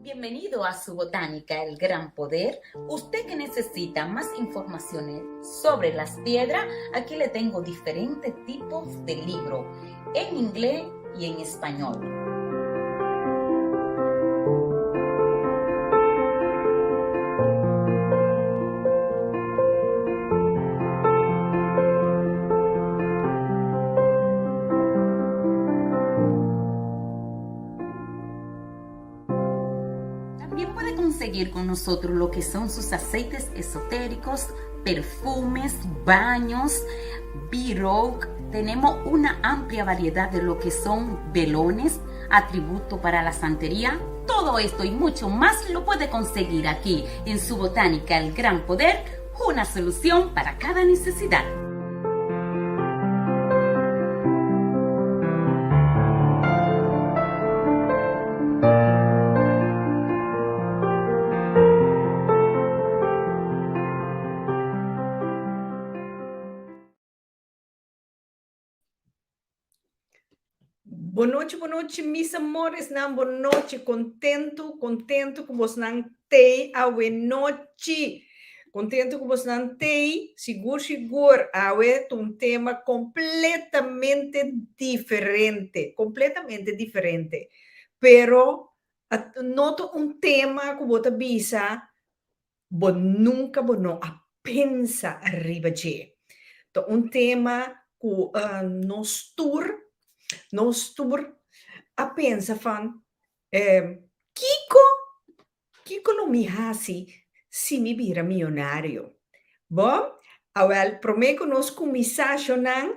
Bienvenido a su botánica El Gran Poder. Usted que necesita más informaciones sobre las piedras, aquí le tengo diferentes tipos de libro en inglés y en español. También puede conseguir con nosotros lo que son sus aceites esotéricos, perfumes, baños, b Tenemos una amplia variedad de lo que son velones, atributo para la santería. Todo esto y mucho más lo puede conseguir aquí en su botánica El Gran Poder, una solución para cada necesidad. Bon nochi, bon nochi, mis amores nan, bon nochi, kontentu, kontentu ku bosnan tei awe nochi. Kontentu ku bosnan tei, sigur sigur, awe ta un tema kompletamente diferente, kompletamente diferente. Pero no ta un tema ku bo ta bisa Bo nunka bo no a pensa riba dje. Ta un tema ku nos tur, nos tur a pensa van, kiko, kiko lo mi hasi si mi bira miyonario? Bo, awel promé ku nos kuminsá shonnan,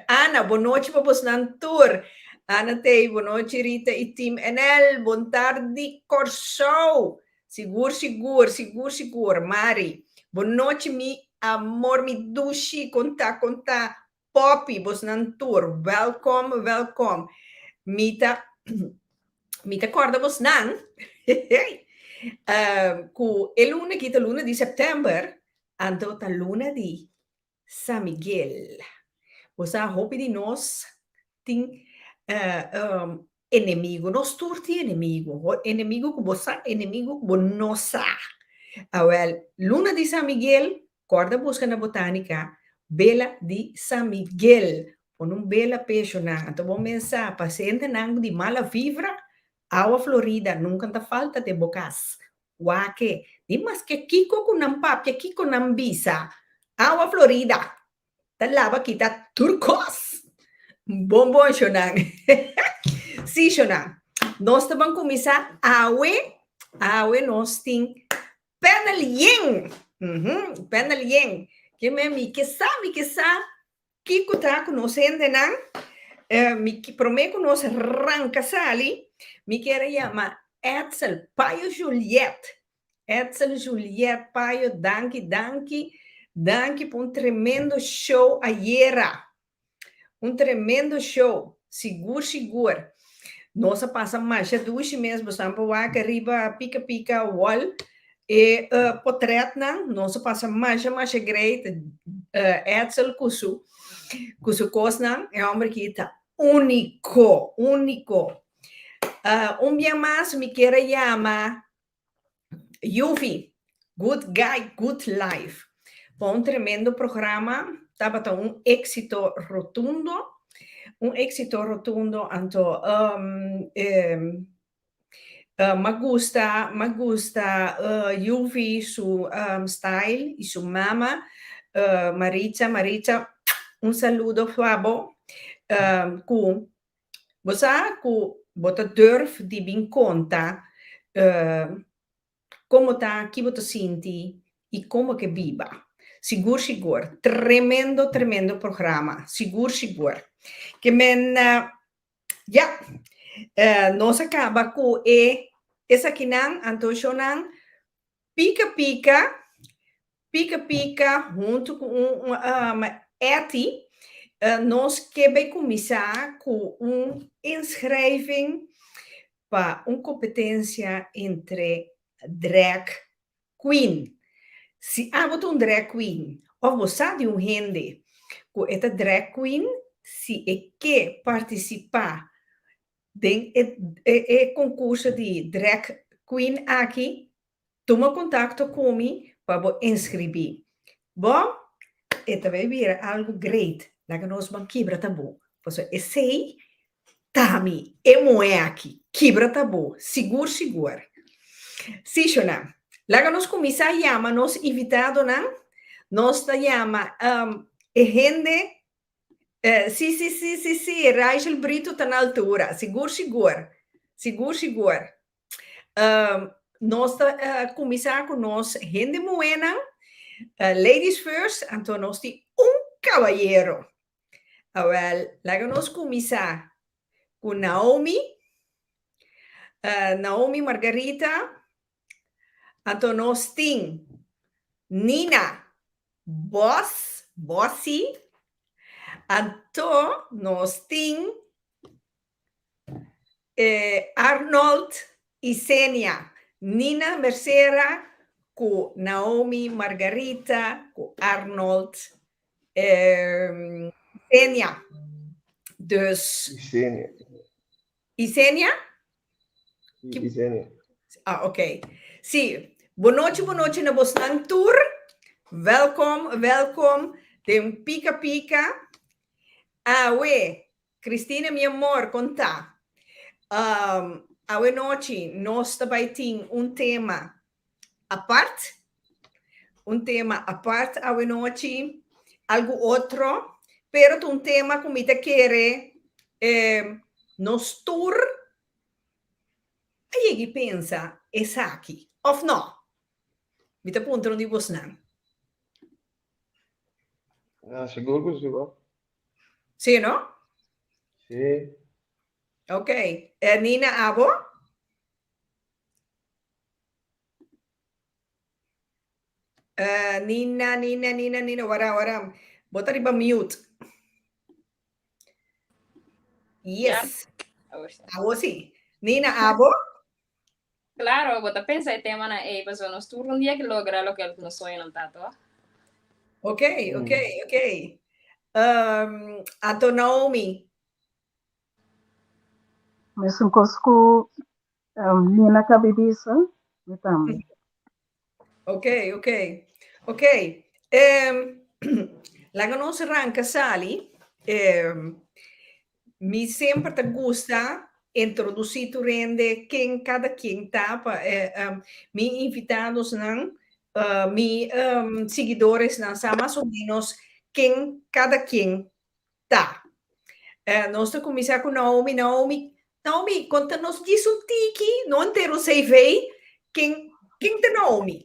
Ana, bon nochi pa bosnan tur. Ana Tey, bon nochi Rita i Team NL, bon tardi Kòrsou. Sigur sigur, sigur sigur. Mari, bon nochi mi amor, mi dushi, konta konta. Poppy, bosnan tur, wèlkòm wèlkòm. Mi ta mi ta kòrda bosnan ku e luna aki ta luna di sèptèmber, anto ta luna di San Miguel. Bo sa hopi di nos tin enemigo. Nos tur tin enemigo. Enemigo ku bo sa, enemigo ku bo no sa. Awel, luna di San Miguel, kòrda buska na botánika, bela di San Miguel. Pone un bela pesho nan. Anto bo men sa, pasientenan di mala vibra, awa florida nunka ta falta den bo kas. Wak-e, di maske kiko ku nan papia, kiko nan bisa, awa Florida ta laba kita tur kos. Bon bon shonnan. Sí shonnan, nos ta ban kuminsá awe, awe nos tin panel yen, panel yen. Ke men mi ke sa, mi ke sa Kiko ta ku nos hendenan? Mi promé ku nos ranka sali, mi kier a yama Edsel Payo Juliet. Edsel Juliet Payo, danki, danki, danki pa un tremendo show ayera. Un tremendo show, sigur sigur. Nos a pasa masha dushi mes, bosan por wak riba Pika Pika wall e potretnan, nos a pasa masha masha great, Edsel ku su ku su kosnan, e homber aki ta uniko, uniko. Un bia mas mi kier a yama Yuvi, Good Guy, Good Life, pa un tremendo programa, tabata un éxito rotundo, un éxito rotundo, anto m'a gusta, m'a gusta Yuvi su style y su mama Maritza, Maritza un saludo pa bo, cu Bo sa ku bo ta durf di bin konta kon bo ta, ki bo ta sinti i kon bo ke biba. Sigur sigur, tremendo tremendo programa, sigur sigur. Ke men ya, nos a kaba ku e esakinan, anto shownan Pika Pika, Pika Pika huntu ku un Etty, nos ke bai kuminsá ku un inschrijving pa un kompetensia entre drag queen. Si abo ta un drag queen òf bo sa di un hende ku e ta drag queen, si e ke partisipá. den e e concurso di drag queen aki, tuma contacto cu mi pa bo inscribi. Bo, e ta bay bira algo great. Laga nos ban kibra tabú. Pasobra esey ta mi, e muhé aki. Kibra tabú, sigur sigur. Sí, shona. Laga nos cuminsa yama nos invitadonan. Nos ta yama e hende Sí, sí, sí, sí, sí, Rachel Brito ta na altura, sigur, sigur, sigur, sigur. Nos ta kuminsá ku nos hende muhénan, ladies first, anto nos tin un kabayero. Awèl, laga nos kuminsá ku Naomi, Naomi Margarita, anto nos tin Nina Bos, Bossi, anto nos tin Arnold y Senia, Nina Mercera cu Naomi Margarita cu Arnold Senia. Dus. Isenia. Isenia? Sí, Isenia. Ah, ok. Sí. Bonochi, bonochi na bosnan tur. Welkom, welkom den Pika Pika. Awe, Cristina mi amor, kon ta? Um, awe nochi nos ta bai tin un tema apart. Un tema apart awe nochi, algu otro, pero ta un tema ku mi ta kere eh, nos tur a yega i pensa esaki, òf no? Mi ta puntra un di bosnan. Ah, sigur ku si, bo. Sí, no? Sí. Ok. Eh, Nina, abo? Eh, Nina, Nina, Nina, Nina, wara, wara. Bo ta riba mute. Yes. Abo sí. Nina, abo? Claro, bo ta pensa e temanan ei, pasobra nos tur un dia ke logra loke nos soñonan ta, toh? Ok, ok, ok. Um, anto Naomi. Mesun kos ku um, Nina kabi bisa, mi tambe. Ok, ok. Ok. Um, laga nos ranka sali. Um, mi semper ta gusta introdusí tur hende ken kada ken ta pa eh, um, mi invitadosnan, uh, mi um, siguidoresnan sa mas o menos ken kada ken ta. Eh, nos ta kuminsá ku Naomi. Naomi, Naomi, konta nos djis un tiki, no entero CV, ken, ken ta Naomi?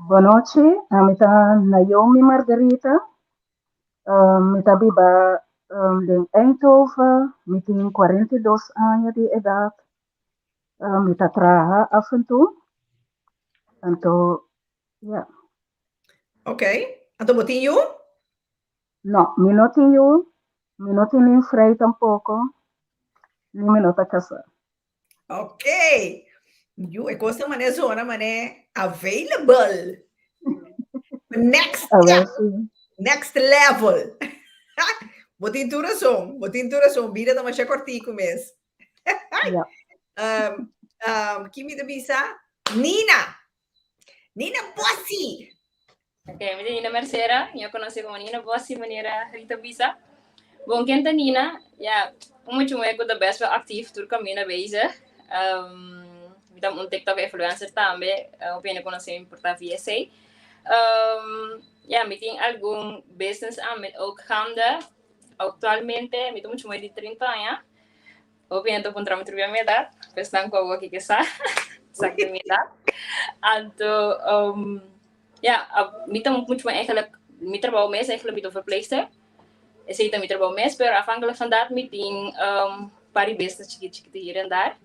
Bonochi, ami ta Naomi Margarita. Mi ta biba den Eindhoven, mi tin 42 aña di edat. Mi ta traha af en toe. Anto, ja. Ok. Anto bo tin yu? No, mi no tin yu, mi no tin nin frei tampoko, ni mi no ta kasá. Ok. Yu, e kos ta manera zona manera available. Next A ver step, si. next level. Bo tin tur rason, bo tin tur rason. Bida ta masha kòrtiku mes. Ja. Um, um, ki mi ta bisa? Nina! Nina Bossi! Ok, mi ta Nina Mercera, yo conoce como Nina Bossi, manera Rita bisa. Bon, ken ta Nina? Ja, un mucha mujer ku ta best wel actief, tur camina bezig. Um, mi ta un TikTok influencer tambe, hopi hende conoce mi por ta via esey. Um, ja, mi tin algun business aan met ook gaande. Actualmente, mi ta mucha mujer di 30 aña. Hopi hende ta puntra mi tur bia mi edat, pues nan ku awor ki ke sa exacto mi edat. Anto, um, ja, mi ta mucho mas eigenlijk, mi trabou mes eigenlijk mi ta verpleegster. Esei ta mi trabou mes, pero afhankelijk van dat mi tin um, par di business chikit chikit hier en daar.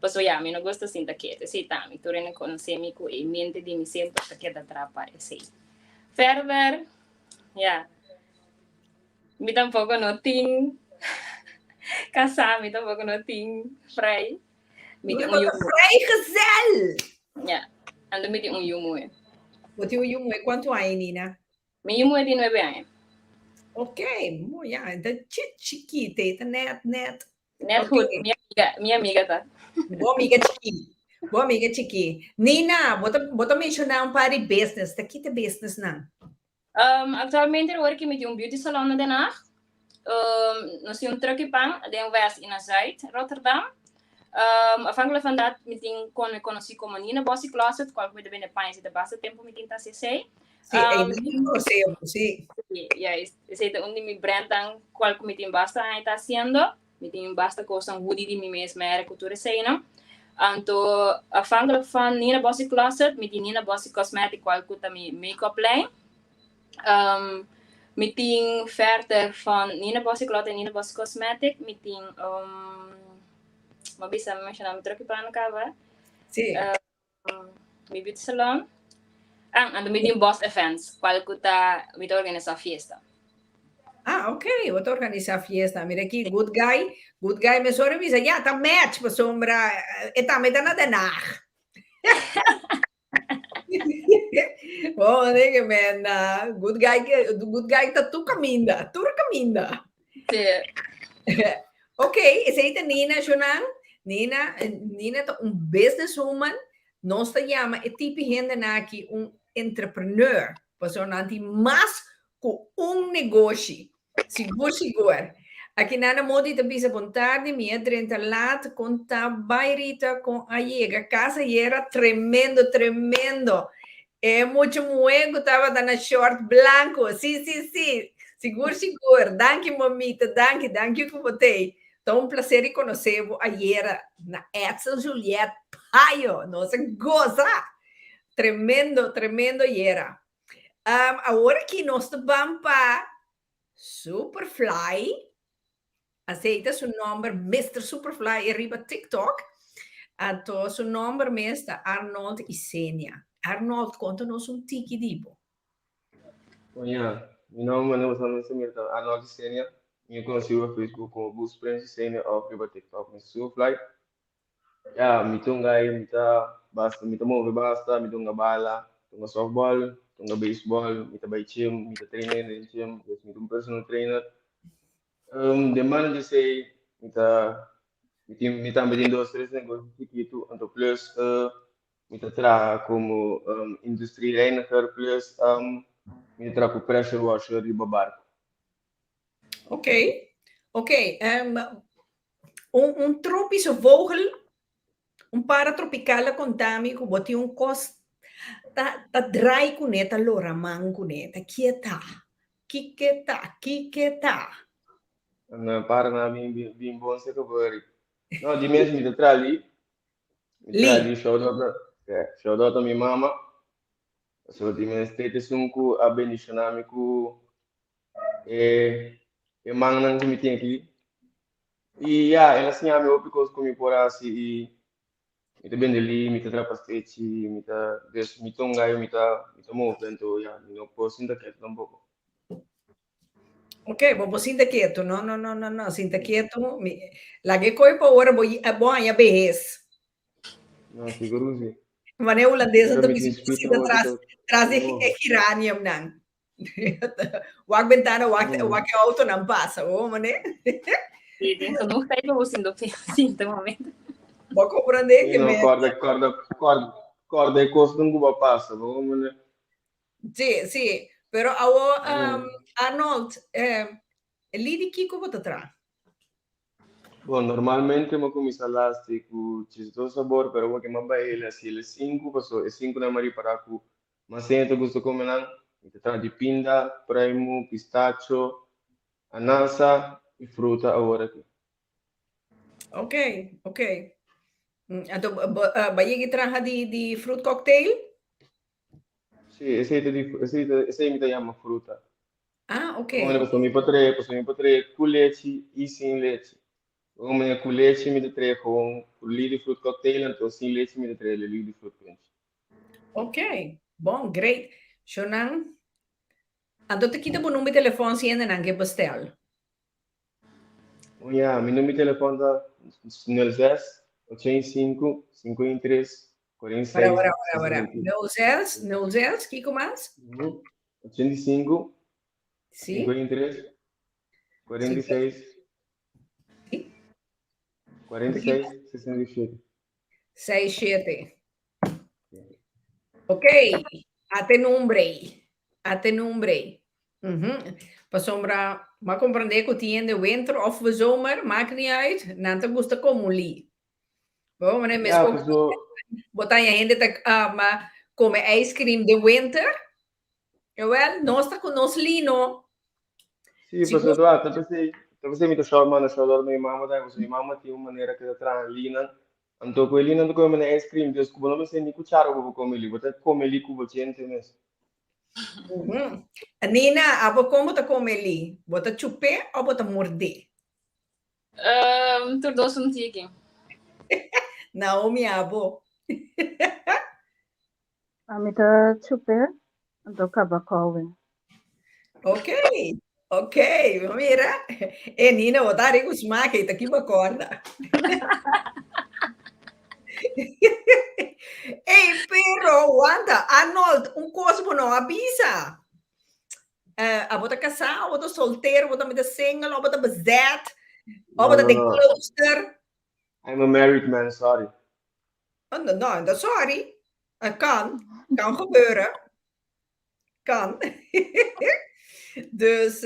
Paso ja, mi no gusta sinta ketu, esei ta mi. Tur hende konosé mi ku e mente di mi semper ta keda trapa esei. Verder, ja, Mi tampoco no tin casá, mi tampoco no tin vrij. Mi tin un yu muhé. Vrijgezel! Ja, anto mi tin un yu muhé. Bo tin un yu muhé, kuantu aña, Nina? Mi yu muhé tin nuebe aña. Ok, mooi, ja, e ta chit chikit, e ta net, net. Net goed, mi amiga, mi amiga ta. Bo amiga chikí. Bo amiga chikí. Nina, bo ta, bo ta menshoná un par di business. Ta kita business nan? Um, actualmente awor ki mi tin un beauty salon na Den Haag. Um, nos tin un truckje pan den West i na Zuid, Rotterdam. Um, afhankelijk van dat, mi tin kon mi konosí komo Nina Bossy Closet, kual ku mi ta bende paña si ta basta tempu mi tin ta hasi esei. Sí, um, ei konosé, sí. Sí, ja, esei ta un di mi brandnan kual ku mi tin basta aña ta hasiendo. Mi tin basta kosnan hoodie di mi mes merk ku tur eseinan. Anto afhankelijk van Nina Bossy Closet, mi tin Nina Bossy Cosmetic kual ku ta mi make-up lijn. Um, mi tin verder van Nina Bossy Closet en Nina Bossy Cosmetic, mi tin um, mi a bisa mi menshoná mi troki pa kaba. Sí. Um, mi beauty salon. Ah, anto mi tin Boss Events, kual ku ta mi ta organisá fiesta. Ah, ok, bo ta organisá fiesta. Mira aki, good guy, good guy mesora bisa, ya, ta match pasobra e tambe ta na Den Haag. Bon, nigga, man, good guy, good guy ta tur kaminda, tur kaminda. Sí. Ok, esei ta Nina, Jonan. Nina, Nina ta un businesswoman. Nos ta yama e tipi hendenan aki un entrepreneur. Pasobra nan tin mas ku un negoshi. Sigur, sigur. Aki Nana Modi ta bisa bon tardi, mi a drenta laat, kon ta bai Rita, kon a yega kas ayera, tremendo, tremendo. E mucha muhé ku tabata na short blanku, si, si, si, sigur, sigur. Danki mamita, danki, danki ku bo t'ei. Ta un placer di konosé bo ayera na Edsel Juliet Payo. Nos a goza. Tremendo, tremendo ayera. Um, awor aki nos ta ban pa Superfly. Así ta su nomber, Mr. Superfly, riba TikTok. Anto su nomber mes ta Arnold Isenia. Arnold, konta nos un tiki di bo. Bon, ja, mi nomber no usa mi ta Arnold Isenia. Mi konosí riba Facebook komo Boost Prince Isenia òf riba TikTok Mr. Superfly. Ya, mi ta un guy, mi ta basta, mi ta move basta, mi ta hunga bala, mi ta hunga softball, mi ta hunga baseball, mi ta bai gym, mi ta train hende den gym, dus mi ta un personal trainer. Um, den banda di esei, mi ta, mi tin, mi tambe tin dos, tres negoshi chikitu, anto plus uh, mi ta traha komo um, industriereiniger plus um, mi ta traha ku pressure washer riba barko. Ok, ok. Um, un, un tropische vogel, un para tropical a konta mi ku bo tin un kos ta, ta draai kuné, ta lora man kuné, ta kieta. Kike ta, kike ta? Na para na bin bin bin bon se gebeuren. No, di mes mi ta traha li. Mi ta traha Li. li, shout out na, yeah, shout out na mi mama. So di mes tete esun ku a bendiciona mi ku e e mannan ku mi tin aki. I ya, el a siña mi hopi kos ku mi por hasi i mi ta bende li, mi ta traha pastechi, mi ta, dus mi ta un gai, mi ta, mi ta move, anto ya, mi no por sinta ketu tampoko. Ok, bo por sinta ketu, no, no, no, no, no, sinta ketu, mi, laga e koi pa ora bo, bo haña behes. No, sigur ku si. Manera hulandesan Pero ta mi bisa, tin bo spit sinta awor tras, ku tras di ta e geraniumnan. Wak bentana, wak, mm. wak e autonan pasa, oh, mané. Sí, tin genoeg tijd pa bo sinta sinta momento. Bo comprende que no, me... Corda, corda, corda, corda e cos nunca va pasa, bo mané. Sí, sí, pero awo um, Arnold, eh, Lidi kiko bo ta tra? Bon, normalmente mi a kuminsá lasti ku 12 sabor, pero awor ke mi a bai el hasi el e sinku, paso e sinku nan mi a ripará ku Mas hende ta gusta come nan. Mi ta traha di pinda, pruimu, pistacho, anasa y fruta awor aki. Ok, ok. Mm, Anto, bo a yega traha di, di fruit cocktail? Sí, esei ta di, esei ta, esei mi ta yama fruta. Ah, ok. Bueno, pasobra mi por trae, pasobra mi por trae ku lechi y sin lechi. Un manera ku lechi mi ta trae gewoon li di fruit cocktail, anto sin lechi mi ta trae li di fruit punch. Ok, bon, great. Shonan, anto ta kita bo number di telefon si hendenan ke bestel? Oh ya, mi number di telefon ta nul zes, ochenta i sinku, sinkuenta i tres, kuarenta i Ora, seis, ora, ora, ora. sesenta i Nul zes, nul zes, kiko mas? 85, Sí. 53, 46, Sí. 46, 67. 6, 7. Ok, ate nombre. Ate nombre. Mhm. Pasobra, m'a comprende cu tin hende winter of zomer, maakt niet uit, nan ta gusta comuli. Bo, mane mes Ja, ko paso, bo ta hende ta come ice cream de winter. Jawel, nos ta cu nos lino. Sí, Sigur. paso, ta pensei, ta pensei mi ta shout manda shout out mi mama tambe, paso mi mama tin un manera cu ta traha linan. Anto cu e linan ta come manera ice cream, dus cu bo no mester ni cuchara cu bo come li, bo ta come li cu bo djente mes. Nina, abo con bo ta come li? Bo ta chup'é of bo ta mord'é? Tur dos un tiki. Naomi, abo? Ami ta chup'é, anto kaba kouwe. Ok, ok, mira. E Nina, bo ta rico smaak, e ta ki bo acorda. Ey, pero, wanta, Arnold, un cos bo no a bisa. Abo ta casá, abo ta soltero, abo ta mita single, abo ta bezet, abo No, ta no, den no. klooster. I'm a married man, sorry. Oh, no, no, dat sorry. Het kan. Kan gebeuren. Kan. Dus,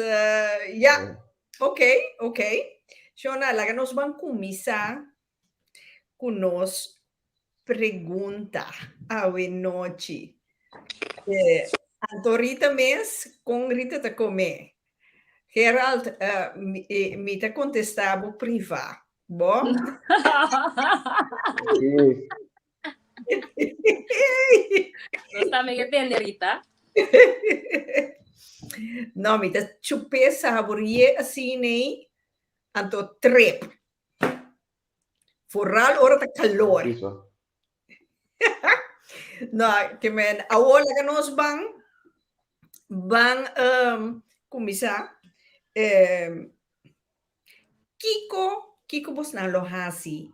ja. Oké, oké. Shona, laga nos ban kuminsá ku nos pregunta awe nochi. Anto Rita mes, kon Rita ta kome? Gerald, mi ta kontestá bo privá. Bo? Sí. Nos tambe ke tende, Rita. No, mi ta chup'é sabori'é asina anto trep. Vooral ora ta calor. No, ke men awor laga nos ban ban um, kuminsá. Um, kiko kiko bosnan lo hasi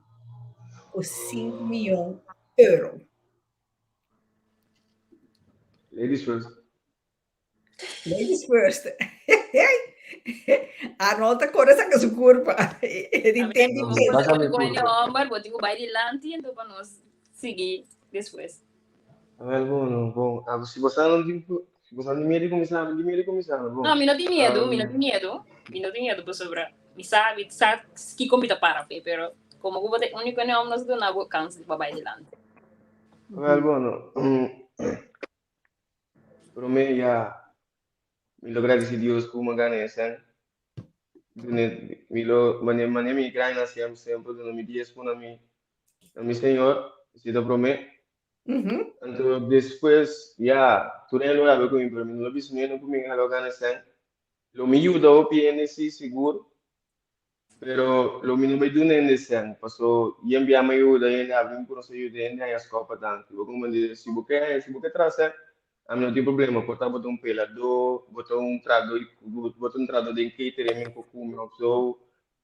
ku 5 miyon euro? Ladies first. Ladies first. Arnold ta kore saka su kurpa. E di tempo Como pensa. Saka mi bo kurpa. homber, bo tin ku bai dilanti, enton pa nos sigui despues. Wel, bon, bon. Ah, si boso no tin, si boso tin miedo di kuminsá, mi tin miedo di kuminsá, bon. No, mi no tin miedo, mi no tin miedo. Mi no tin miedo pasobra mi sa, mi sa kiko mi ta para p'e, pero como ku bo ta e úniko hende nos duna bo kans pa bai dilanti. Wel, bueno. Promé ya mi lo gradisí Dios ku mi a gana e sèn. Dune mi lo mane mane mi graña siempre siempre duna mi diesmo na mi na mi Señor, esei ta promé. Anto despues ya tur hende lo rabia ku mi pero mi no lo bisa niun hende ku mi a gana e sèn. Lo mi yuda hopi hende si sigur. Pero lo mi no bai duna hende sèn, paso yen bia mi a yuda hende, abri mi kurason yuda hende haña skòp pa danki. Bo komprendé? Si bo ke haña, si bo ke traha sèn, ami no tin problema. Por ta bo ta un peladó, bo ta un trahadó di, bo ta un trahadó den catering mi ku kume òf so,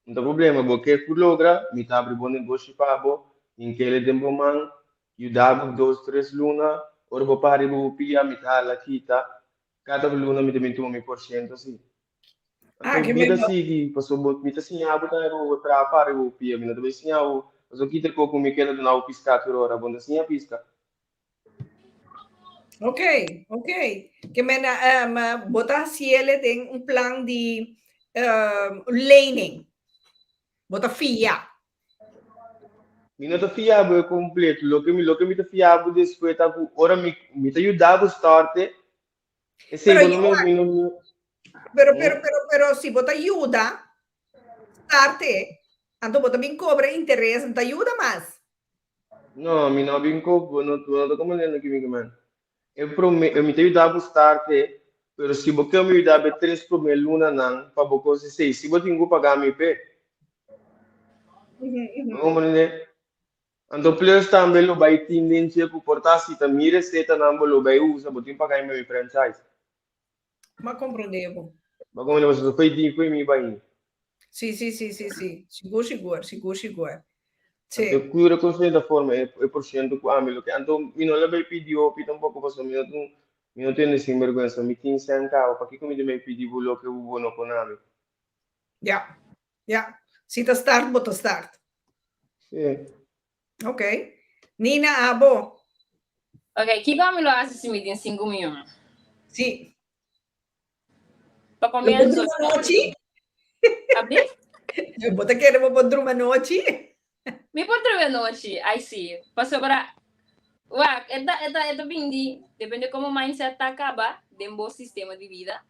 no ta problema. Bo ke ku logra, mi ta abri bo negoshi pa bo, hink'el den bo man, yuda bo dos, tres luna, ora bo para riba bo pia, mi ta hala kita, kada luna mi ta bin tuma mi por shento si. Ah, Anto ke bida mehor. sigui, pasobra bo, mi ta siña bo tambe pa bo traha para riba bo pia, mi no ta bai siña bo, pasobra kita koko mi keda duna bo piska tur ora, bo no ta siña piska. Ok, ok. Ke men bo ta hasiele den un plan di lening. Bo ta fia. Mi no ta fia bo e kompleto, loke mi loke mi ta fia bo despues ta ku ora mi mi ta yuda bo starte, Esei Pero bo no Johan, mi no mi pero pero pero pero si bo ta yuda starte, anto bo ta bin cobra interes, no ta yuda mas. No, mi no bin co bo no bo no ta comprendiendo ki mi ke men. E prome mi ta yuda bo starte, pero si bo ke mi yuda bo e tres prome lunanan pa bo cos esei, si bo tin cu paga mi p'e. Bo comprende? Anto plus tambe lo bai tin den dje ku por ta si ta mi resetanan bo lo bai usa bo tin paga mi mi franchise. M'a komprondé bo. Bo komprondé pasobra fo'i di fo'i mi bai. Sí, sí, sí, sí, sí. Sigur, sigur, sigur, sigur. Sí. Anto kura ku sierta forma e e por siento ku ami lo ke. Anto mi no lo bai pidi hopi tampoko pasobra mi no ta un mi no tende sinberguensa. Mi tin sèn kaba pakiko mi ta bai pidi bo loke bo no pone ami. Ya, ya. Si ta start bo ta start. Sí. Ok. Nina, abo. Ok, kiko ami lo hasi si mi tin 5 mion? Sí. Pa Lo bo comienzo. druma nochi? Abi? Bo ta kere bo por druma nochi? Mi por drumi anochi, ai sí. Pasobra, wak, e ta, e ta, e ta bin di, depende como mindset ta caba den bo sistema di vida.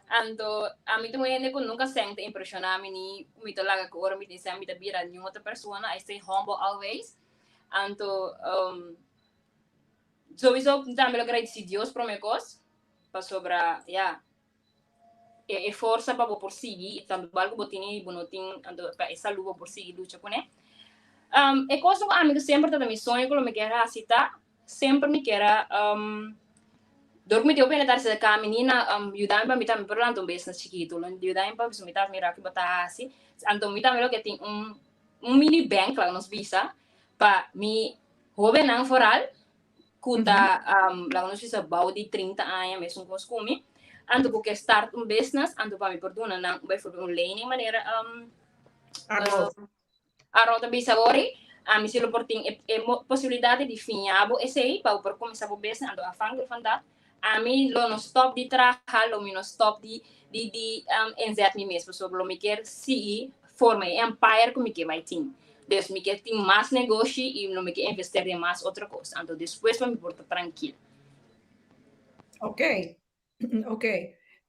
Anto, ami ta un hende cu nunca sèn ta impresiona mi ni cu mi ta laga cu ora mi tin sèn mi ta bira niun otro persona. I stay humble always. Anto, um, sowieso tambe lo gradeci Dios prome cos, pasobra, ya, e, e forsa pa bo por sigui, tanto bal cu bo tini y bo no tin, anto pa e salud bo por sigui lucha cune. Um, e cos cu ami cu semper ta ta mi soño cu lo mi kier haci ta, semper mi kier a, um, dor cu mi tin oportunidad di acerca mi nina, um, yuda mi pa mi tambe por lanta un business chikito, yuda mi pa mi ta mira ki bo ta haci, anto mi tambe lo ke tin un, un mini bank, laga nos bisa, pa mi hobennan vooral, ku ta um, laga nos bisa bou di 30 aña mesun kos ku mi, anto ku ke start un business, anto pa mi por duna nan bijvoorbeeld un lening manera um, Arnold. Arnold a bisa ori, ami si lo por tin e, e posibilidad di fiña bo esei pa bo por kuminsá bo business, anto afhankelijk van dat, ami lo no stop di traha, lo mi no stop di di di um, inzet mi mes, pasobra lo mi kier sigui forma e empire ku mi ke bai tin. Dus mi ke tin mas negoshi i lo mi ke investeer den mas otro kos. Anto despues pa mi por ta trankil. Ok, ok.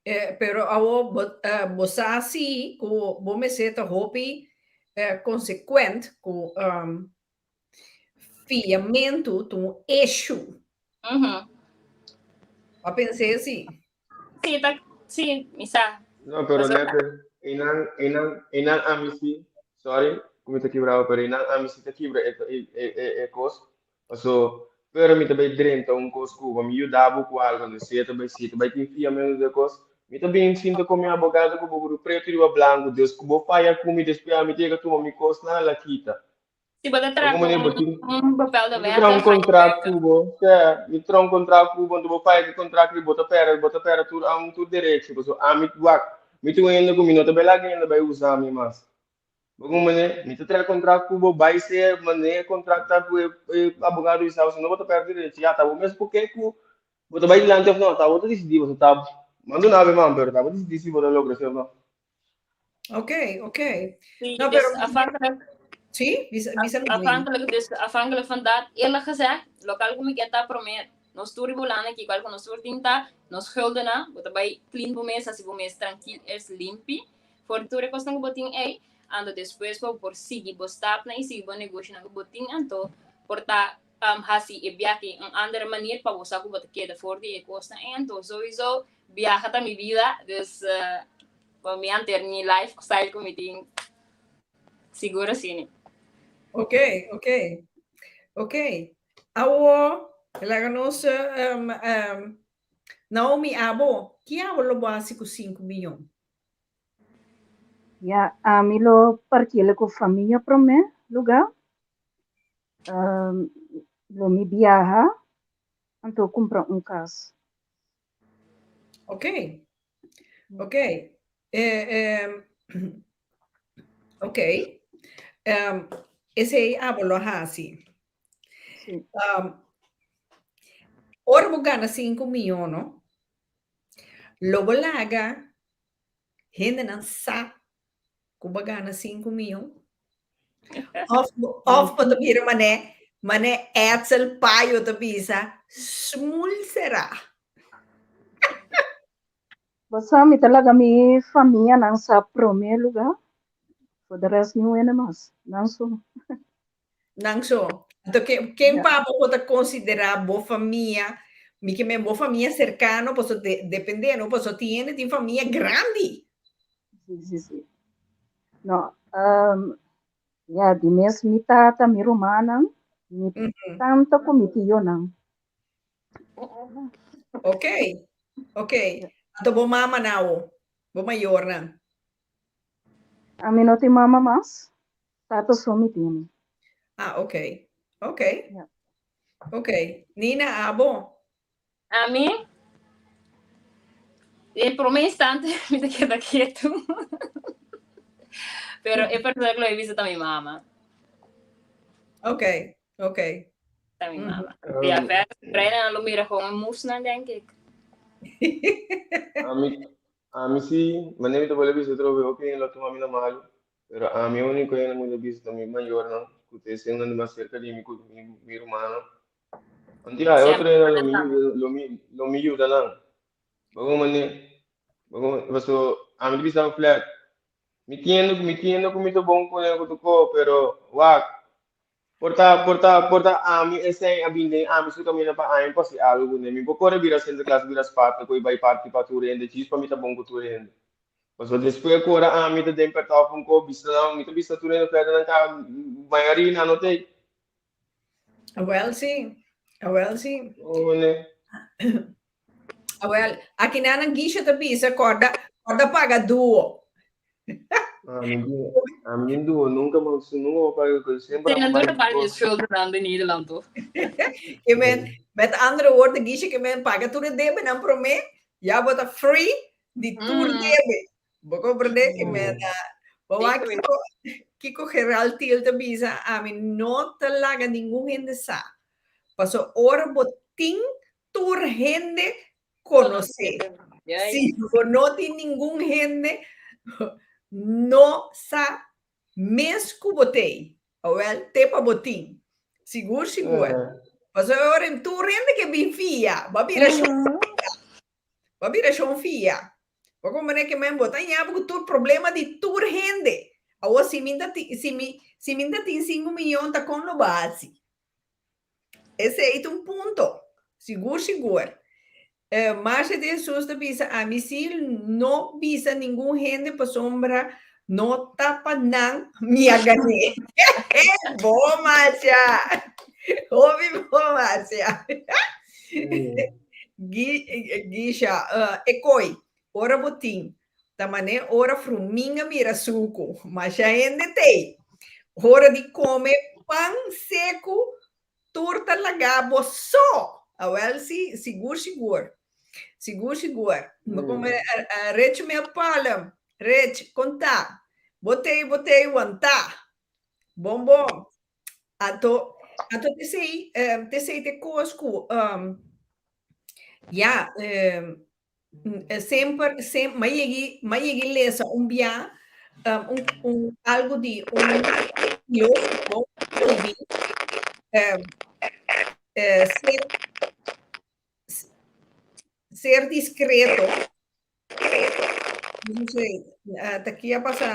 Eh, pero awo bo, eh, bo sa si ku bo mester ta hopi eh, consequent ku um, fiamentu ta un issue. A pens'é si. Sí, ta, sí, mi sa. No, pero Pasobra net einan, einan, einan ami si, sorry, ku mi ta kibrabo, pero einan ami si ta kibra e, e, e, e, e kos. Paso, pero mi ta bai drenta un kos ku bo, mi yuda bo ku algo, anto si e ta bai, si ta bai tin fiamentu de kos, mi ta bin sinta ku mi abogado ku bo ku pretu riba blanku, dus ku bo faya ku mi despues ami ta yega tuma mi kosnan la kita. Si bo ta traha Algun manera bo un, tin un bepaalde mi ta traha wet, un contract ku bo, sea, mi ta traha un contract ku bo, anto bo faya ki contract li bo ta perde, bo ta perde tur am tur derecho, pasobra ami wak, mi ta un hende ku mi no ta bai laga hende bai usa mi mas. Bo kon manera, mi ta traha contract ku bo, bai sea manera e contract ta ku e e abogado bisa bo, si no bo ta perde derecho, ya ta bo mes por ke ku bo ta bai dilanti of no, ta bo ta disidi, bo ta manda un ave man, pero ta bo disidi si bo ta logra si of no. Ok, ok. Sí, No, dus pero afhankelijk, sí, bisa, bisa nog niet. afhankelijk, dus afhankelijk van dat, eerlijk gezegd, lokaal ku mi ke ta promé, nos tur riba Hulanda ki kual ku nos tur tin ta, nos schuldennan, bo ta bai clean bo mes, hasi bo mes trankil, eerst limpi, for di tur e kosnan ku bo tin ei, anto despues bo por sigui bo stapnan i sigui bo negoshonan ku bo tin, anto por ta um, hasi e biahe un andere manier pa bo sa ku bo ta keda for di e kosnan ei, anto sowieso biaha ta mi bida, dus uh, pa mi anter mi lifestyle ku mi tin sigur asina. Ok, ok. Ok. Awo, laga nos um, um, Naomi, abo, ki abo lo bo hasi ku 5 miyon? Ja, ami lo partiele ku famia promé lugá. Um, lo mi biaha, anto kumpra un kas. Ok, ok. Eh, eh, ok. Um, esei abo lo hasi. Sí. Um, ora bo gana 5 miyon, no? Lo bo laga hendenan sa ku bo a gana 5 miyon? Of, of bo ta bira mané, mané Edsel Payo ta bisa, smul será. Bo sa, mi ta laga mi famianan sa promé lugá. For de rest niun hende mas. Nan so. Nan so. Anto ken, ken Ja. pa bo bo ta konsiderá bo famia? Mi ke men bo famia serkano, paso de, depende, no? Paso tin hende tin famia grandi. Sí, sí, sí. No, um, ja, di mes mi tata, mi rumannan, mi tanta ku mi tionan. Ok, ok. Anto bo mama nao, bo mayornan. Ami no tin mama mas, tata so mi tini. Ah, ok, ok. Ja. Ok. Nina, abo? Ami, den promé instante mi ta keda ketu. Pero e persona ku lo he visto ta mi mama. Ok, ok. Ta mi mama. Ja, verder, Brian lo mira gewoon moves nan, denk ik. Ami, ami si, manera mi ta bolbe bisa otro vez, hopi hende lo tuma mi na malu, pero ami e único hende ku mi ta bisa ta mi mayornan, ku ta esun nan di mas serka di mi ku mi, mi rumannan. Anto ya, e otro hende lo mi yuda, lo mi, lo mi yuda nan. Bo manera, bo, paso ami ta bisa flat, Mi tiendo, mi tiendo ku mi ta bon kuné ku tokó, pero wak, por ta, por ta, por ta ami esei a bin den ami su kaminda pa ami por hasi algu kuné. Mi por kore bira Sinterklaas, bira Spartaco i bai parti pa tur hende djis pa mi ta bon ku tur hende. Pasobra despues ku ora ami ta den pèrtòf un kos, bisa nan, mi ta bisa tur hende fèt nan ka, mayoria nan no t'ei. Awel sí, awel sí. Oh, ne. Awel, aki nan Guisha ta bisa, corda, corda paga duo. Ami ami duo nunca nunca mo paga ko sempre Zijn natuurlijk paga je schulden aan de Nederland toch? Ke men, met andere woorden, Guisha ke men paga tur e debe nan prome, ya bo ta free di tur debe. Bo comprende ke men bo wak kiko kiko Gerald Thiel ta bisa, ami no ta laga ningun hende sa. Paso ora bo tin tur hende konosé. Si bo no tin ningun hende no sa mes ku bo t'ei. Awel, te pa bo tin. Sigur, sigur. Pasobra ora tur hende ke bin fia, bo a bira shon fia. Bo a bira shon fia. Bo komprende ke men bo ta ña ku tur problema di tur hende. Awor si mi ta tin, si mi, si mi ta tin sinku miyon ta kon lo bo hasi? Esei ta un punto. Sigur, sigur. Eh, Marcia de Jesus ta bisa, ami si no bisa ningun hende pasobra no ta pa nan mi a gané. Bo, Marcia! Hopi bo, Marcia. Gisha, uh, e koi, ora bo tin, ta mané ora fruminga mira suku, masha hende tei. Ora di kome pan seku, tur ta laga bo so. Awel si, sigur sigur. Sigur sigur. Bo kome uh, Rich Mil Palm. Rich, konta. Bo tei, bo tei, wanta. Bon bon. Anto, anto tesei, um, tesei te kos ku um, ja, um, semper, sem, ma yegi, ma yegi lesa un bia, um, un, un, algo di un filósofo escribí, um, eh, ser, ser discreto, no sé, uh, ta ki a pasa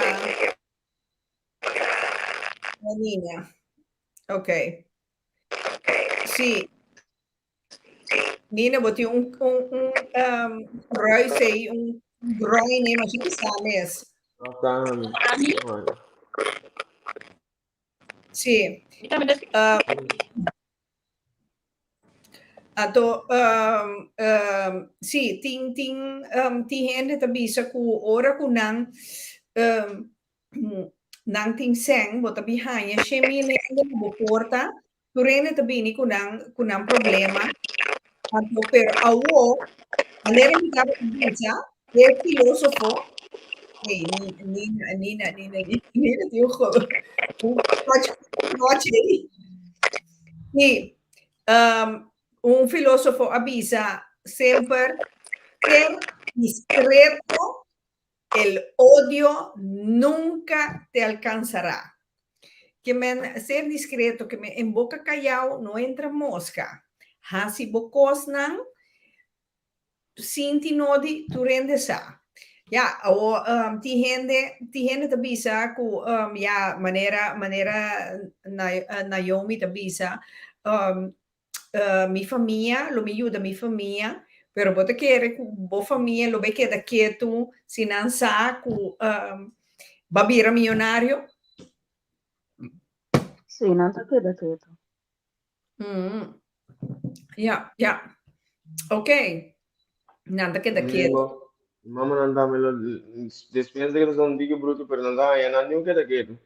Nina. Ok. Sí. Nina, bo tin un, un, un um, ruis ei, un groin ei, mas que sa mes. Sí. Uh, Anto, um, um, sí, tin, tin, um, tin hende ta bisa ku ora ku nan, um, nan tin sèn, bo ta bin haña 100.000 hende na bo porta, tur hende ta bini ku nan, ku nan problema. Anto, pero awo, manera mi tabata bisa, e filósofo, hey, Nina, Nina, Nina, Nina tin un, un noche ei. Sí, um, un filósofo a bisa semper, ser discreto, el odio nunca te alcanzará. Ke men ser discreto, ke men en boca callao no entra mosca. Hasi bo kosnan Sinti no di tur hende sa. Ya, awo um, tin hende, tin hende ta bisa ku um, ya, manera, manera na, eh, Naomi ta bisa, um, uh, mi famia, lo mi yuda mi famia, pero bo ta kere ku bo famia lo bai keda ketu si nan sa ku um, ba bira millonario? Sí, nan ta keda ketu. Mm. Ja, ja. Ok. Nan ta keda ketu. Mama nan tambe lo despensa que son dique bruto, pero nan ta haña nan ni un keda ketu.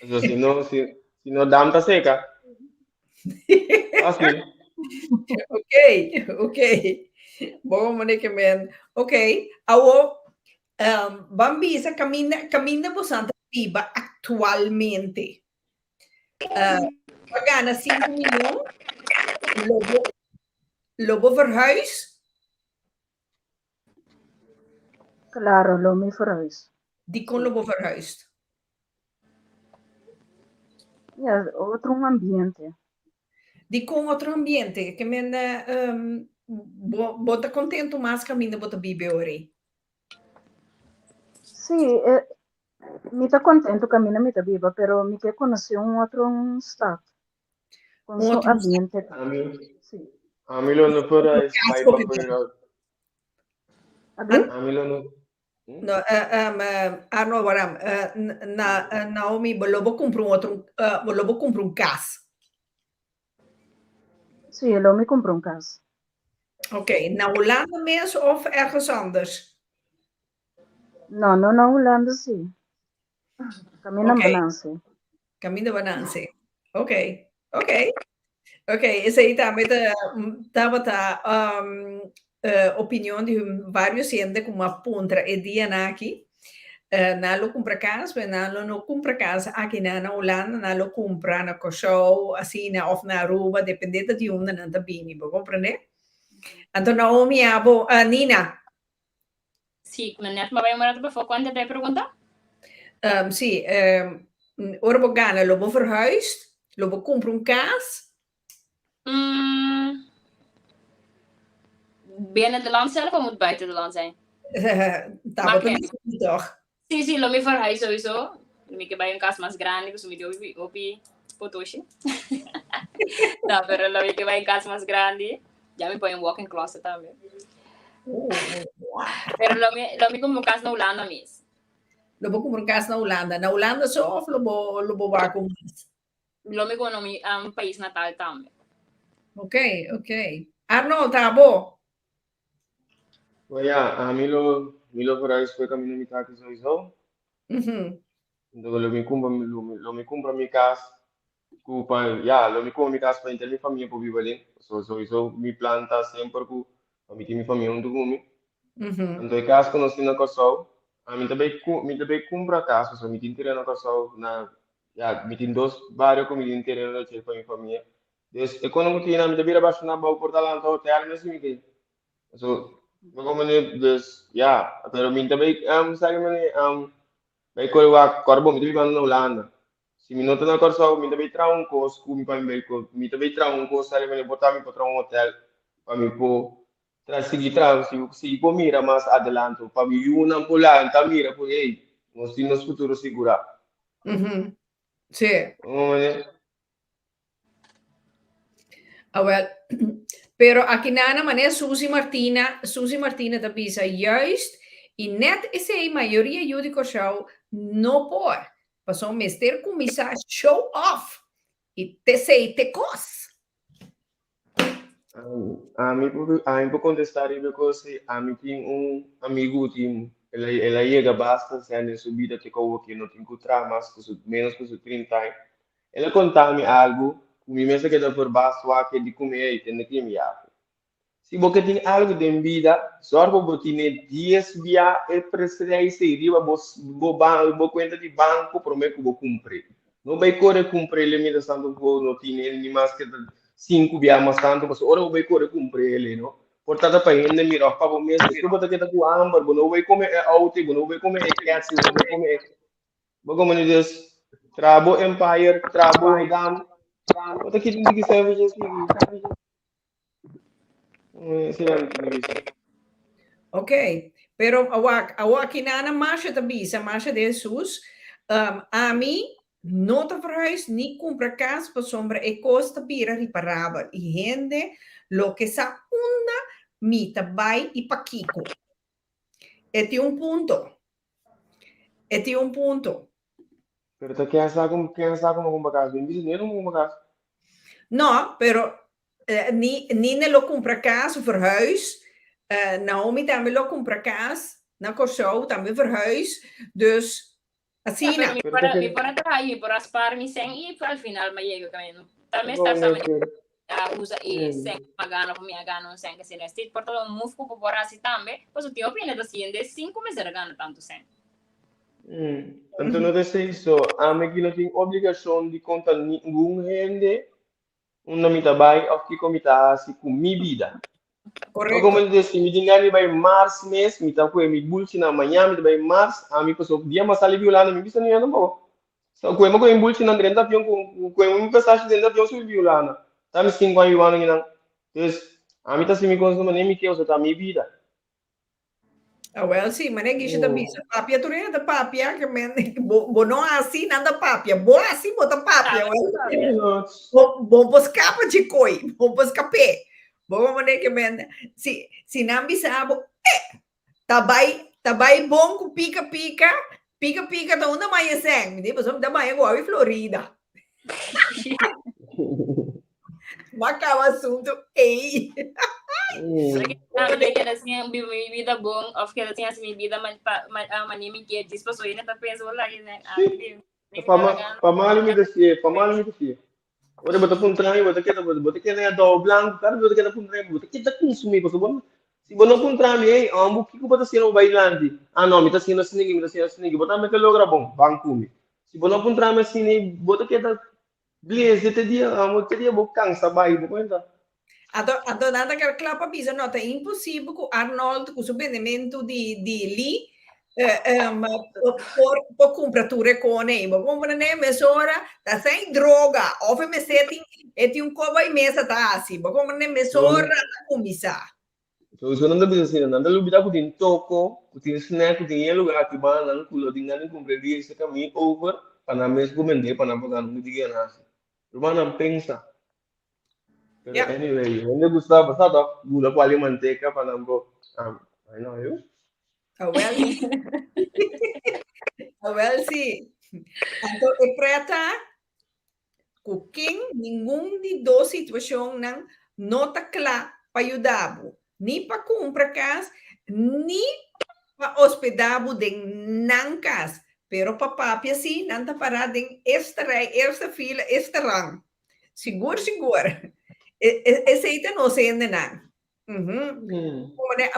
So, si no, si, si no dam ta seca. Fácil. Ok, ok. Bon, meneer men. Ok. Awo, um, ban bisa caminda, caminda bosan ta biba actualmente. Uh, bo gana 5 miljoen, lo bo, lo bo verhuis? Claro, lo mi verhuis. Dikon lo bo verhuis? Ja, otro ambiente. Dikon otro ambiente? Ke men um, bo, bo ta kontentu mas kaminda bo ta biba ori? Sí, eh, mi ta kontentu kaminda mi ta biba, pero mi ke konosé un otro stad. Kon Un su otro ambiente. Ami, Sí. ami lo no verhuis Kas bai pa hopi Peru. Abi? Ami lo no. Hm? No, eh, um, eh, Arnold, waram, eh, na, eh, Naomi, bo lo bo kumpra un otro, eh, bo lo bo kumpra un kas. Sí, lo mi kumpra un kas. Ok, na Hulanda mes of ergens anders? No, no na Hulanda sí. Kaminda Ok. Bananse. Kaminda Bananse. Ok, ok. Ok, esei tambe ta tabata um, uh, opinion di varios hende ku a puntra e dianan aki. Uh, nan lo kumpra kas, pero nan lo no kumpra kas aki na na Hulanda, nan lo kumpra na Kòrsou, asina, òf na Aruba, depende ta di unda nan ta bini, bo komprendé? Anto Naomi abo, uh, Nina. Sí, mi net m'a bai un rato pafó. Kuantu e pregunta? Um, sí, um, ora bo gana, lo bo verhuisd? Lo bo kumpra un kas? Binnen het land zelf of moet buiten het land zijn? Ta Maakt bo niet ta toch? Sí, sí, lo mi verhuis sowieso. Lo mi ke bai un kas mas grandi, pasobra mi tin hopi, hopi potoshi. No, pero lo mi ke bai un kas mas grandi. Ya mi pone un walk-in closet tambe. Oh, Pero lo mi, lo mi kumpra un kas na Hulanda mes. Lo bo kumpra un kas na Hulanda. Na Hulanda so of lo bo, lo bo wak un mas? Lo mi kumpra na mi um, pais natal tambe. Ok, ok. Arnold, ta bo? Well, ja, ami lo, mi lo verhuis fo'i kaminda mi ta aki sowieso. Entonces lo mi kumpra, lo mi, lo mi kumpra mi kas ku pa, ja, lo mi kumpra mi kas pa henter mi famia por biba aden. So, sowieso mi plan ta semper ku pa mi tin mi famia huntu ku mi. Anto e kas ku nos tin na Kòrsou, ami ta bai ku, mi ta bai kumpra kas pasobra mi tin tereno na Kòrsou na, ja, mi tin dos bario ku mi tin tereno na dje pa mi famia. Dus e kono ku tin ami ta bira basha na abou por ta lanta hotel mes mi tin. So, mi como ne, dus, ja, pero mi ta bai, um, sa ki mane, um, bai kore wak, kòrda bo, mi ta bibando na Hulanda. Si mi no ta na Kòrsou, mi ta bai traha un kos ku mi pa mi bai ko, mi ta bai traha un kos, sa ki mane, por ta mi por traha un hotel pa mi por tra, sigui traha, sigui, sigui por mira mas adelanto, pa mi yunan por lanta mira ku, hey, nos tin nos futuro sigurá. Sí. Como mane? Awel, pero aki nana manera Suzy Martina, Suzy Martina ta bisa juist i net esei mayoria yu di Kòrsou no por. Pasobra mester kuminsá show off i t'esei t'e kos. Ami por ami por kontestá riba e kos ei. Ami tin un amigu tin el a el a yega basta sèn den su bida te komo ke no tin ku traha mas ku su ménos ku su trinta aña. El a konta mi algu ku mi mes a keda verbas wak e di ku mi, Ey, tende ki mi yape. Si bo ke tin algu den bida, sòrg pa bo tine dies bia e preseis ei riba bo bo bo kuenta di banko promé ku bo kumpr'é. No bai kore kumpr'é el mientras tanto bo no tine el ni maske ta sinku bia mas tantu, pasobra ora bo bai kore kumpr'é el no por trata pa hende mira òf pa bo mes, despues bo ta keda ku hamber, bo no bai kome e outo, bo no bai kome e kètsi, bo no bai kome e. Bo komo ni Dios, traha bo empire, traha bo dam. Bo ta kiti diki sandwiches diki. Sí, mi tin bisa. Ok, pero awak, awak kinana Masha ta bisa, Masha de Jesus, um, ami no ta verhuis ni kumpra kas pasobra e kos ta bira riparabel i hende loke sa unda mi ta bai i pakiko. E tin un punto. E tin un punto. Pero ta ken sa como ken sa como kumpra kas? Mi bisa ni como kumpra kas. No, pero eh, ni Nina lo kumpra kas verhuis. Eh, Naomi tambe lo kumpra kas na Kòrsou, tambe verhuis. Dus Ja, asina. pero mi Pero por ta mi ken por a traha i mi por a spar mi sèn i al final mi a yega kaminda. Tal mes Bo ta mester a usa e sèn ku mi a gana of mi a gana un sèn ku asina. Esei por ta un move ku bo por hasi tambe, pasobra tin hopi hende ta siente sin ku mester a gana tantu sèn. Anto no ta esei so, ami ki no tin obligashon di konta ningun hende unda mi ta bai òf kiko mi ta hasi ku mi bida. Korekto. Komo mi ta desi, mi tin gana di bai Mars mes, mi ta kue mi bulchinan mañana mi ta bai Mars, ami pasobra dia mi a sali di Hulanda mi bisa niña tampoco. So kue mi kue mi bulchinan drenta avion, kue mi pasashi drenta avion subi di Hulanda. Ta mi sinku aña biba nan. Dus ami ta hasi mi kos manera mi ke, pasobra ta mi bida. Ah, wel, sí, mané Gisha ta bisa, papia tur hende ta papia, que men, bo, bo no hasi, nan ta papia, bo hasi, bo ta papia, wel. Bo, bo por skapa dje koi, bo por skap'é. Bo por mané ke men, si, si nan bisa bo, eh, ta bai, ta bai bon ku pika pika, pika pika ta unda maya sèn, mi di, pasobra mi ta baña ku awi Florida. Ma kaba asuntu ei. Ami keda sin biba mi vida bon of keda sin hasi mi vida man pa man ah, mani mi ke djis paso hende ta pensa bo laki nen ah mi mi Pa ma pa malu mi ta sié, pa malu mi ta sié. Ora bo ta puntra mi, bo ta keda bo ta keda e dou blanku, kada bo ta keda puntra mi, bo ta keda kunsumí pasobra bo si bo no puntra mi, ey, amo kiko bo ta hasiendo bo bai dilanti? Ah no, mi ta hasiendo asina aki, mi ta hasiendo asina aki, bo tambe ta logra bon, ban ku mi. Si bo no puntra mi asina, bo ta keda bleze te dia, amo te dia bo kansa bai, bo kuenta. Anto, anto nan ta keda kla pa bisa, no, ta imposibel ku Arnold ku su bendementu di, di li, eh, um, por, por kumpra tur e kone ei. Bo kumpra ne mesora, ta sein droga, of e mester tin, e tin un koba i mesa ta hasi. Bo kumpra ne mesora ta kuminsá. Sowieso nan ta bisa asina, nan ta lubida ku tin toko, ku tin snack, ku tin yen lugar aki banda nan ku lo tin gana di kumpra di ese kamin over pa nan mes por bende pa nan por gana un di ganashi. Rumannan pensa. Pero Ya. anyway, hende gusta basta tok gula ku ali manteka pa nan por I know you. Awel. Awel si. Anto e preta Ku ken ningun di dos situashonnan no ta kla pa yuda bo, ni pa kumpra kas ni pa hospedá bo den nan kas. Pero pa papia sí, nan ta pará den esta rei, esta fila, esta rang. Sigur, sigur. Esei ta nos hendenan.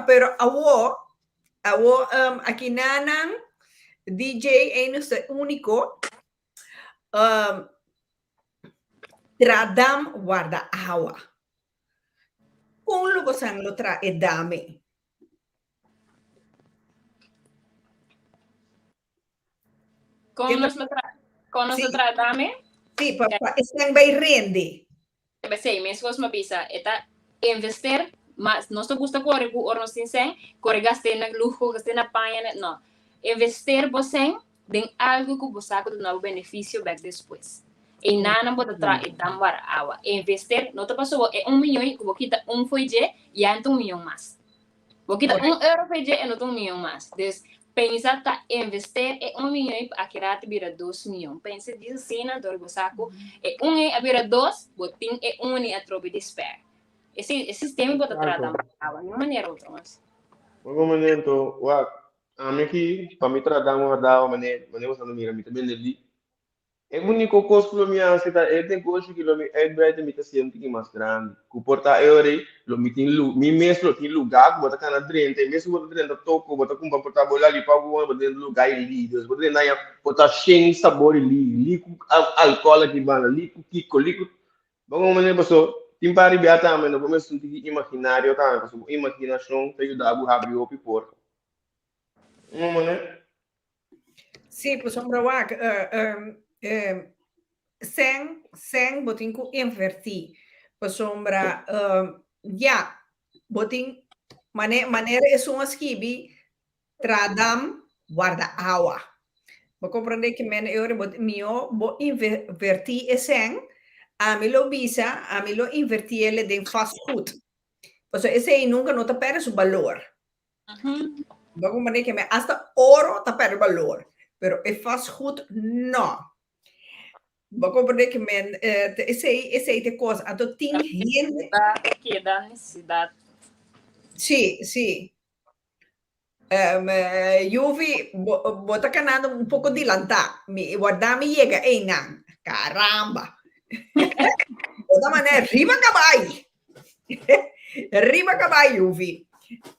Pero awo, awo aki nanan, DJ Enos ta úniko. Um, tra dam warda awa. Kon lo bosan lo tra e dam ei? Kon nos lo tra, kon nos lo tra e dam ei? Sí, pa, pa esnan bai rende. P'esei, meskos mi a bisa, e ta invester, mas nos ta gusta kore ku ora nos tin sèn, kore gast'é na luho, gast'é na paña, na, no. Invester bo sèn den algu ku bo sa ku ta duna bo benefisio bèk despues. Einan bo ta traha e dam wara awa. Invester no ta pasobra e un miyon ku bo kita un fo'i dje, ya ta un miyon mas. Bo kita un euro fo'i dje, e no ta un miyon mas. Dus, pensa ta invester e un miyon pa aki rato bira dos miyon. Pensa di asina dor bo sa ku e un ei a bira dos, bo tin e un ei atrobe di spare. Esei e sistema bo ta traha Exacto. dan awa, ni un manera otro mas. Un momento, wak, ami aki, pa mi traha dan warda awa, mane, mane bo sa no mira, mi ta bende li. E úniko kos ku lo mi hasi ta e negoshi ku lo mi uitbreiden mi ta hasié un tiki mas grandi. Ku por ta e ora ei lo mi tin lu mi mes lo tin lugá ku bo ta kana drenta i mes ku bo ta drenta toko bo ta kumpra por ta bo lalipòp ku bo ta drenta lugá i li. Dus bo ta drenta haña por ta shen sabor di li, li ku alkòl aki banda, li ku kiko, li ku Bo un manera paso tin par di bia tambe no por mester un tiki imaginario tambe paso bo imaginashon ta yuda bo habri hopi porta. Un manera. Sí, pasobra wak, sèn, sèn bo tin ku invertí. Pasobra, ya, bo tin, mane, manera esun a skibi, traha dam, warda awa. Bo komprondé ki men e ora bo mihó bo invertí e sèn, ami lo bisa, ami lo invertí el den vastgoed. Pasobra esei nunka no ta pèrdè su balor. Bo comprende que me hasta oro ta perde valor, pero e vastgoed no. Bo comprende que men eh, te, esei, esei te cosa. Anto tin hende. Keda necesidad. Sí, sí. Um, eh, Yuvi, bo, bo ta kanando un poco dilantá. Mi, guarda mi yega einan. Caramba. Bo ta manera riba cabai. Riba cabai, Yuvi.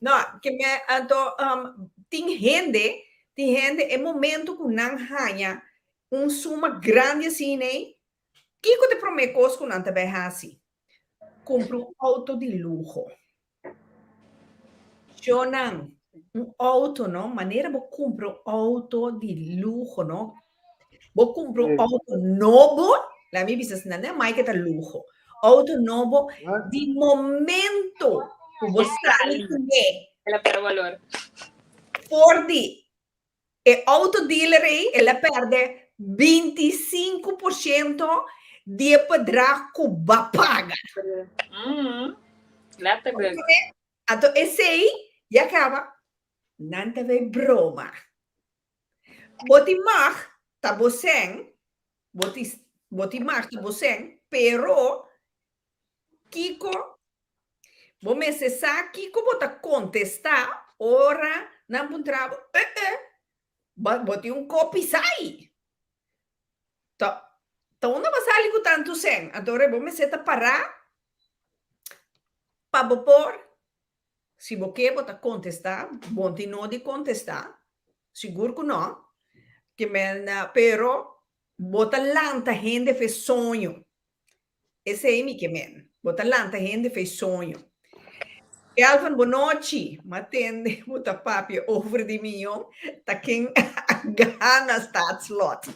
No, que me, anto, um, tin hende. Tin hende e momento ku nan haña un suma grandi asina ei, kiko ta e promé kos ku nan ta bai hasi? Kumpra un outo di luho. Shownan, un outo no, manera bo kumpra un outo di luho no, bo kumpra un outo nobo, laat mi bisa asina, ne mai ke ta luho, outo nobo, di momento ku bo sali kuné, El a perde balor. For di e auto dealer ei, el a perde 25% di e bedrag ku ba paga. Letterlijk. Anto esei ya kaba, nan ta bay broma. Bo tin mag ta bo sèn, bo tin bo tin mag ta bo sèn, pero kiko Bo mester sa kiko bo ta kontestá ora nan puntra bo, Eh eh, bo tin un kopi sai? Ta ta unda bo a sali ku tantu sèn? Anto ora bo mester ta pará pa bo por, si bo ke bo ta kontestá, bo no tin nodi kontestá, sigur ku no, ke men, pero bo ta lanta hende fe soño. Esei mi ke men. Bo ta lanta hende fei soño. Kelvin, bonochi. Ma tende bo ta papia over di miyon. Ta ken a gana Staatslot?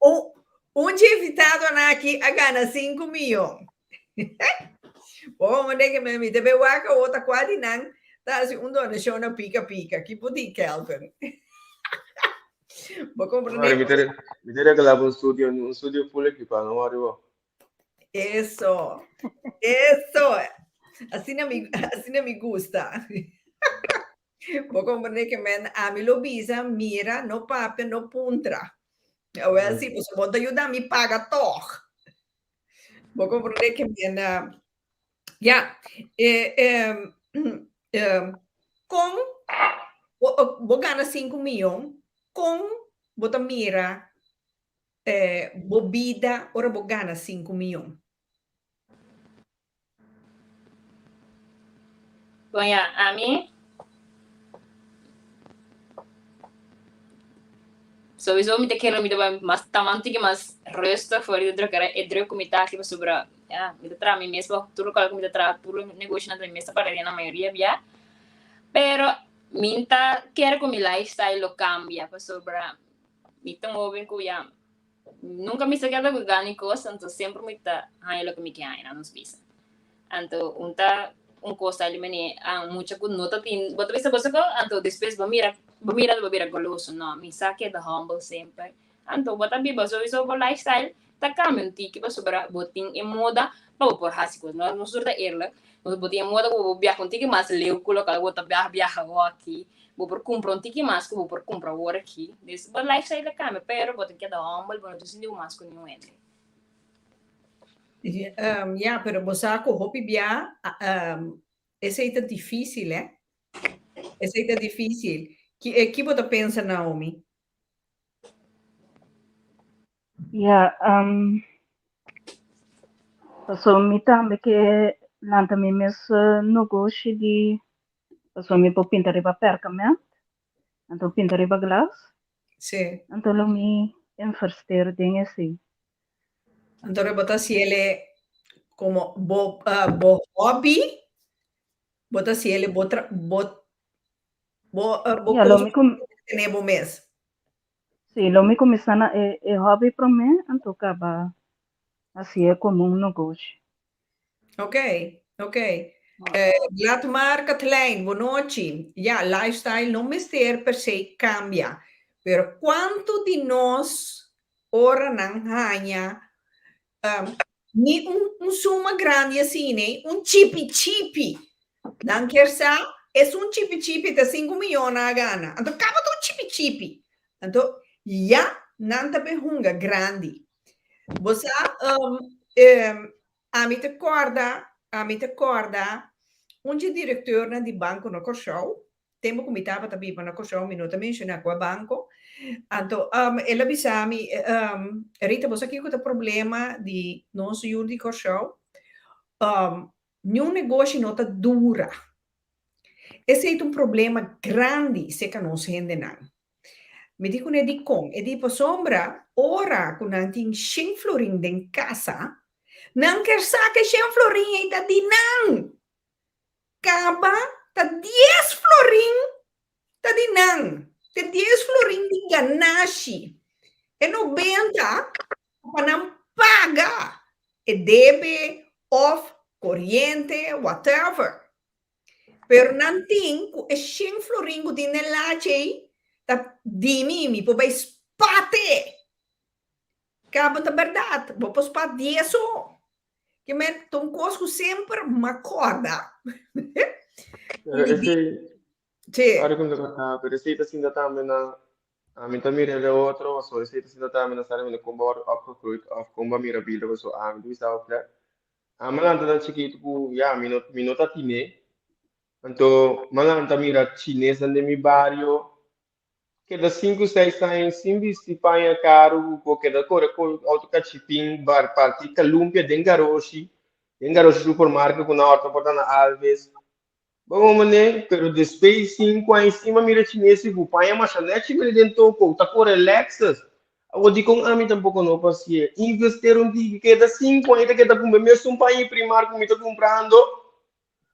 Un, un dje invitadonan aki a gana sinku miyon. Bo komprende ke men mi ta be wak awor ta kua di nan ta hasi un donashon na Pika Pika. Ki bo di, Kelvin? Bo komprende? Mi ta, mi ta regala bo un studio, un studio full ekipa, no worry bo. Eso, eso. Asina mi, asina mi gusta. Bo comprende que men ami lo bisa, mira, no papia, no puntra. Awel si, pues bo ta yuda mi paga toch. Bo comprende que men, uh, ja, eh, eh, eh, con bo, bo gana 5 miljoen, con bo ta mira Bo bida ora bo gana sinku miyon. Bon ya, ami sowieso mi ta kere mi ta bai mas taman tiki mas rustig for di drukkerij e druk ku mi ta hasi pasobra ya mi ta traha mi mes pa tur lokual ku mi ta traha tur negoshonan ta mi mes ta para den na mayoria bia pero mi ta kere ku mi lifestyle lo kambia pasobra Mi ta un hoben ku ya nunka mi sa keda ku gana kos, anto semper mi ta haña loke mi ke haña na nos bisa. Anto un ta un kos ta mane a mucha ku no ta tin, bo ta bisa boso ko, anto despues bo mira, bo mira bo bira goloso. No, mi sa keda humble semper. Anto bo ta biba sowiso bo lifestyle ta kambia un tiki pasobra bo tin e moda pa bo por hasi kos. No, nos tur ta eerlijk. Bo tin e moda ku bo biaha un tiki mas leu ku loke bo ta biaha biaha awor aki. Bo por kumpra un tiki mas ku bo por kumpra awor aki. Dus bo lifestyle ta kambia, pero bo ta keda humble, bo no ta sinti bo mas ku niun hende. Ya, pero bo sa ku hopi bia esei ta difísil, eh. Esei ta difísil. Ki ki bo ta pensa, Naomi? Ya, pasobra mi tambe ke lanta mi mes negoshi di Pasobra mi por pinta riba perkament, anto pinta riba glas. Sí. Anto lo mi inversteer den esei. Anto bo ta hasiele como bo bo hobby, bo ta hasiele bo tra bo bo bo Ya, lo cosa mi kum tene bo mes. Sí, lo mi kuminsá na e e hobby promé, anto kaba hasié komo un negoshi. Ok, ok. Eh, Gladmar Katlijn, bonochi. Ja, lifestyle no mester per se cambia. Pero cuanto di nos ora nan haña um, ni un, un suma grandi asina, eh, un chipi chipi. Nan kier sa, es un chipi chipi ta 5 miljoen a gana. Anto kaba ta un chipi chipi. Anto ya nan ta be hunga grandi. Bo sa, um, um, ami ta kòrda, ami ta kòrda un dje direkteurnan di banko na Kòrsou, tempu ku mi tabata biba na Kòrsou, mi no ta menshoná kua banko, anto um, el a bisa mi, um, Rita, bo sa kiko ta problema di nos yu di Kòrsou? Um, niun negoshi no ta dura. Esei ta un problema grandi serka nos hendenan. Mi di kuné dikon? E di pasobra ora ku nan tin shen florin den kasa, nan ker sa ku e shen florin ei ta di nan. Kaba ta dies florin ta di nan. Ta dies florin di ganashi. E nobenta ta pa nan paga e debe òf koriente, whatever. Pero nan tin ku e shen florin ku tin den lachi ei ta di mi, mi por bai spate. Kaba ta bèrdat, bo por spat dies so. Ke men ta un kos ku semper m'a kòrda. Pero esei, Sí. sorry ku mi ta kòrta, pero esei ta sinta tambe na, ami ta mira el otro, paso esei ta sinta tambe na sali mi kon bo wòrdu opgegroeid òf kon bo a mira bida, paso ami ta bisa bo flat. Ami a lanta na chikitu ku ya mi no mi no ta tine, anto mi a lanta mira chinesnan den mi bario keda sinku seis aña sin bisti paña karu ku por keda kore ku outo kachipin bar parti kalumpia den garoshi den garoshi supermarket ku nan òrta por ta na Alves. Bo mane, pero despues 5 aña sin a mira chines y cu paña masha nechi mira den toko, ta core Lexus. Awor dicon ami tampoco no por hacié? Investeer un tiki, keda 5 aña ta keda cumpra mesun paña y Primark cu mi ta cumprando.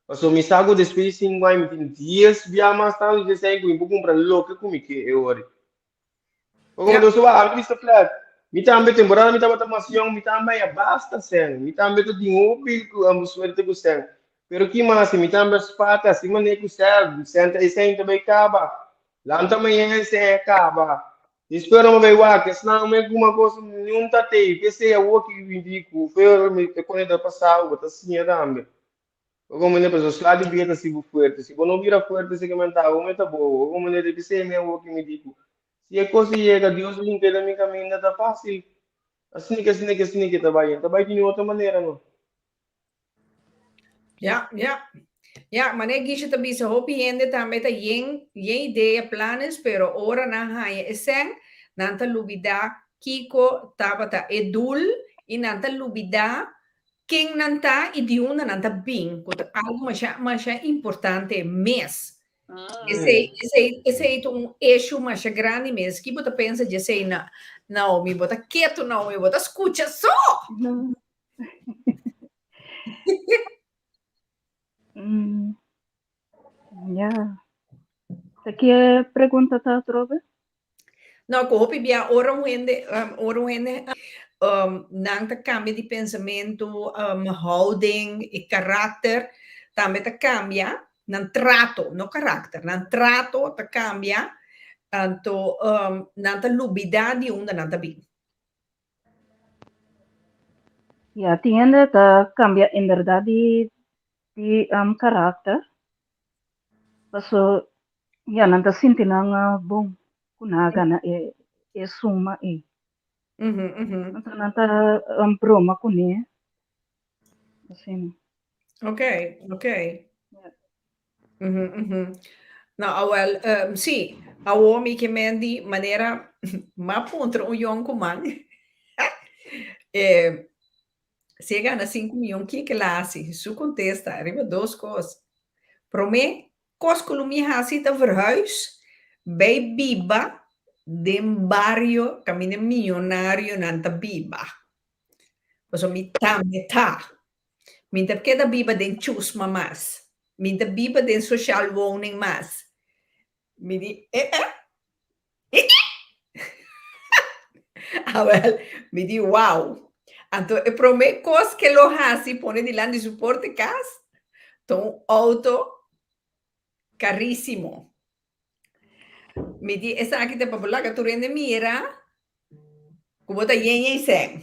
Pasobra mi sa cu despues di 5 aña mi tin 10 bia mas tanto di esey cu mi por cumpra loke cu mi ke e ora. Como Ja. nos a mester flat. Mi tambe temporada mi tabata mas yong, mi tambe a basta sen. Mi tambe ta tin hopi ku am suerte ku sen. Pero ki mas, mi tambe spata, si mane ku sen, sen ta sen ta bai kaba. Lanta mañana sen a kaba. Despues ora mi bai wak, esnan me kuma kos niun ta tei. P'esei awor ki mi di ku fe ora mi e kone ta pasa, bo ta siña tambe. Bo mane pasobra sla di bia ta si bo fuerte. Si bo no bira fuerte si ke menta bo meta bobo. Bo mane di p'esei mi awor ki mi di ku si e kos a yega Dios a limpia den mi kaminda ta fásil. Asina ke asina ke asina ke ta bai. Ta bai di niun otro manera no. Ja, ja. Ja, mane Gisha ta bisa hopi hende tambe ta yen yen idea, planes, pero ora nan haña e sèn, nan ta lubidá kiko tabata e doel i nan ta lubidá Ken nan ta i di unda nan ta bin, ku ta algu masha masha importante mes. Esei esei esei ta un issue masha grandi mes. Ki bo ta pensa di esei na Naomi? Bo ta ketu Naomi, bo ta skucha so! No. Mm, ya. Ta ki pregunta ta atrobe? No, ku hopi bia ora un hende, ora un hende nan ta kambia di pensamentu, houding, e karakter tambe ta kambia, nan trato, no karakter, nan trato ta kambia, anto nan ta lubida di unda nan ta bin. Ya, tin hende ta kambia inderdat di di karakter, paso Ya, nan ta sinti nan bon ku nan a gana e e suma ei. Anto nan ta broma kuné. Asina. Ok, ok. No, awel, sí, awor mi ke men di manera m'a puntra un yonkuman si e gana sinku miyon kiko el a hasi? Su kontesta riba dos kos. Promé, Kos ku lo mi hasi ta verhuis bay biba den bario kaminda miyonarionan ta biba. Pasobra mi tambe ta. Mi ta keda biba den chusma mas. Mi ta biba den sociaal woning mas. Mi di, eh eh. Awel, mi di wow. Anto e promé kos ke lo hasi pone dilanti su porta kas ta un outo karísimo. Mi di esaki ta pa bo laga tur hende mira ku bo ta yen yen sèn.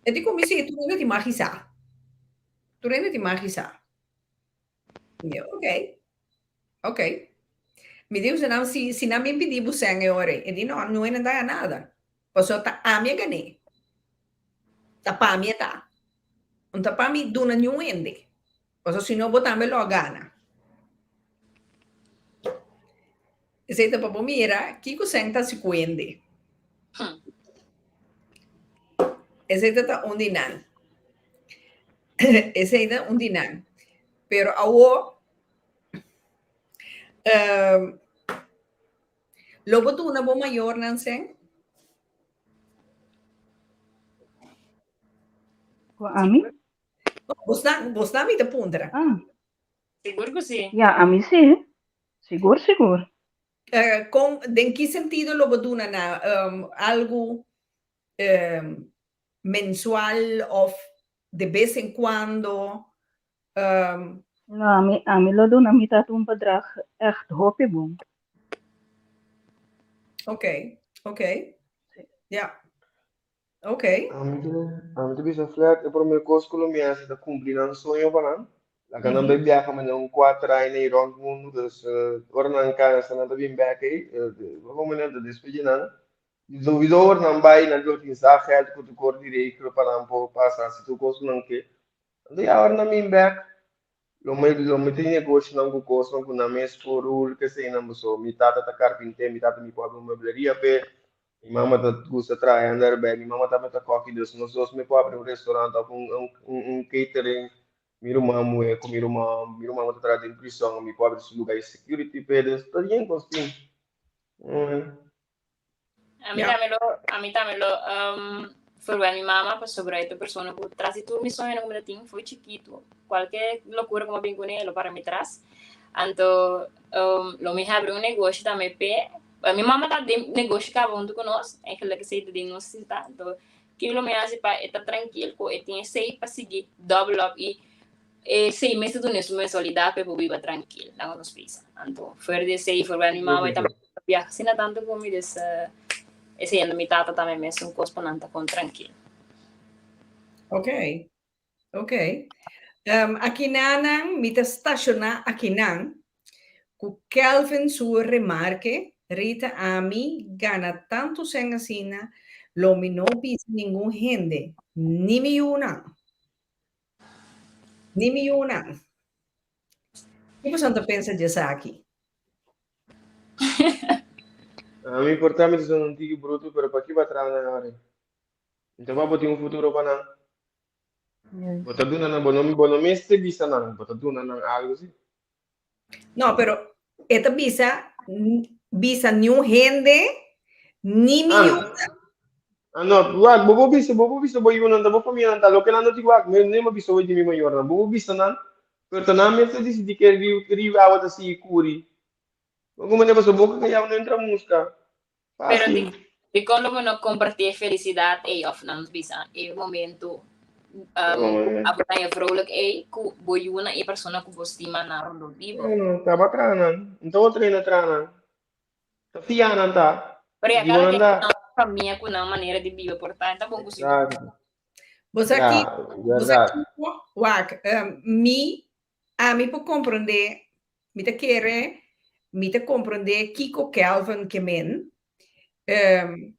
E di ku mi si tur hende tin mag hisa. Tur hende tin mag hisa. Mi di ok. Ok. Mi di usa nan si si nan bin pidi bo sèn e ora ei. E di no, no e nan ta gana nada. Pasobra ta ami a gan'é. Ta pa mi e ta. No ta pa mi duna niun hende. Pasobra si no bo tambe lo a gana. Esei ta pa bo mira kiko sèn ta hasi ku hende. Esei ta ta un di nan. Esei ta un di nan. Pero awor. Lo bo duna bo mayornan sèn? Ku ami? Bosnan, bosnan mi ta puntra. Ah. Sigur ku si. Ya, ami si. Sigur, sigur. Eh, kon, den ki sentido lo bo duna na um, algu um, mensual of de bes en cuando? Um, No, ami, ami lo duna mi tata un bedrag echt hopi bon. Oké, oké. Ja. Oké. Ami ta, ami ta bisa flat, e promé kos ku lo mi hasi ta kumpli nan soño pa nan. Laga nan bai biaha manera un kuater aña ei rònt mundu, dus ora nan kansa nan ta bin bèk ei, bo manera ta despedí nan. Souiso ora nan bai nan lo tin sa gèld ku tur kos di regla pa nan por pasa hasi tur kos ku nan ke. Anto ya ora nan bin bèk lo mi lo mi tin negoshonan ku kosnan ku nan mes por rul keseinan pasobra mi tata ta karpinté, mi tata mi por habri un muebleria p'e, mi mama ta gusta traha hènderbèk, mi mama tambe ta kòki dus nos dos mi por habri un restaurant òf un un un catering. Mi ruman muhé ku mi ruman mi ruman ku ta traha den prison mi por habri su luga di security p'e dus ta bien kos tin. Ami tambe lo, ami tambe lo um, verwen mi mama pasobra e ta persona ku tras di tur mi soñonan ku mi ta tin foi chikitu. Kualke lokura ku mi a bin kuné, lo para mi tras. Anto um, lo mi habri un negoshi tambe p'e. Mi mama ta den negoshi kaba huntu ku nos, eigenlijk esei ta den nos sita. Anto kiko lo mi hasi pa e ta trankil ku e tin esei pa sigui double up i esei mes ta duna su mensualidat pa e por biba trankil, laga nos bisa. Anto fuera di esei verwen mi mama e tambe ta biaha asina tantu ku mi, dus esei anto mi tata tambe mesun kos pa nan ta kon trankil. Ok, ok. Um, akinanan, mi ta stashoná akinan ku Kelvin su remarke, Rita ami gana tantu sèn asina, lo mi no bisa ningun hende, ni mi yunan. Ni mi yunan. Ki boso ta pensa di esaki? Ami por ta mi ta sona un tiki brutu, pero paki ba traha nan awor? Nta ba bo tin un futuro pa nan? Bo ta duna nan, bo no, bo no mester bisa nan, bo ta duna nan algu si. No, pero e ta bisa, bisa niun hende, ni mi Ah, yunan. ah no, wak, bo por bisa, bo por bisa bo yunan ta, bo famianan ta, loke nan no tin wak, mi no bisa hoy di mi mayornan, bo por bisa nan, pero ta nan mes ta disidi ke riu, riu awa ta sigui kuri. Bo como ne pasobra bo ka yau no entra muska. Pero di, dikon lo bo no kompartí e felisidat ei òf nan bisa e momento um, abo ta vrolijk ei ku bo yunan i e persona ku bo stima nan rondó di bo? No, taba traha nan. No ta traina traha nan. Ta fia nan ta. Pero ya Digo kada nan ken ta. ku nan famia ku nan manera di biba por ta, ta bon ku si. Exacto. Bo sa Ya, ki, bo sa verdad. kiko, wak, um, mi, ami por komprendé Mi ta kere, mi ta komprendé kiko Kelvin ke men.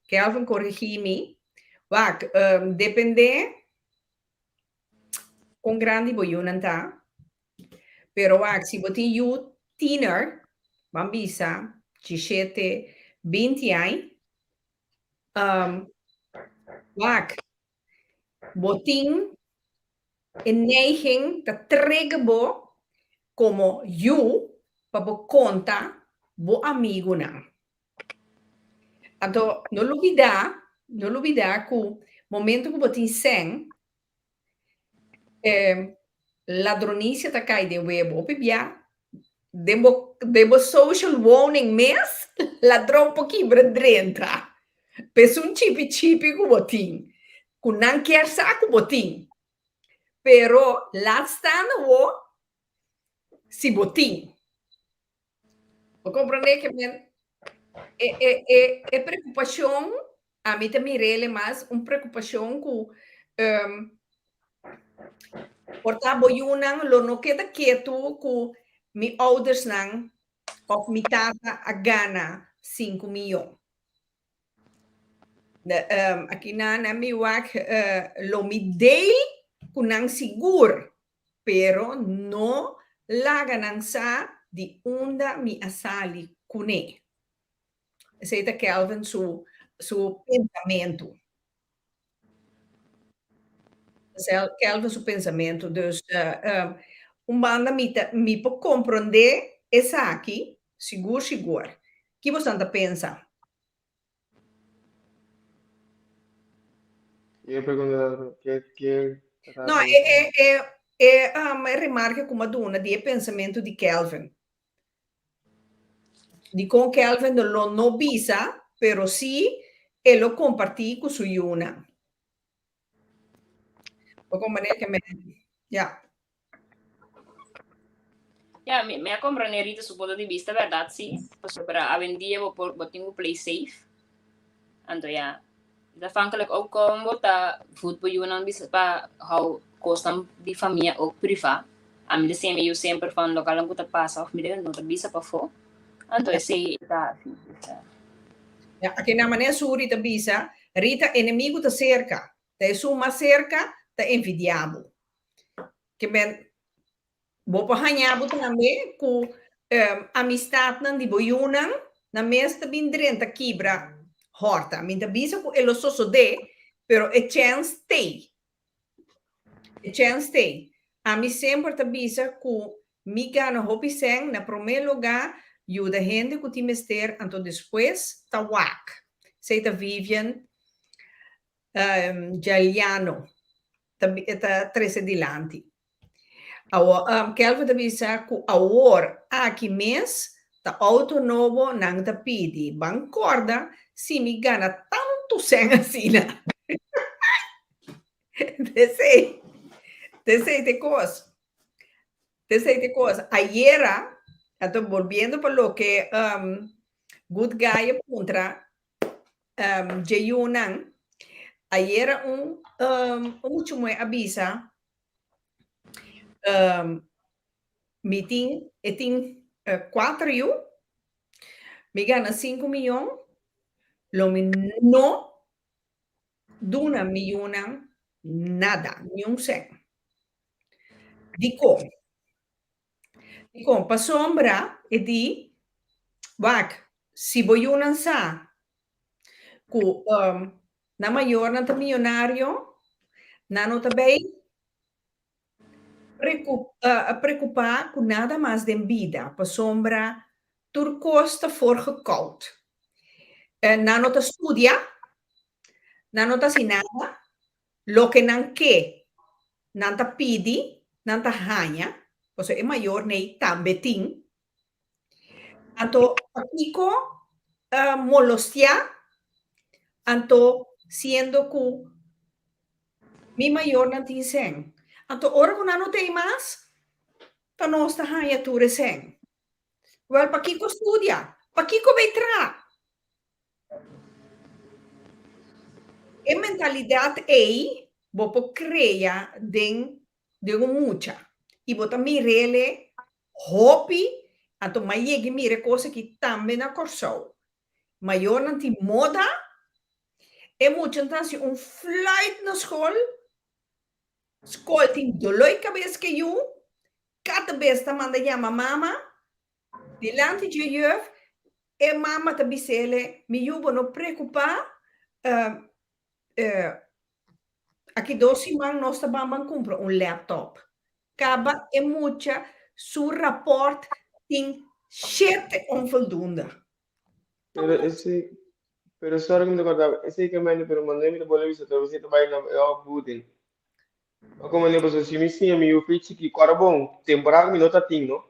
Kelvin korigí mi. Wak, dependé kon grandi bo yunan ta, pero wak, si bo tin yu tiener, ban bisa dishete, binti aña, wak, bo tin E neiging ta trigger bo komo yu pa bo konta bo amigunan. Anto no lubidá, no lubidá ku momento ku bo tin sèn, e ladronisia ta kai den webo. Hopi bia den bo den bo social woning mes ladron por kibra drenta. P'esun chipi chipi ku bo tin, ku nan kier sa ku bo tin. Pero laat staan awo si bo tin. Bo comprende ke men e e e e preocupacion ami ta mirele mas un preocupacion ku um, por ta bo yunan lo no keda ketu ku mi oudersnan of mi tata a gana sinku miyon. Aki nan a mi wak lo mi deel ku nan sigur, pero no laga nan sa di unda mi a sali kuné. Esei ta Kelvin su su pensamentu. Kelvin su pensamentu. Dus un banda mi ta mi por komprondé esaki sigur sigur. Ki bosan ta pensa? Ke pregunta ke ke No, e e e e um, e remarke ku m'a duna di e pensamentu di Kelvin. Dikon Kelvin lo no bisa, pero sí e lo kompartí ku su yunan. Bo komprendé ke men? Ja. Ja, mi, mi a comprende Rita su punto di vista, verdad, sí. Pasobra awendia bo por, bo tin ku play safe. Anto ja, het afhankelijk ook kon bo ta voed bo yunan bisa pa hou kosnan di famia ook priva. Ami ta siña mi yu semper van loke ku ta pasa of mi no ta bisa pafó. Anto esei ta así. Ja, aki na manera su Rita bisa, Rita, enemigu ta serka. Ta esun mas serka ta envidiá bo. Ke men bo por haña bo tambe ku amistatnan di bo yunan nan mes ta bin drenta kibra hòrta. Mi ta bisa ku e lo sosodé, pero e chèns t'ei. E chèns t'ei. Ami semper ta bisa ku mi gana hopi sèn na promé lugá yuda hende ku tin mester anto despues ta wak. Esei ta Vivian Gialiano ta ta trese dilanti. Awor Kelvin ta bisa ku awor aki mes ta outo nobo nan ta pidi. Ban kòrda si mi gana tantu sèn asina. T'esei, t'esei t'e kos. T'esei t'e kos. Ayera, anto bolbiendo pa loke Good Guy a puntra dje yunan, ayera un un mucha muhé a bisa mi tin e tin kuater yu, mi gana sinku miyon, lo mi no duna mi yunan nada, niun sèn. Dikon? Dikon? Pasobra e di, wak, si bo yunan sa ku nan mayornan ta miyonario, nan no ta bay preokupá ku nada mas den bida, pasobra tur kos ta voorgekoud. Nan no ta studia, nan no ta hasi nada, Loke nan ke, nan ta pidi, nan ta haña, pasobra e mayor nei tambe tin. Anto pakiko molostiá? Anto siendo ku mi mayornan tin sèn. Anto ora ku nan no tin mas, ta nos ta haña tur e sèn. Wèl, pakiko studia? Pakiko bay traha? E mentalidat ei bo por krea den den un mucha i bo ta mir'ele hopi, anto m'a yega i mira e kos aki tambe na Kòrsou. Mayornan tin moda, e muchanan ta hasi un fluit na skol, skol tin doloi kabes ke yu, kada bes ta manda yama mama, Dilanti dje juf, e mama ta bis'ele, Mi yu, bo no preokupá, aki dos siman nos ta ban ban kumpra un laptop. Kaba e mucha su rapòrt tin shete onvoldoende. Pero esei, pero sorry ku mi ta korta bo, esei ke mende pero manera mi ta bolbe bisa tur esei ta bai na e opvoeding. Ma komo ne pasobra si mi siña mi yu fe chikí, kòrda bon, temporada ku mi no ta tin no,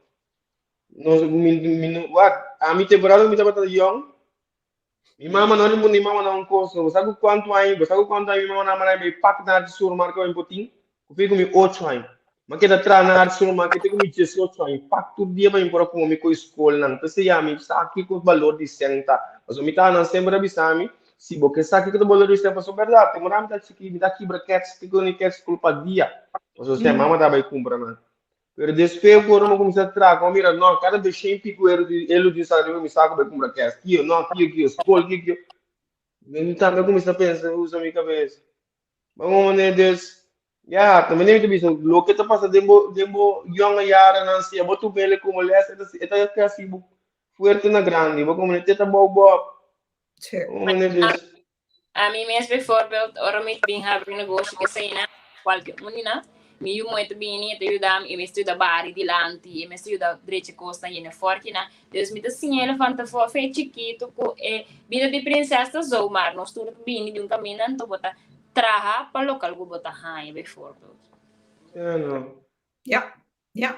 nos mi mi no wak, ami temporada ku mi tabata yòn, mi mama no ni mi mama na un kos no, bo sa ku kuantu aña, bo sa ku kuantu aña mi mama na manda mi pak na di supermarket pa mi por tin? Ku fe ku mi ocho aña. Mi a keda traha na art supermarket te ku mi diesocho aña, pak tur dia pa mi por a kome ku e skolnan. P'esei ya mi sa kiko balor di sèn ta. Pasobra mi tata nan semper a bisa mi, si bo ke sa kiko ta balor di sèn, pasobra bèrdat, temporada mi ta chikí mi ta kibra kèts te ku ni kèts skol pa dia. Pasobra sèn mama ta bai kumpra nan. Pero despues ku ora mi a kuminsá traha, ku mi a mira, no, kada bes shen piku elu di sa riba mi saku bai kumpra kèts. Kio, no, kio, kio, skol, kio, kio. Mi tambe a kuminsá pensa, usa mi kabes. Bo manera des, ya, ta manera mi ta bisa, loke ta pasa den bo, den bo yonge jarennan, si abo tuma ele como les, e ta, e ta hasi bo fuerte na grandi, bo como te ta bou bo op. Sí. Bo manera des. Ami mes bijvoorbeeld, ora mi bin habri negoshi ke esei na, kualke un di nan, Mi yu muhé ta bini, e ta yuda mi, e mes ta yuda bari dilanti, e mes ta yuda drecha kosnan, yena fòrkinan. Dus mi ta siña e levanta for fe chikitu ku e bida di prinses ta zomaar. Nos tur ta bini di un kaminda anto bo ta traha pa lokal ku bo ta haña bijvoorbeeld. Ja, no. Ja, ja,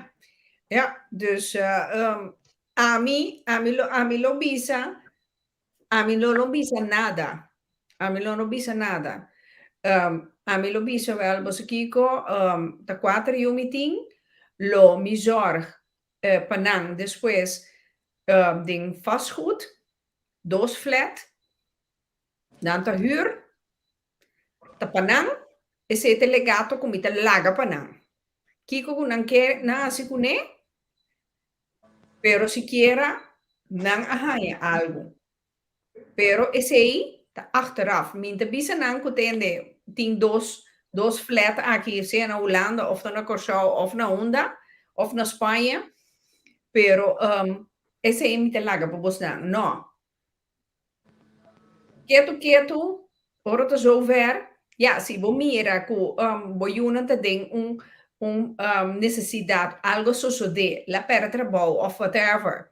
ja. Dus ami, ami lo, ami lo bisa, ami lo no bisa nada. Ami lo no bisa nada. Ami lo bisa wel, boso kiko, ta kuater yu mi tin, lo mi zorg pa nan despues den vastgoed, dos flat, nan ta huur, ta pa nan, esei ta e legato ku mi ta laga pa nan. Kiko ku nan ke nan hasi kuné, pero sikiera nan a haña algu. Pero esei ta achteraf. Mi ta bisa nan ku tende tin dos dos flat aki, sea na Hulanda of ta na Kòrsou of na unda, of na Spaña, pero esei mi ta laga pa bosnan. No. Ketu ketu, ora ta zover, ya, si bo mira ku bo yunan ta den un un nesesidat, algo a sosodé, la pèrdè trabou of whatever,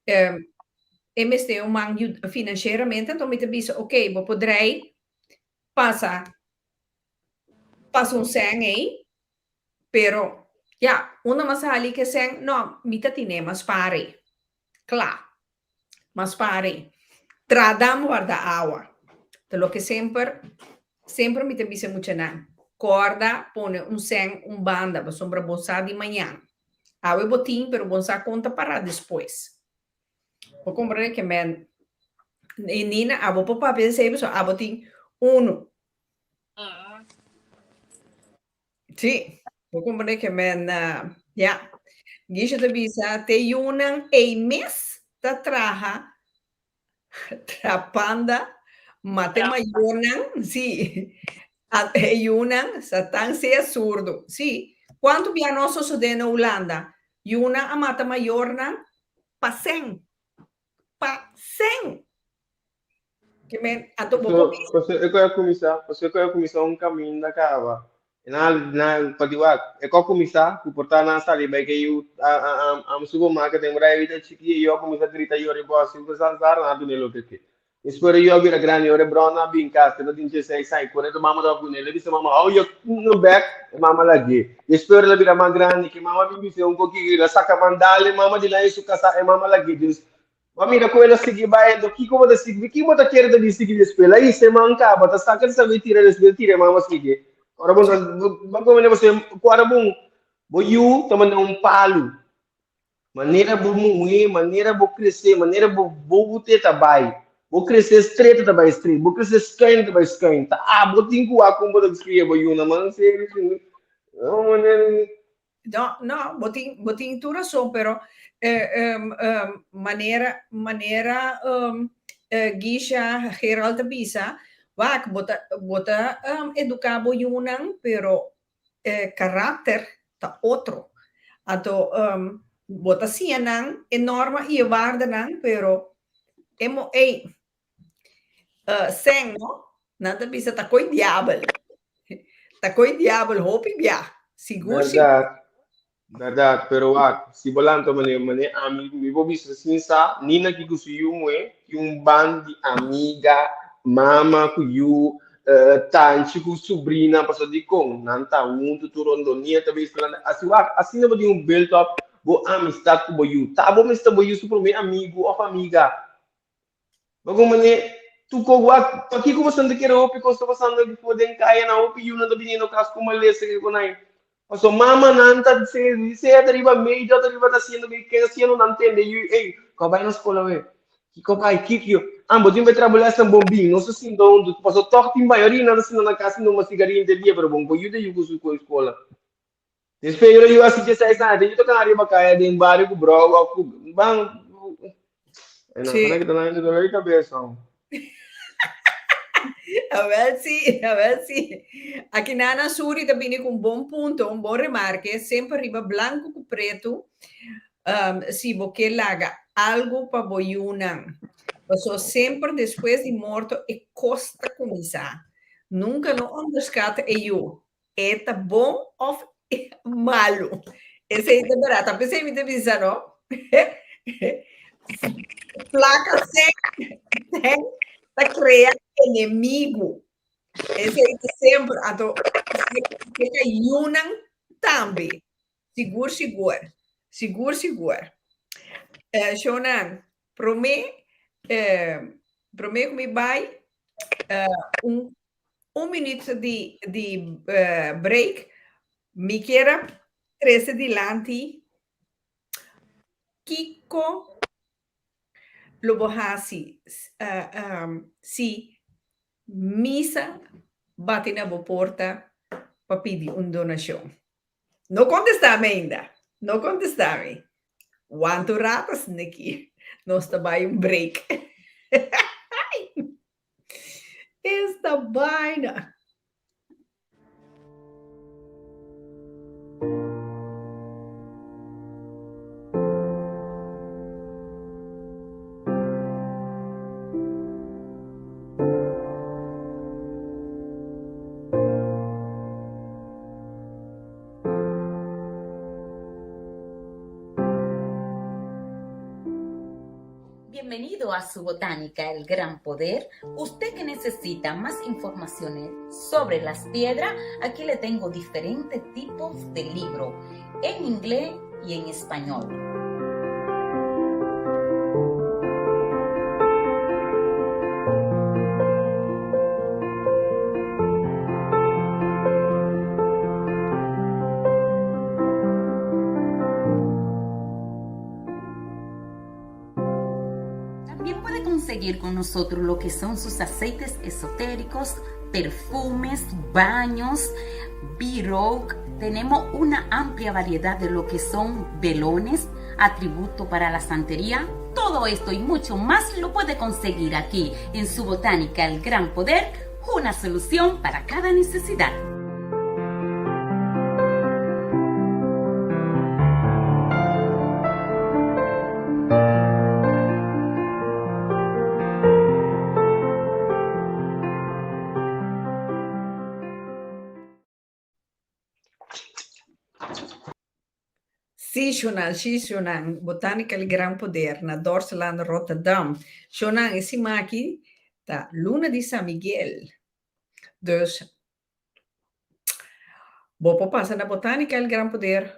e mester un man financieramente, anto mi ta bisa, ok, bo por drei pasa pasa un sèn ei, pero ya, unda mas sali ke sèn, no, mi ta tine mas pare, kla, mas pare, tra dam warda awa, ta loke semper, semper mi ta bisa e muchanan, kòrda pone un sèn un banda, pasobra bo sa di mañan, awe bo tin, pero bo sa kon ta para despues. Bo comprende ke men e Nina abo por papia esei pasobra abo tin unu. Sí, bo comprende ke men ya. Gisha ta bisa te yunan ei mes ta traha trapanda ma te mayornan sí e yunan sa tan sea surdo. Sí, kuantu bia no a sosode na Hulanda? Yunan a mata mayornan pa sèn. Pa sèn! Ke men, anto bo por bisa. Paso e ku a kuminsá, paso e ku a kuminsá un kaminda kaba. E nan nan pa di wak, e ku a kuminsá ku por ta nan sali bai ke yu a a a a supermarket den brai bida chiki e yu a kuminsá grita yora i bòs i sa sa nan a dun'é loke ke. Despues e yu a bira grandi ora e bròna a bin kas te ta tin dieseis aña kore ta mama tabata pone el a bisa mama hou yo no bek e mama lag'é. Despues el a bira mas grandi ke mama a bin bis'é un koki el a saka mandal e mama dilanti su kasa e mama lag'é. Dus bo a mira ku el a sigui bai anto kiko bo ta sigui kiko bo ta kere ta bin sigui despues el a hisa e man kaba ta saka ta sabi tira despues tira e mama sigui. Ora bo bo komende bo ora bo yu ta manda un palu. Manera bo muhé, manera bo kresé, manera bo bote ta bai. Bo kresé stret ta bai stret, bo kresé skuin ta bai skuin. Ta abo tin ku wak kon bo ta kria bo yunan, man serio si. No manera. No, no, bo tin, bo tin tur rason, pero eh, um, um, manera, manera um, eh, Gisha Gerald ta bisa, wak, bo ta, bo ta um, eduká bo yunan, pero e karakter ta otro. Anto bo ta siña nan e norma i e waardenan, pero e mo ey sèn no, nan ta bisa ta koe diabel. Ta koe diabel hopi bia, sigur sigur. Bèrdat, Berdad, pero wak, si bo lanta mane, mane ami, mi por bisa sin sa, Nina ki ku su yu muhé, tin un band di amiga, mama ku yu, tanchi ku subrina, pasobra dikon? Nan ta huntu tur rondó, Nina ta bisa nan, asi wak, asina bo tin un build up bo amistad ku bo yu, ta bo mester bo yu su promé amigu òf amiga. Bo ku mane, tu ko wak, pakiko boso ta kere hopi kos ta pasando aki for den kaya nan, hopi yunan ta biniendo kas ku malesa ke konai. Paso mamanan ta se sea ta riba medio ta riba ta haciendo ke ke haciendo nan tende yu ey ko bai na skola we kiko bai kikio ah bo tin bai traha bo lesnan bon bin nos ta sinta huntu paso tog tin mayoria nan ta sinta na kas tin tuma sigaria henter dia pero bon ko yuda yu ku su skola. Despues yo yu hasi dieseis aña, te yu ta kana riba kaya den bario ku brou of ku ban. Ay, no, Sí. kita na dolor di kabesa. Awel sí, awel sí. Aki Nana Suri ta bini ku un bon punto, un bon remarke, semper riba blanku ku pretu, si bo ke laga algu pa bo yunan. Paso semper despues di morto e kos ta kuminsá. Nunka no onderskat e yu. E ta bon of malu. Esei ta bèrdat. Ta p'esei mi ta bisa no. Plaka sèn sèn ta krea enemigu. Esei ta semper. Anto e yunan tambe. Sigur sigur. Sigur sigur. Shownan, promé promé ku mi bai un un minuut di di break mi kier a trese dilanti kiko lo bo hasi si misa bati na bo porta pa pidi un donashon. No kontestá mi ainda, no kontestá mi. Wantu rato asina aki nos ta bai un break. Esta vaina. Bienvenido a su botánica El Gran Poder. Usted que necesita más informaciones sobre las piedras, aquí le tengo diferentes tipos de libro en inglés y en español. También puede conseguir con nosotros lo que son sus aceites esotéricos, perfumes, baños, B-Rogue. Tenemos una amplia variedad de lo que son velones, atributo para la santería. Todo esto y mucho más lo puede conseguir aquí en su botánica El Gran Poder, una solución para cada necesidad. Sí, Shonan, sí, Shonan. Botánica El Gran Poder na Dorseland, Rotterdam. Shonan, e siman aki ta luna di San Miguel. Dus, bo por pasa na Botánica El Gran Poder,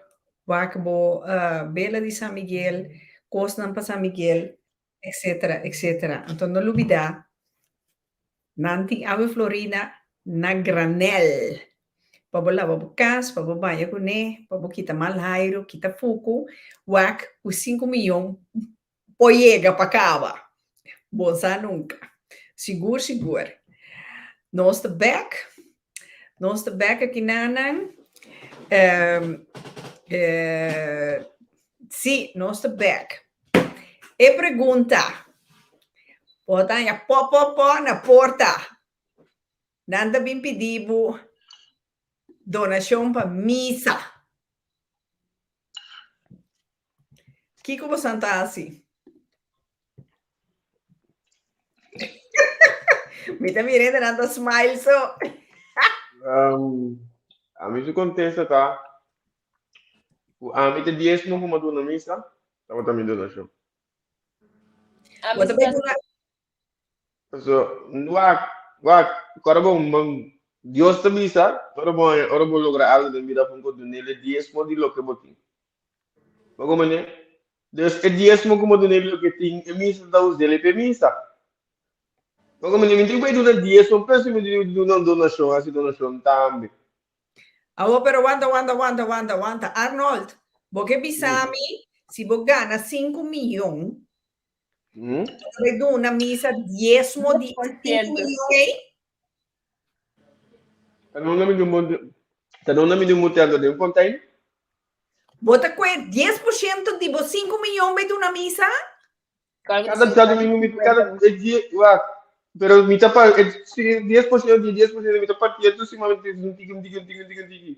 wak bo bela di San Miguel, kosnan pa San Miguel, etcétera, etcétera. Anto no lubidá, nan tin awe florina na granel pa bo laba bo kas, pa bo baña kuné, pa bo kita mal hairu, kita fuku, wak ku sinku miyon por yega pa kaba. Bo sa nunka. Sigur sigur. Nos ta bèk. Nos ta bèk aki nanan. Sí, nos ta bèk. E pregunta, bo ta haña pò pò pò na porta, nan ta bin pidi bo donashon pa misa. Kiko bosan ta hasi? Mi ta mira hende nan ta smile so. Ami su kontesta ta ku ami ta diesmo ku mi a duna misa tabata mi donashon. Ami Bo ta su bai duna So, wak, wak, ora bo, Dios ta bisa, ora bo, ora bo logra algo den bida, bo dun'el e diesmo di loke bo tin. Bo comprende? Dus e diesmo ku bo dun'el di loke tin, e misa ta us'el e p'e misa. Bo comprende? Mi tin ku bai duna diesmo, pero si mi tin ku duna un donashon, hasi donashon tambe. Awor pero wanta wanta wanta wanta wanta Arnold bo ke bisa mi si bo gana sinku miyon bo ta bai duna misa diesmo di e sinku miyon ei? Ta duna mi di un bon ta duna mi di un motel den Fontein. Bo ta kue 10% di bo sinku miyon bai duna misa? Kada djadumingu mi kada e dia wak pero mi ta pa e si 10% di 10% mi ta partia tur siman mi ta un tiki un tiki un tiki un tiki un tiki.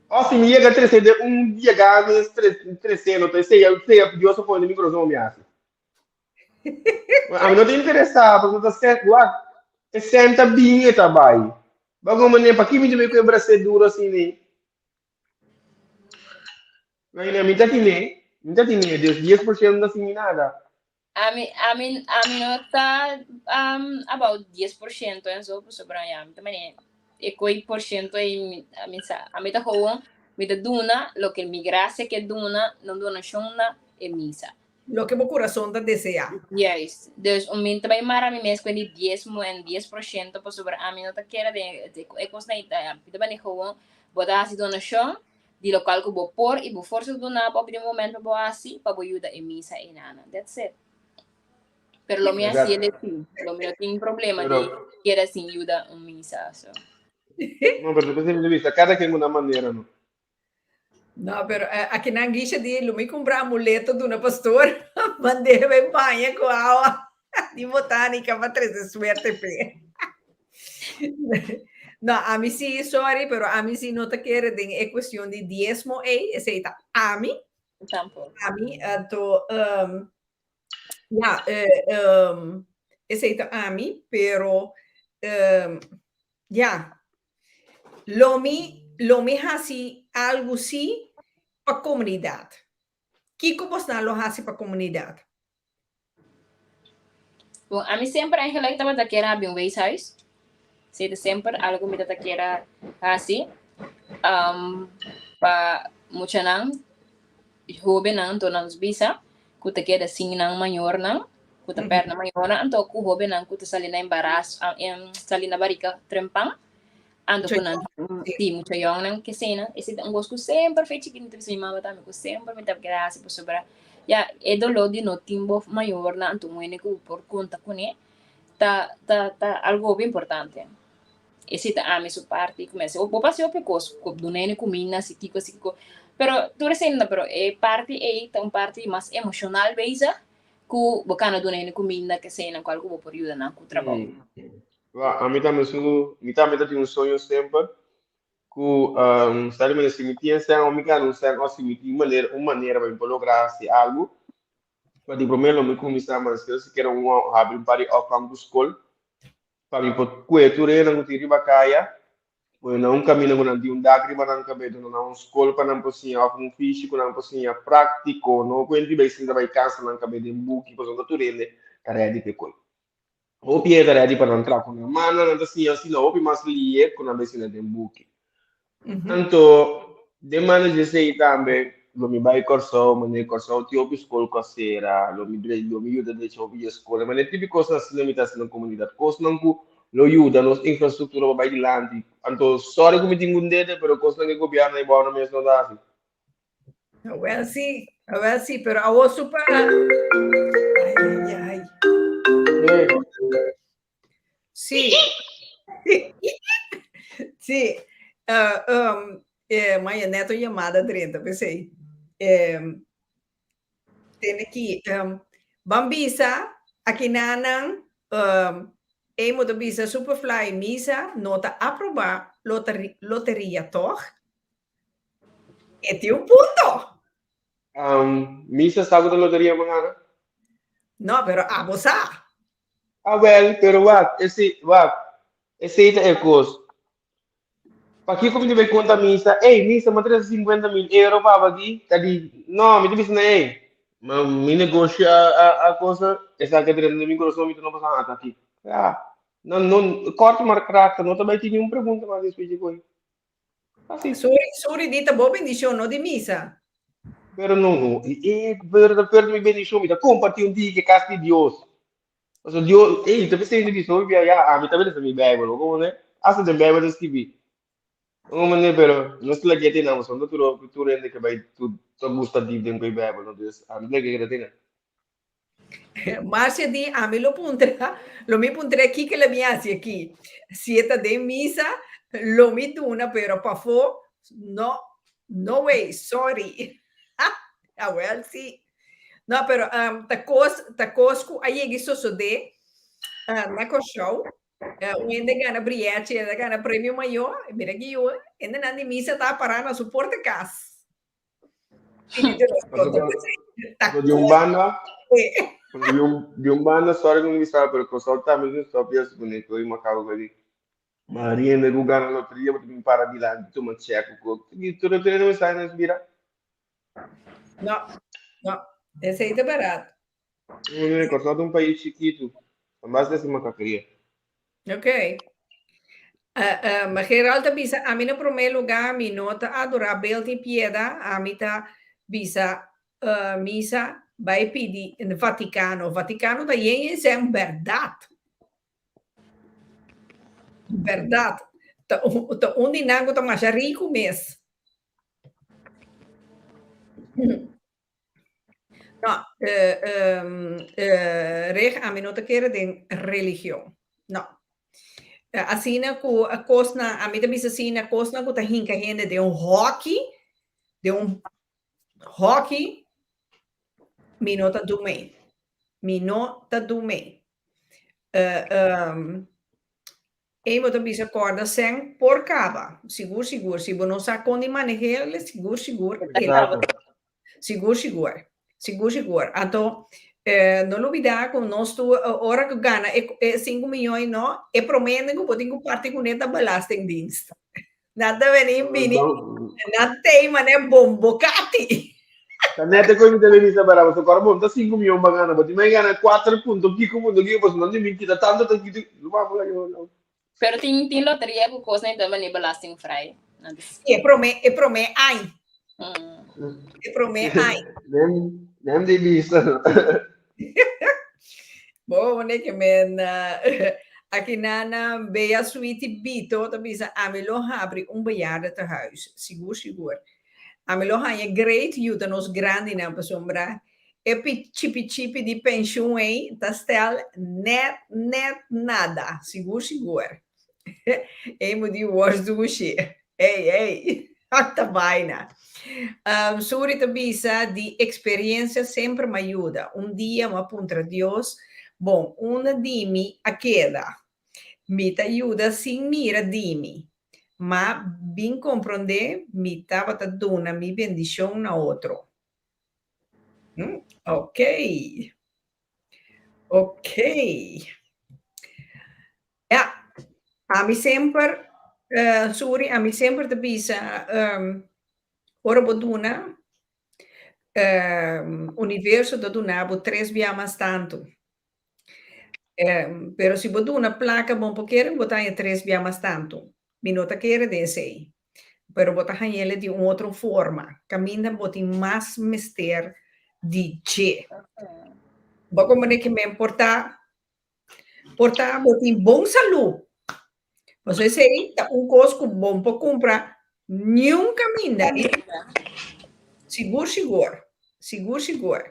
Òf si mi yega trese den un dia gana mes trese no ta esei esei Dios a pone den mi kurason mi hasi. Ami no ta interesá pasobra ta sèn wak e sèn ta bin e ta bai. Bago manera, pa ki mi ta ku e brasé duro asina ei? Imagina, mi ta tine, mi ta tine, dus 10% no ta sinti nada. Ami, ami, ami no ta um, about 10% en zo, pasobra ya, mi ta mane, e koi por ciento ei, mi, ami sa, ami ta gewoon, mi ta duna loke mi gracia ke duna, no donashon na e misa. Loke bo kurason ta deseá. Juist. Dus un mi ta bai mara mi mes ku e di diesmo en 10% pasobra ami no ta kere den e kosnan ei ta, mi ta mane gewoon, bo ta hasi donashon, di locual cu bo por y bo forsa ta duna bo op di momento pa bo haci pa bo yuda e misa enanan. That's it. Pero lo mi haci el si, lo mi no tin problema di keda sin yuda un misa. So. No, pero después de vista, cada quien una manera, no? No, pero eh, aki nan Guisha di lo mi compra amuleto duna pastor, mandé ben baña cu awa di botánica pa trece suerte pe. No, ami sí, sorry, pero ami sí no ta kere den e cuestion di diesmo ei, esei ta ami. Tampoco. Ami, anto, um, ja, eh, um, esei ta ami, pero, um, ja, lo mi, lo mi hasi algo sí pa comunidad. Kiko bosnan lo hasi pa comunidad? Bon, ami semper eigenlijk tabata kier habi un weeshuis. Sí, ta semper algo mi tata kier a hasi. Um, pa muchanan, hobennan, anto nan bisa, ku ta keda sin nan mayornan, ku ta perde nan mayornan, anto ku hobennan ku ta sali na embaraso, sali na barika trempan. Anto ku nan sí, mucha yòngnan ke sena, esei ta un kos ku semper fe chikitu mi ta bisa mi mama tambe ku semper mi ta keda hasi pasobra ya e doló di no tin bo mayornan anto un hende ku bo por konta kuné ta ta ta algu hopi importante. Esei ta ami su parti ku mi hasi. Bo por hasi hopi kos, ku duna hende kuminda si kiko si kiko, pero tur esei no ta pero e parti ei ta un parti mas emoshonal bezig ku bo kana duna hende kuminda ke eseinan kual ku bo por yuda nan ku trabou. Wa, ami tambe su, mi tambe ta tin un soño semper ku um, sa di manera si mi tin sèn o mi gana un sèn o si mi tin manera, un manera pa mi por logra hasi algu, pa di promé lo mi kuminsá manera sikiera un habri un par di opvang ku skol pa mi por kue tur hendenan ku tin riba kaya, pone nan un kaminda ku nan tin un dak riba nan kabes, duna nan un skol pa nan por siña òf un fishi ku nan por siña práktiko, no ku hende bai sinta bai kansa nan kabes den buki pasobra tur hende ta rèdi pa e koi. Hopi e ta ready pa nan traha ku nan mannan, nan ta siña asina hopi mas lihe ku nan bai siña den buki. Anto, den manda di esei tambe, lo mi bai Kòrsou, manera Kòrsou tin hopi skol ku a sera, lo mi lo mi yuda drecha hopi di e skolnan, manera tipi kosnan asina mi ta hasi na komunidat, kosnan ku lo yuda nos infrastruktura pa bai dilanti. Anto, sorry ku mi tin un dede, pero kosnan ku e gobièrnu ei bou nan mes no ta hasi. Awel sí, awel sí, pero awor super. Ay, ay, ay. Sí. Sí. Uh, um, eh, maya neto llamada drenta, pensei. Eh, tene ki, um, ban bisa, aki nanan, um, e mo ta bisa Superfly misa no ta aproba loteria toch? E tin un punto. Um, misa sa ku ta loteria pa gana? No, pero abo sa. Ah, wel, pero wak, esei, wak, esei ta e kos. Pakiko mi ta bai konta misa, ey, misa, mi a trese 50 mil euro pa abo aki, ta di, no, mi ta bisa na ey, ma mi negoshi a, a, a cosa, esaki a drenta den mi kurason, mi ta no pasa ata aki. Ja, no, no, kort maar krachtig, no ta bai tin niun pregunta mas despues di koe. Así. Sorry, sorry, di ta bo bendicion, no di misa. Pero no, no, e, e, pero ta perde mi bendicion, mi ta comparti un tiki cas di Dios. Paso Dios, ey, ta pensei di so bia ya, a mi ta lesa mi Bijbel, como ne? Hasta den Bijbel ta escribi. Como ne, pero no se la que tiene, son tur tur hende que bai tu ta gusta diep den koi Bijbel, no, dus a mi la que tiene. Marcia di, ami lo puntra, lo mi puntra kiko lo mi hasi aki. Si e ta den misa, lo mi duna, pero pafó, no, no way, sorry. Awel si. No, pero um, ta kos, ta kos ku a yega i sosodé uh, na Kòrsou. Uh, un hende gana brièchi, hende gana premio mayó, mira ki yu, hendenan di misa ta pará na su porta kas. Di un banda, di un, di un banda, sorry kung bisa, pero Kòrsou tambe tin stop yes bonito i makabo kadi. Ma hende ku gana loteria bo ta bin para dilanti tuma chèk ku kos. Tur e tur e esaki nos bira. No, no, esei ta bèrdat. Kòrsou ta un pais chikitu, a base di hasi makakeria. Ok. Uh, uh, Gerald ta bisa, ami na promé lugá, mi no ta adorá beeld ni piedra, ami ta bisa uh, misa, bai pidi in Vaticano. Vaticano ta yen yen sèn bèrdat. Bèrdat. Ta, ta un di nan ku ta masha riku mes. No, eh, um, eh, Reg, ami no ta kere den religion. No. Eh, asina ku a kosnan, ami ta bisa asina, kosnan ku ta hinka hende den un hòki, den un hòki, mi no ta du mee. Mi no ta du mee. Eh, um, Ey bo ta bisa corda sen por caba. Sigur sigur. Si bo no sa con di manehele, sigur sigur. Exacto. Sigur sigur. Sigur sigur. Anto, eh, no lubida cu nos tu ora cu gana e, e 5 miljoen no, e prome hende cu bo tin cu parti cune ta Belastingdienst. Nan ta beni bini, nan tei mane bombocati. Ta nete koe mi ta bini sa bara, pasobra kòrda bo no ta 5 miyon pa gana, bo tin mai gana kuater punto kiko punto kiko, pasobra nan tin bin kita tanto ta kita, Pero tin tin loteria ku kosnan ta bini belastingvrij. E prome, e prome añ. E prome añ. Nem, nem di bisa. Bo, wanneer ke men aki na Bea Sweetie Bito ta bisa ami lo habri un bejaardentehuis. Sigur, sigur. Ami lo haña great yuda nos grandinan pasobra e chipi chipi di pensioen ei ta stel net net nada. Sigur, sigur. Ei mo di wors dushi. Ei, ei. Ta baina. Um, Suri ta bisa di experiencia semper m'a yuda. Un dia m'a puntra Dios, bon, unda di mi a keda? Mi ta yuda sin mira di mi. M'a bin comprende mi tabata duna mi bendicion na otro. Hmm, ok. Ok. Ja, ami semper, uh, Suri, ami semper ta bisa, um, ora bo duna, um, universo ta duna bo tres bia mas tantu. Um, pero si bo duna plaka, bo por kere bo ta haña tres bia mas tantu. Mi no ta kere den esei. Pero bo ta hañ'ele di un otro forma. Kaminda bo tin mas mester di dje. Bo komprende ke men por ta Por ta bo tin bon salú. Pasobra esei ta un kos ku bo no por kumpra niun kaminda. Sigur sigur. Sigur sigur.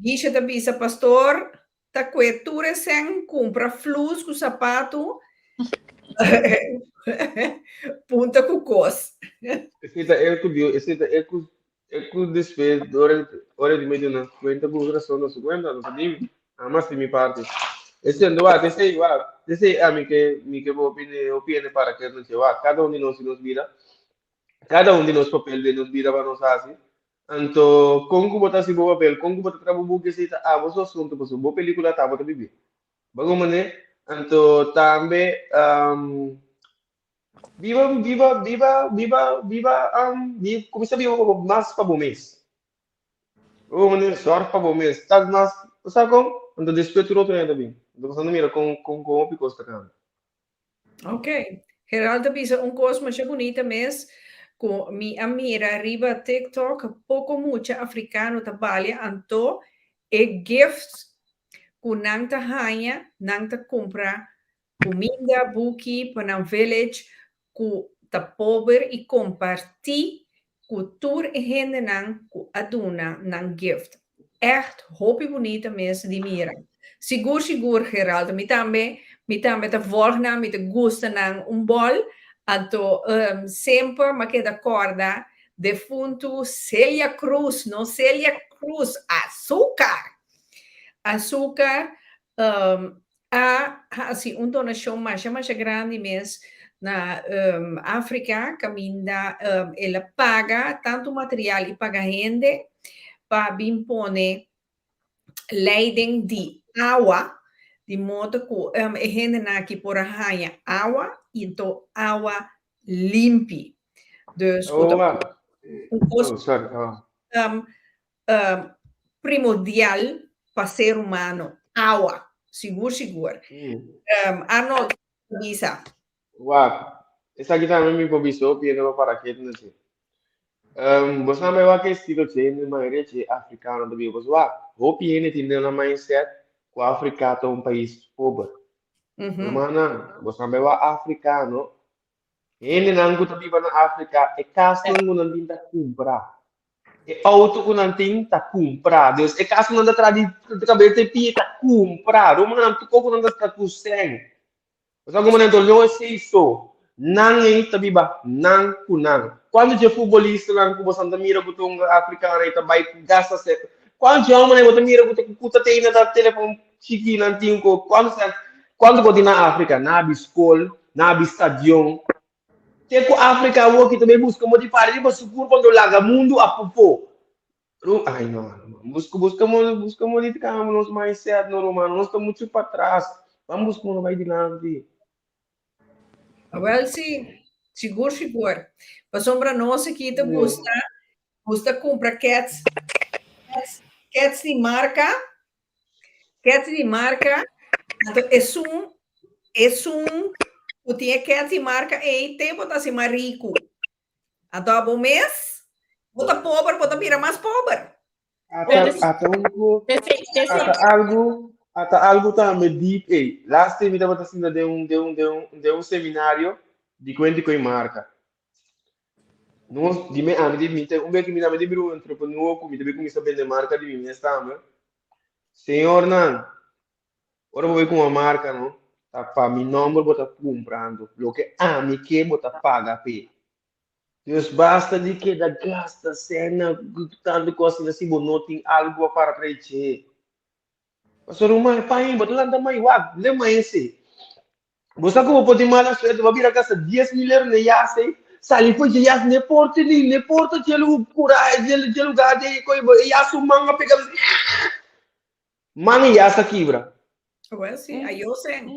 Gisha ta bisa pastor ta kue tur e sèn kumpra flus ku sapatu punta ku kos. Esei ta el ku Dios, esei ta el ku E ku despues ora ora di mi duna kuenta ku rason na su kuenta, no ta dimi. Amas di mi parti. Esei no wak, esei wak, esei ami ke mi ke bo opini opiene para ke noche wak. Kada un di nos tin nos bida, kada un di nos papel den nos bida pa nos hasi. Anto kon ku bo ta hasi bo papel, kon ku bo ta traha bo buki esei ta abo su asuntu pasobra bo pelikula ta abo ta bibi. Bo komprende? Anto tambe Biba, biba, biba, biba, biba, um, bi, kuminsá biba pa bo mas pa bo mes. Bo manera zorg pa bo mes. Ta mas, bo sa kon? Anto despues tur otro hende ta bin. Anto bo sa no mira kon, kon, kon hopi kos ta kambia. Ok. Gerald ta bisa un kos masha bunita mes ku mi a mira riba TikTok, poko mucha afrikano ta balia anto e gifts ku nan ta haña, nan ta kumpra Kuminda, buki pa nan village ku ta pober i kompartí ku tur e hendenan ku a duna nan gift. Ègt hopi bunita mes di mira. Sigur sigur Geraldo mi tambe mi tambe ta volg nan mi ta gusta nan un bòl anto semper m'a keda kòrda defuntu Celia Cruz no Celia Cruz azúcar azúcar a hasi un donashon masha masha grandi mes na Afrika kaminda el a paga tantu material i paga hende pa bin pone leiding di awa di modo ku e hendenan aki por a haña awa. i awa limpi. Dus Oh, wa. un kos Oh, sorry. Oh. Primordial pa ser humano, awa, sigur sigur. Arnold, bisa. Wak, esaki tambe mi por bisa hopi hende pa para ketu na dje. Bo sa mi wak e estilo dje hende mayoria dje afrikano ta biba. Pasobra wak, hopi hende tin den nan mindset ku Afrika ta un pais pober. Rumannan, bo sa mi wak afrikano, hendenan ku ta biba na Afrika, e kasnan ku nan tin ta kumpra. E auto ku nan tin ta kumpra. Dus e kas ku nan ta traha di kabes te pie ta kumpra. Rumannan, tur kos ku nan ta traha ku sèn. Bo sa komo nan ta no esei so. Nan ei ta biba nan ku nan. Kuantu dje futbolistanan ku bosan ta mira ku ta un afrikano ei ta bai gasta sèn? Kuantu dje homennan ei bo ta mira ku ta ku ta tei na ta telefon chiki nan tin ku kuantu sèn kuantu ku tin na Afrika? Nan abi skol, nan abi stadion. Te ku Afrika awoki ta bai buska mo di para riba su kurpa anto laga mundu a pupó. Ru ai no no buska buska mo buska mo di kambia nos mindset no rumano nos ta muchu patras ban buska mo no bai dilanti. Awel si, sigur sigur. Pasobra nos aki ta gusta gusta kumpra kets kets kets di marka Kèt di marka, anto esun, esun ku tin e kèt di marka ei te bo ta hasi mas riku. Anto abo mes, bo ta pober, bo ta bira mas pober. Ata, ata un ko, ata algu, ata algu tambe deep ei. Last time mi tabata sinta den un, den un, den un, den un seminario di kuenti ku e marka. Nos, di me, ami di mi ta, un bes ku mi tambe di bira un entrepreneur ku mi ta bin kuminsá bende marka di mi mes tambe. Señornan, ora bo bai ku un marka no, ta pa mi nòmber bo ta kumprando, loke ami ke bo ta paga p'e. Dus basta di keda gasta sèn na tantu kos asina si bo no tin algu pa para trae dje. Pasobra ruman, e paña bo ta lanta mai wak, den maña esei. Bo sa ku bo por tin mala suerte, bo a bira gasta 10,000 euro na e yas ei, sali for dje yas, ne por tene, ne por ta dje kura, dje dje lugar dje koe bo, e yas su man a pega, man e yas a kibra. Well, sí, ayo sen.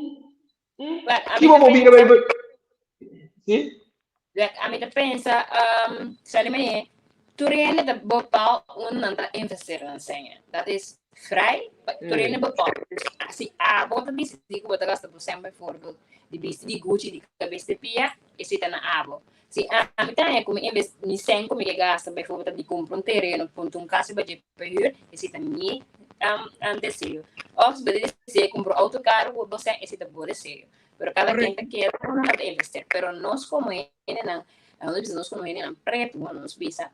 Ki bo por bira bai, sí? Ami ta pensa, sali manera, tur hende ta bepaal unda nan ta investeer nan sèn. Dat is vrij, tur hende bepaal. Dus si abo ta disidí ku bo ta gasta bo sèn bijvoorbeeld di bisti di Gucci, di kabes te pia, esei ta na abo. Si ami ta haña ku mi inves mi sèn ku mi ke gasta bijvoorbeeld ta di kumpra un tereno, punta un kas riba dje pa hür, esei ta mi deseo. Òf si bo ta disidí kumpra un outo karu ku bo sèn, esei ta bo deseo. Pero cada quien ta kere uno ta investeer. Pero nos como hendenan, nos bisa nos como hendenan pretu, nos bisa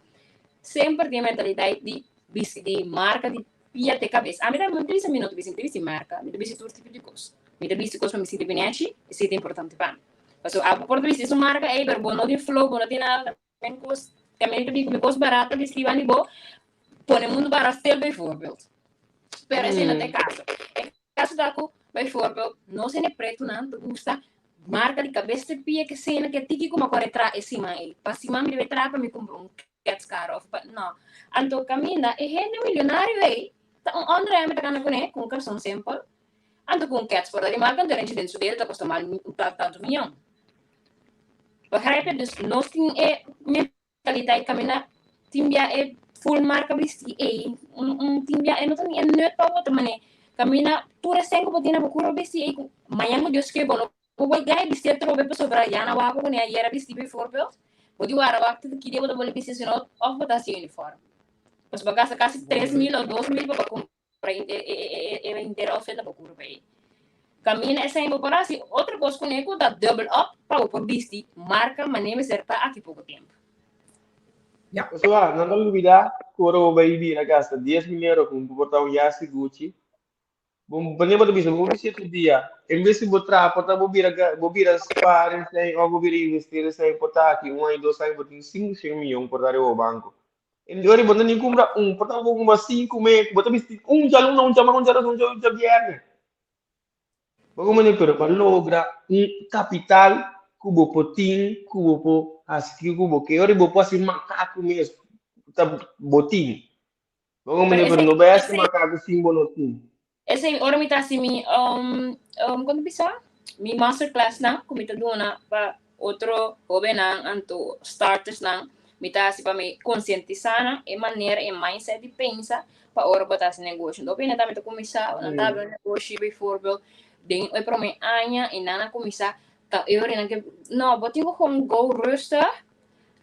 semper tin mentalidad di bisti di marca di pia te cabeza. Ami tambe mi ta bisa mi no ta bisti, mi ta bisti marca, mi ta bisti tur tipo di cos. Mi ta bisti cos pa mi sinti binechi, esei ta importante pa mi. Pasobra abo por ta bisti esun marca ei, pero bo no tin flow, bo no tin nada, men cos, tambe ta bin cu mi cos barato bisti banda di bo, pone mundu bara stil bijvoorbeeld. Pero esei no ta e caso. E caso ta cu bijvoorbeeld nos hende pretunan ta gusta marca di cabes te pia ke sena ke tiki kuma kore tra e siman ei. Pa siman mi debe tra pa mi cumpra un kets caro of pa no. Anto caminda e hende millonario ei ta un onderhemd ta cana cune cu un carson simpel anto cu un kets por ta di marca anto renchi den su dede ta costa mal tanto miyon. Begrijp je? Dus nos tin e mentaliteit caminda tin bia e full marca bisti ei un un tin bia e no ta ni e nut pa bo ta mane caminda tur esei cu bo tin na bo cura bisti ei cu mañan cu Dios ke bo no bo bay gaya bisti atrobe pasobra ya na wak bo cune ayera bisti bijvoorbeeld bo di wara wak ki dia bo ta boli bisti sino of bo ta haci uniform pasobra bo gasta casi 3000 of 2000 pa bo cumpra e henter outfit na bo cura pa ei. Camina esei bo por haci otro cos cune cu ta double up pa bo por bisti marca mane mester ta aki poco tempo. Ja. Pasobra nan ta lubida cu ora bo bay bira gasta 10,000 euro cu bo por ta un yasi Gucci, bo mane bo ta bisa bo bisti tur dia, en bes di bo traha por ta bo bira bo bira spaar esei of bo bira investera esei por ta aki un aña dos aña bo tin 500 miyon por ta riba bo banco. En di ora bo no ni kumpra un, por ta bo kumpra sinku mes, bo ta bisti un djaluna, un djamarga, un djaras, un djabièrnè. Bo kuma ni pero pa logra un kapital ku bo por tin, ku bo por hasi kiko ku bo ke. Ora bo por hasi makaku mes, ta bo tin. Bo kuma ni pero no bai hasi makaku sin bo no tin. Esei ora mi ta hasi mi, kon ta bisa? Mi masterclass nan ku mi ta duna pa otro hóbennan anto starters nan, mi ta hasi pa mi konsientisá nan e manera, e mindset di pensa pa ora bo ta hasi negoshi. Anto hopi hende tambe ta kuminsá, nan ta habri un negoshi bijvoorbeeld den e promé aña i nan a kuminsá ta e ora nan ke, no, bo tin ku gewoon go rustig,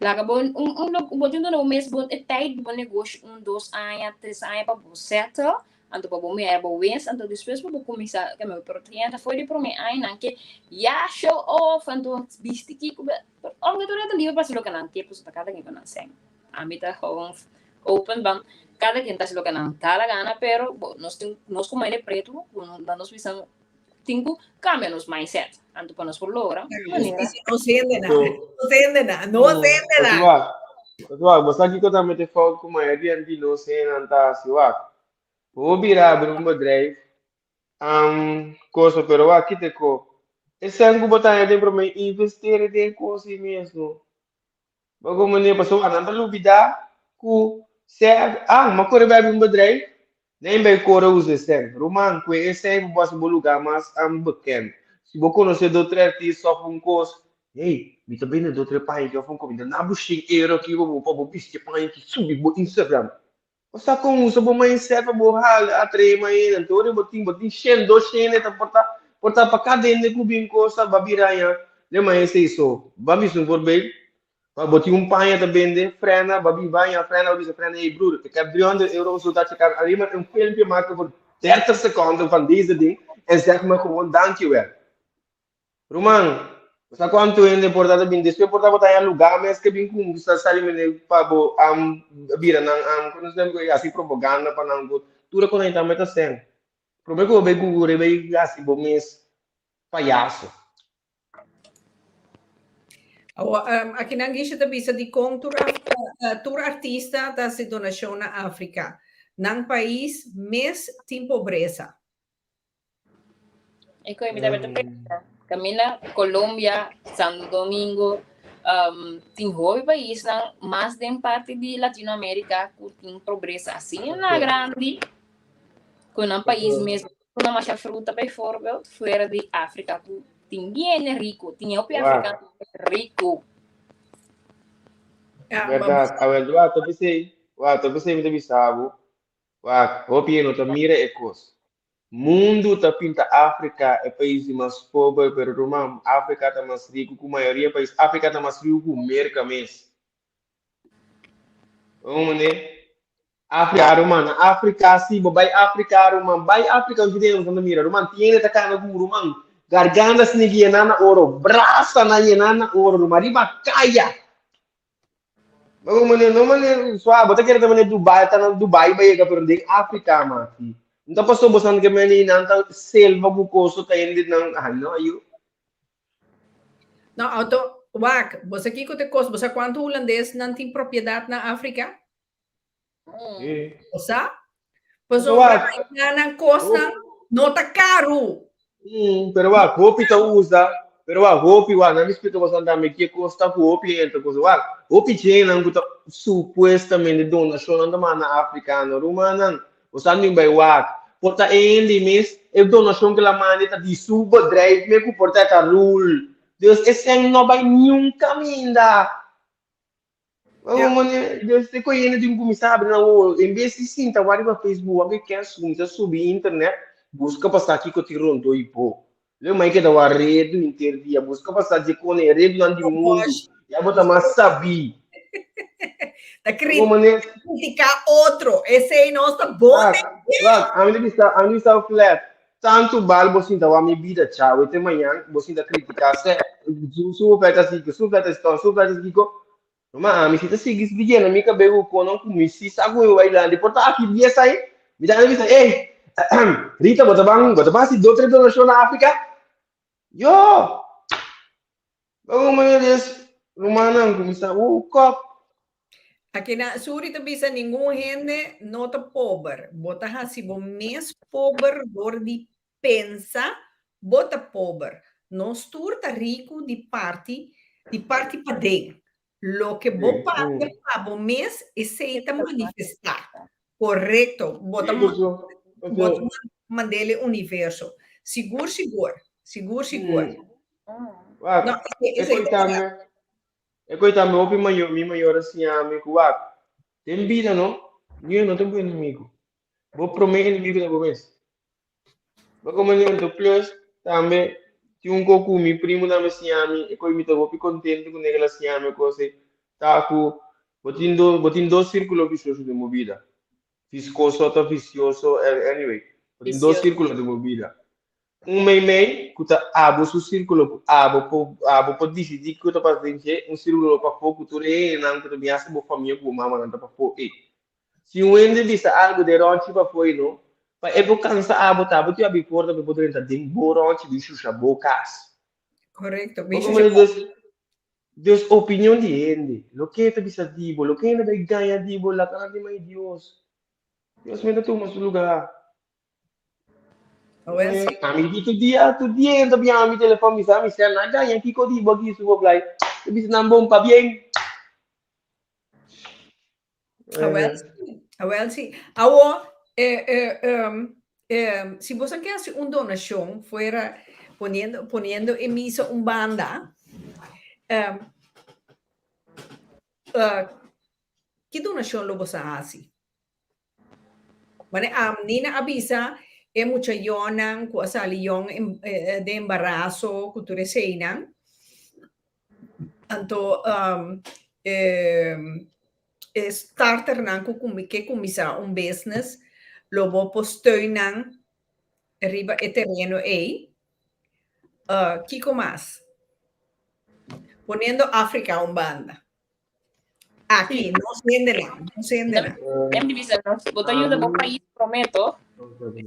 laga bo un un bo tin duna bo mes bo e tijd di bo negoshi un dos aña, tres aña pa bo settle. Anto pa bo mira bo wens, anto despues pa bo kuminsá kambia bo pero cliente for di promé añanan ke ya show off anto bisti kiko be aunke tur ta liber pa hasi loke nan ke pasobra ta kada ken ku nan sèn. Ami ta gewoon open ban kada ken ta hasi loke nan ta la gana pero bo nos tin nos komo hende pretu ku nan nos bisa tin ku kambia nos mindset anto pa nos por logra manera. Nos hendenan, nos hendenan, nos hendenan. Wak, bo sa kiko ta mete fout ku mayoria di nos hendenan ta hasi wak. Bo bira abri un bedrijf, um, koso, pero wak kite ko. E sèn ku bo ta haña den promé investera den kos ei mes no. Bo komo manera pasobra nan ta lubidá ku sè, ah, m'a kore bai abri un bedrijf, Nen bay kore usa e sèn. Ruman, kue e sèn pa bo hasi bo lugá mas bekend. Si bo konosé dotre artista òf un kos, hey, mi ta bende dotre paña aki òf un kos, mi ta na bo shen euro aki pa bo pa bo bisti e paña aki subi bo Instagram. Bo sa kon usa bo mindset pa bo hala atraé mas hende. Anto ora bo tin bo tin shen, dos shen ta por ta por ta pa kada hende ku bin kos ta ba bira aña den mas esei so. Ba bisa un voorbeeld, Pa bo tin un paña ta bende, frena, ba bin baña, frena, ba bisa frena, hey broer, ik heb 300 euro zodat je kan alleen maar een filmpje maken voor 30 seconden van deze ding en zeg me gewoon dankjewel. Ruman, bo sa cuanto hende por ta ta bin, despues por ta bo ta haña lugar mes ke bin cu sa sali mene pa bo am bira nan am, kono se llama, hasi propaganda pa nan ku tur e konan tambe ta sèn. Prome ku bo bay google bay hasi bo mes payaso. Awo, um, aki nan Gisha ta bisa di kon tur, uh, tur artista ta hasi donashon na Afrika. Nan pais mes tin pobresa. E koe mi tambe ta pensa. Camina Colombia, Santo Domingo, um, tin hopi paisnan mas den parti di Latinoamérica ku tin pobresa asina grandi ku nan pais mes Una masha fruta bijvoorbeeld, fuera di Afrika ku tin bien riku, tin hopi afrikano riku. Ja, maar Verdad. Awel, wak, ta pesei, wak, ta pesei mi ta bisa bo, wak, hopi no ta mira e kos. Mundu ta pinta Afrika e pais di mas pober, pero ruman, Afrika ta mas riku ku mayoria pais. Afrika ta mas riku ku Merka mes. Bon mane? Afrika ruman, na Afrika si bo bai Afrika ruman, bai Afrika un dia bo ta mira ruman, tin hende ta kana ku ruman, garganta asina yena na oro, brasa nan yena na oro ruman, riba kaya. Bon mane, no mane sua, bo ta kere ta mane Dubai, ta na Dubai ba yega pero den Afrika mati. No ta paso bo san ke mane nan ta selva ku koso ta hende nan, ay no ayu. No, auto, wak, bo sa kiko te kos, bo sa kuantu hulandes nan tin propiedat na Afrika? Bo sa? Pasobra nan nan kosnan no ta karu. Mm, pero wak, hopi ta usa, pero wak, hopi wak, nan mi splika boso tambe ke kos ta ku hopi hende ta kosa. Wak, hopi djenan ku ta supuestamente donashonnan ta manda afrikano, rumannan, Bo sa nin bai wak. Por ta e hende mes, e donashon ku el a manda ta di su bedrijf mes ku por ta e ta rul. Dus e sèn no bai niun kaminda. Ja. Dus te ku e hende tin ku kuminsá abri nan wowo. En bes di sinta wak riba Facebook, wak e kens kuminsá subi internet, buska pa sa kiko tin rondó i bo. Leu mai keda wak redu henter dia, buska pa sa dje kone e redunan di mundu. Ya bo ta mas sabí. Ta critica otro. Esey nos ta bon den dje. Wak, ami ta bisa, ami ta bisa flat. Tantu bal bo sinta wak mi bida chao te mañan bo sinta critica se su su flat asi kiko, su flat asi kiko, su flat asi kiko. Ma ami si ta sigui si yena mi kabes ku konan ku mi si sa ku mi bai landi. Por ta aki dies ai, mi ta bisa, ey, Rita bo ta ban, bo ta ban hasi dos tres donashon na Afrika? Yo! Bago manera des rumannan kuminsá uh kòp. Aki na Suri ta bisa ningun hende no ta pober. Bo ta hasi bo mes pober dor di pensa bo ta pober. Nos tur ta riku di parti di parti paden. Loke bo papia pa bo mes esei ta manifestá. Korekto. Bo ta bo ta mand'el e universo. Sigur sigur. Sigur, sigur. Wak, No, e esei koi ta tambe, e koi tambe hopi mayor, mi mayor a siña mi ku wak, den bida no, niun no ta bo enemigo. Bo promé enemigo ta bo mes. Bo komandamento plus tambe tin un ko ku mi primo tambe siña mi, e koi mi ta hopi kontento ku nega el a siña mi e kos ei, ta ku bo tin dos, bo tin dos sirkulo visioso den bo bida. Viskoso ta visioso, anyway, bo tin dos Visioso. sirkulo den bo bida. Un meimei ku ta abo su sirkulo ku abo por abo por disidí kiko ta pasa den dje, un sirkulo pafó ku tur e hendenan ku ta bin hasta bo famia ku bo mamanan ta pafó ei. Si un hende bisa algu den rònchi pafó ei no, pa e por kansa abo ta abo tin abi porta pa e por drenta den bo rònchi bin shusha bo kas. Korekto, Bo bin komo shusha di dus dus opinion di hende, loke e ta bisa di bo, loke hende ta gaña di bo, laga nan di mai Dios. Dios mes ta tuma su lugá. Awel si. Ami di tur dia, tur dia hende ta biaha mi telefòn bisa mi sèr nan gaña kiko di bo aki su bo blai. Ta bisa nan bon pabien. Awel si, awel si. Awo, eh, eh, um, eh, si boso ke hasi un donashon fuera poniendo, poniendo e misa un banda, um, uh, ki donashon lo boso hasi? Mane am Nina a bisa e mucha yònnan ku a sali yòn den embaraso ku tur eseinan. Anto um, e, e starternan ku kumi, ke kuminsá un business lo bo por steun nan riba e tereno ei. Uh, kiko mas? Poniendo Afrika un banda. Aki, nos hendenan, nos hendenan. Em di bisa nos, bo ta yuda bo pais prometo.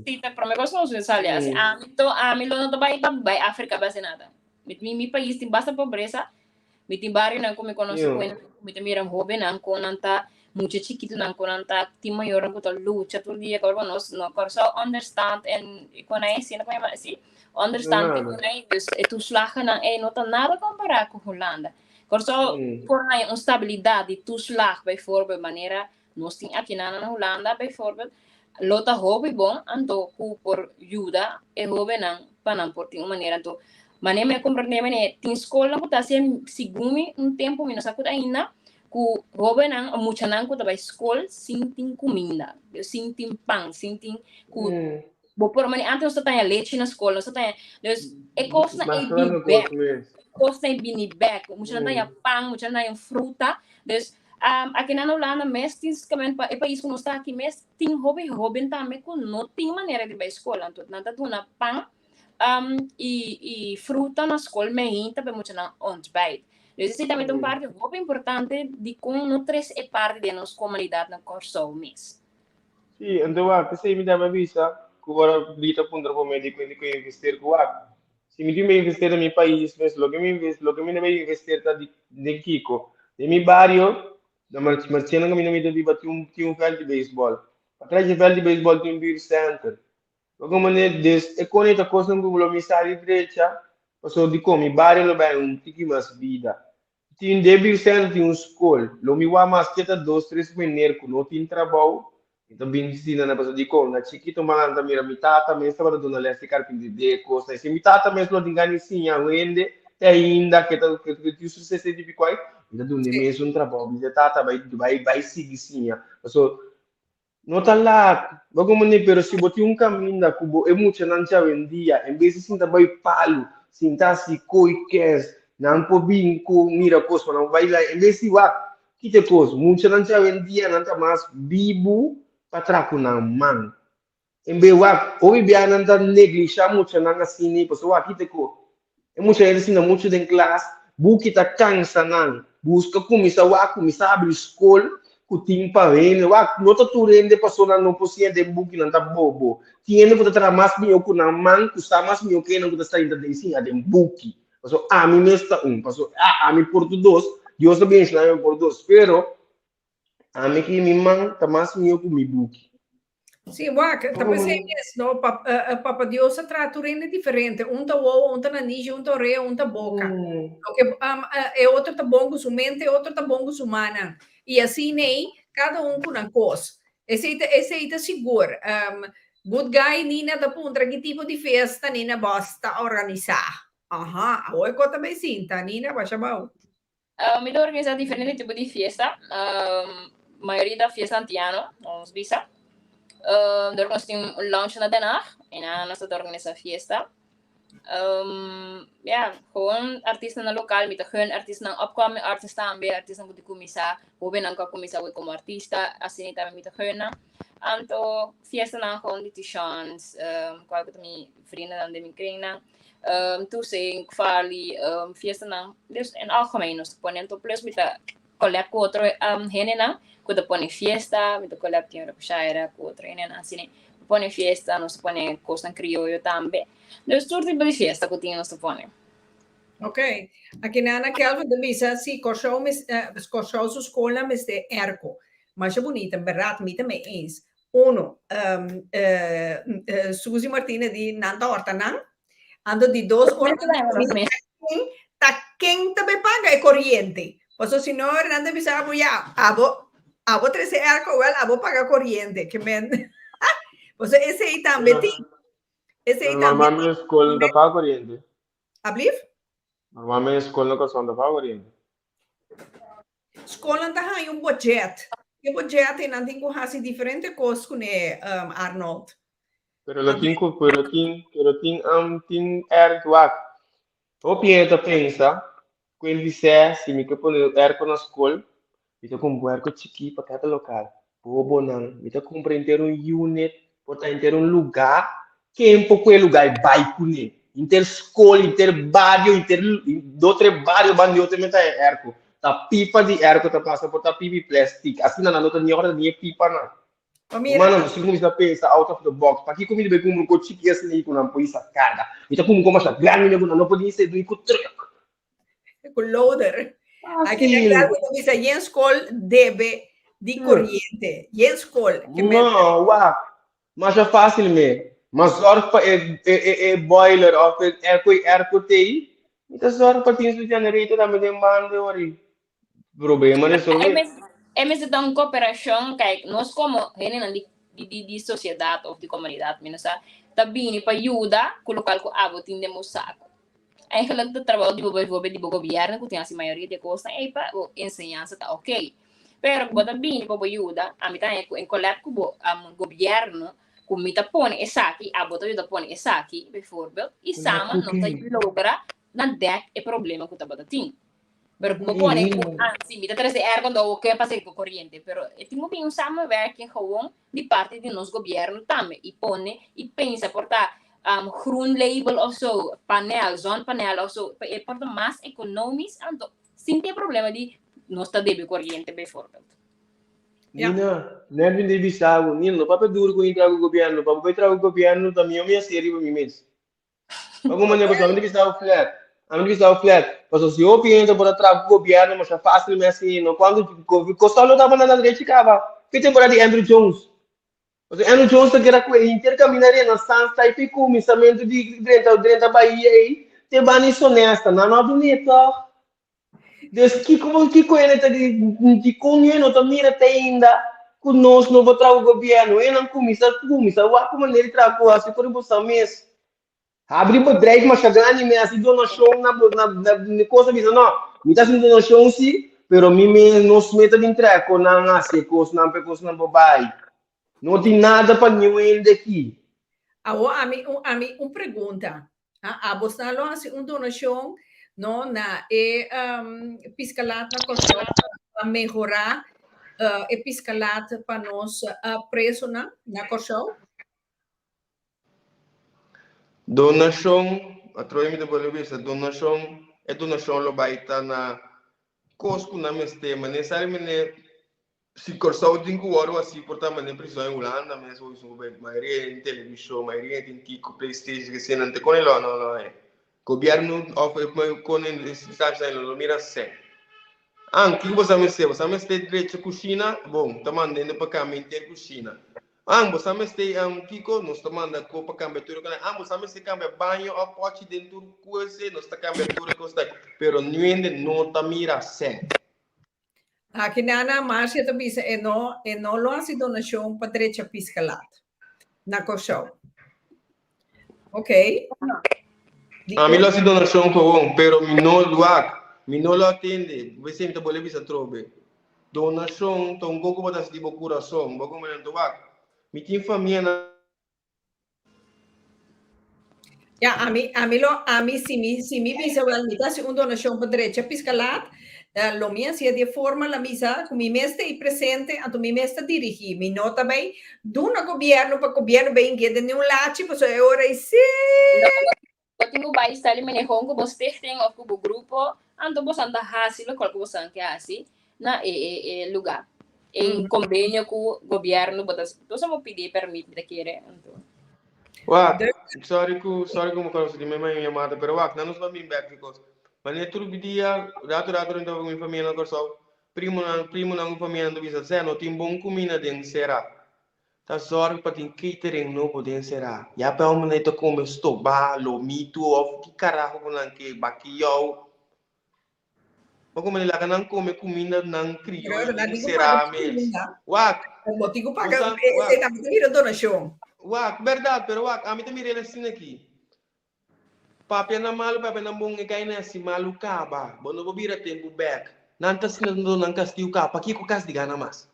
Si ta prome kos nos sali asi. Ami to, ami lo no ta bai pa bai Afrika pa hasi nada. Mi, mi, mi pais tin basta pobresa. Mi tin barionan ku mi konosi ku mi ta mira hobennan kon nan ta mucha chikitunan kon nan ta tin mayornan ku ta lucha tur dia kor pa nos no Kòrsou onderstand en kon nan e asina kon yama si onderstand te kon nan dus e toeslagennan ei no ta nada kompará ku Hulanda. Kòrsou por haña un stabilidat di toeslag bijvoorbeeld manera nos tin akinan na Hulanda bijvoorbeeld lo ta hopi bon anto ku por yuda e hobennan pa nan por tin un manera anto manera mi a komprende manera tin skolnan ku ta hasi segun mi un tempu mi no sa ku ta ainda ku hobennan o muchanan ku ta bai skol sin tin kuminda sin tin pan sin tin ku Bo por mane antes nos ta taña lechi na skol, nos ta taña, dus e kosnan ei Mas bin grande bek, kos mes. kosnan ei bini bek, muchanan taña pan, muchanan taña fruta, dus um, aki na Hulanda mes tin skamen pa e pais ku nos ta aki mes tin hopi hoben tambe ku no tin manera di bai skol, anto nan ta duna pan um, i, i fruta na skol meinta pa e muchanan ontbijt. Dus esei tambe ta un parti hopi importante di kon no trese e parti den nos komunidat na Kòrsou mes. Sí, anto wak, p'esei mi debe bisa ku ora Rita puntra pa mi di kuenta ku invester ku wak. Si mi tin pa invester na mi pais mes, loke mi inves, loke mi debe invester ta di den kiko? Den mi bario, na Marchena kaminda mi ta biba tin un tin un vèlt di beisbòl. Patras di e vèlt di beisbòl tin un beauty center. Loke manera des e kone ta kosnan ku lo mi sa di drecha, pasobra dikon mi bario lo bai un tiki mas bida. Tin den Birsen tin un skol. Lo mi wak maske ta dos tres mener ku no tin trabou, mi ta bin sina nan pasobra dikon na chikito manan ta mira mi tata mes tabata duna les di karpinteria e kosnan. Si mi tata mes lo tin gana di siña un hende te ainda ke ta ke tin su sesenta i piko ai, mi ta duna e mes un trabou. Mi bisa tata bai bai bai sigui siña. Pasobra No ta laat, bo comprende, pero si bo tin un caminda cu bo e muchanan djawendia, en bes di sinta bay palu, sinta haci coy kes, nan por bin cu mira cos pa nan baila, en bes di wak, kita e cos, muchanan djawendia nan ta mas bibu pa traha cu nan man. En bes wak, hopi bia nan ta neglisha muchanan asina, pasobra wak kita e cos, E muchanan ta sinta muchu den klas, buki ta kansa nan. Buska kuminsá wak, kuminsá habri skol ku tin pa hende. Wak, no ta tur hende pasobra nan no por siña den buki, nan ta bobo. Tin hende ku ta traha mas mihó ku nan man, ku sa mas mihó ku hende ku ta sta hinta den siña den buki. Pasobra ami mes ta un, pasobra ami por tur dos, Dios ta benshoná mi por dos, pero Ami ki mi man ta mas mihó ku mi buki. Sí, wak, ta pensé mes, no? Pa, uh, Papa Dios a traha tur hende diferente. Un ta wowo, un ta nanishi, un ta orea, un ta boka. Loke, um, uh, e otro ta bon ku su mente, e otro ta bon ku su mannan. I asina ei, kada un ku nan kos. Esei ta, esei ta sigur. Um, Good guy Nina ta puntra ki tipo di fiesta Nina Bos ta organisá. Aha, awor e kos ta bay sinta, Nina, basha bou. Mi ta organisá diferente tipo di fiesta. Mayoria ta fiesta antiano, nos bisa. Dor ku nos tin un lounge na Den Haag, einan nos ta organisá fiesta. Ya, gewoon artistanan lokal, mi ta gun artistanan upcoming artists tambe, artistanan ku ta kuminsá, hóbennan ku a kuminsá word komo artista, asina tambe mi ta gun nan. Anto fiestanan gewoon di Tishons, kual ku ta mi vriendennan den mi kringnan. Toesing, Farley, fiestanan, dus in algemeen nos ta pone. Anto plus mi ta collab ku otro hendenan ku ta pone fiesta, mi ta collab tin ora ku Shaira ku otro hendenan asina. Mi pone fiesta, nos ta pone kosnan krioyo tambe. Dus tur tipo di fiesta ku tin nos ta pone. Ok. Aki Nana Kelvin ta bisa si Kòrsou mes Kòrsou su skolnan mester airco. Masha bunita, bèrdat mi ta mee eens. Uno, Suzy Martina di nan ta horta nan. Anto di dos ora ta ken ta be paga e coriente. Paso si no nan ta bisa bo ya abo abo trece airco wel abo paga coriente ke men. Paso esei tambe tin. Esei tambe. Normalmente skol ta paga coriente. Ablief? Normalmente skol na Kòrsou ta paga coriente. Skolnan ta haña un budget. E budget ei nan tin ku hasi diferente kos kuné, Arnold. Pero lo tin ku, pero tin, pero tin, um, tin erg wak. Hopi hende ta pensa ku el bis'é si mi ke pone airco na skol, mi ta kumpra un airco chikí pa kada lokal. Bobonan, mi ta kumpra henter un unit, por ta henter un lugá Ken por kue lugá i bai kuné? Henter skol, henter bario, henter do tres bario ban di otro mester haña airco. Ta pipa di airco ta pasa, por ta pipa di plastic. Asina nan no ta ni ora ni e pipanan. Pa mira. Rumannan, nos tin kuminsá pensa out of the box. Pakiko mi ta bai kumpra un kos chiki asina ku nan por hisa karga? Mi ta kumpra un kos masha grandi ku nan no por hisa i ku truck. Ku loader. Aki na Fácil. Kelvin ta bisa yen skol debe di koriente. Yen skol. Ke men No, wak. Masha fácil me. Ma zorg pa e, e, e, e boiler of e airco e airco tei. Mi ta zorg pa tin su generator tambe den banda ori. Problema resolve. E mes, e mester ta un cooperacion, kijk, nos como hendenan di, di, di, di sociedad of di comunidad, mi no sa, ta bini pa yuda cu locual cu abo tin den bo saco. Eigenlijk ta trabou di bo bijvoorbeeld di bo gobierno cu tin hasi mayoria di e cosnan ey pa bo enseñansa ta ok. Pero cu bo ta bini pa bo yuda, ami ta haña cu en collab cu bo gobierno cu mi ta pone esaki, abo ta yuda pone esaki bijvoorbeeld y Collab samen cu nos ta ken? logra na dek e problema cu tabata tin. Pero ku bo pone ku ah, si mi ta trese airco ndo oke pa segi ku koriente, pero e tin ku bin un samenwerking gewoon di parti di nos gobierno tambe i pone i pensa por ta um, groen label of zo, panel, zonpanel of zo, pa e por ta mas economisch anto sin tin e problema di nos ta debe koriente bijvoorbeeld. Ja. Nina, Nervin debe bisa bo, Nina, no papia duro ku entra ku gobierno, pa bo bai traha ku gobierno ta mihó mi hasi riba mi mes. Algun manera pasobra ami ta bisa bo flat. Ami ta bisa bo flat. Pasobra si hopi hende por a traha ku gobièrnu masha fásil mes asina, no kuantu Kòrsou lo tabata na drechi kaba. Ki temporada di Andrew Jones? Pasobra Andrew Jones ta keda ku e henter kaminda Renaissance ta i kuminsamentu di drenta drenta Bahia ei te banda i Sonesta. Nan no a dun'é tòg. Dus kiko bo kiko hende ta di dikon hende no ta mira te ainda ku nos no por traha ku gobièrnu? Hendenan kuminsá kuminsá wak ku manera di traha ku hasi por boso mes. Habri bedrijf masha grandi mes hasi donashon na bo na na kos a bisa no mi ta hasi un donashon si pero mi mes nos mes ta bin traha kon nan hasi e kosnan pa e kosnan por bai. No tin nada pa niun hende aki. Awor ami un ami un pregunta. A Abosnan lo hasi un donashon no na e um, piskalat na Kòrsou pa mehorá uh, e piskalat pa nos uh, presonan na Kòrsou? Donashon, atrobe mi ta bolbe bisa, donashon, e donashon lo bai ta na kos ku nan mester, manera sa mene Si Kòrsou tin ku wòrdu hasi por ta manera prison en Hulanda mes hopi su mayoria den televishon mayoria tin kiko playstation ke nan te kone lo no no e gobièrnu òf e kone instansia lo no mira sèn an kiko bo sa mester bo sa mester drecha kushina bon ta manda hende pa kambia henter kushina an bo sa mester kiko nos ta manda ko pa kambia tur e kos an bo sa mester kambia baño òf pòchi den tur kos nos ta kambia tur e kos pero niun hende no ta mira sèn. Aki nana Marcia ta bisa e no e no lo hasi donashon pa drecha piskalat. Na Kòrsou. Ok. Ami lo hasi donashon gewoon, pero mi no wak, mi no lo atende. P'esei mi ta bolbe bisa atrobe. Donashon ta un kos ku bo ta hasi di bo kurason. Bo komprende? Anto wak, mi tin famia na. Ya, ami, ami lo, ami si mi, si mi bisa wel, mi ta hasi un donashon pa drecha Piscalat, eh, lo mi hasié di e forma la misa ku mi mes ta ei presente, anto mi mes ta dirigí. Mi no ta bai duna gobièrnu pa gobièrnu bai inke den un lachi, pasobra e ora ei sí. No, bo tin ku bai sta di manehon ku bo stichting òf ku bo grupo, anto boso ta hasi lokual ku boso ke hasi na e e e lugá. En kombenio ku gobièrnu bo ta, boso por pidi e pèrmit mi ta kere, anto. Wak, sorry ku, sorry ku mi kòrda di mi mami yamada, pero wak, nan nos ba bin bèk because manera tur dia, ratu ratu nan tabata ku mi famia na Kòrsou, primonan, primonan ku famianan ta bisa, Zè, no tin bon kuminda den Será. Ta sòrg pa tin catering nobo den Será. Ya pa e hòmbernan ei ta kome stobá, lomitu òf ki karaho ku nan ke, bakiyou. Bo kome di laga nan kome kuminda nan krioyo Pero den Será mes. Wak, Bo tin ku bo paga, sa, wak. esei tambe ta bira donashon. Wak, bèrdat, pero wak, ami ta mira el asina aki. Papia nan malu, papia nan bon, e kai na hasi malu kaba. Bo no por bira tempu bèk. Nan ta asina duna nan kastigu kaba. Pakiko kastigá nan mas?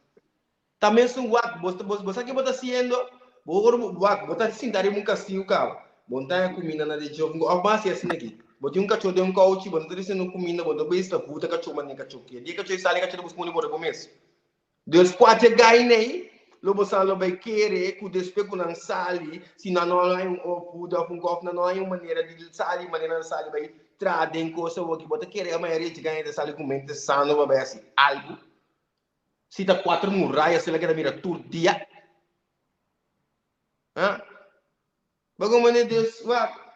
Ta mesun wak, bo bo sa ke bo ta hasiendo? Bo ora bo wak, bo ta sinta riba un kastigu kaba. Bo no ta haña kuminda na de djof. Òf bo hasi asina aki, bo tin un kachó den un kouchi, bo no ta risibiendo kuminda, bo no ta bisa buta kachó manera kachó ke. Dia kachó e sali, kachó ta buska un bo mes. Dus kua dje gai nei, lo bo sa lo bai kere ku despues ku nan sali, si nan no haña un opvoeder òf un kòf, nan no haña un manera di sali, manera nan sali bai traha den kos awoki, bo ta kere e mayoria dje gai ta sali ku mente sano pa bai hasi algu? Si ta kuater muraya si la keda mira tur dia? Ha? Bo komo ne Dios wak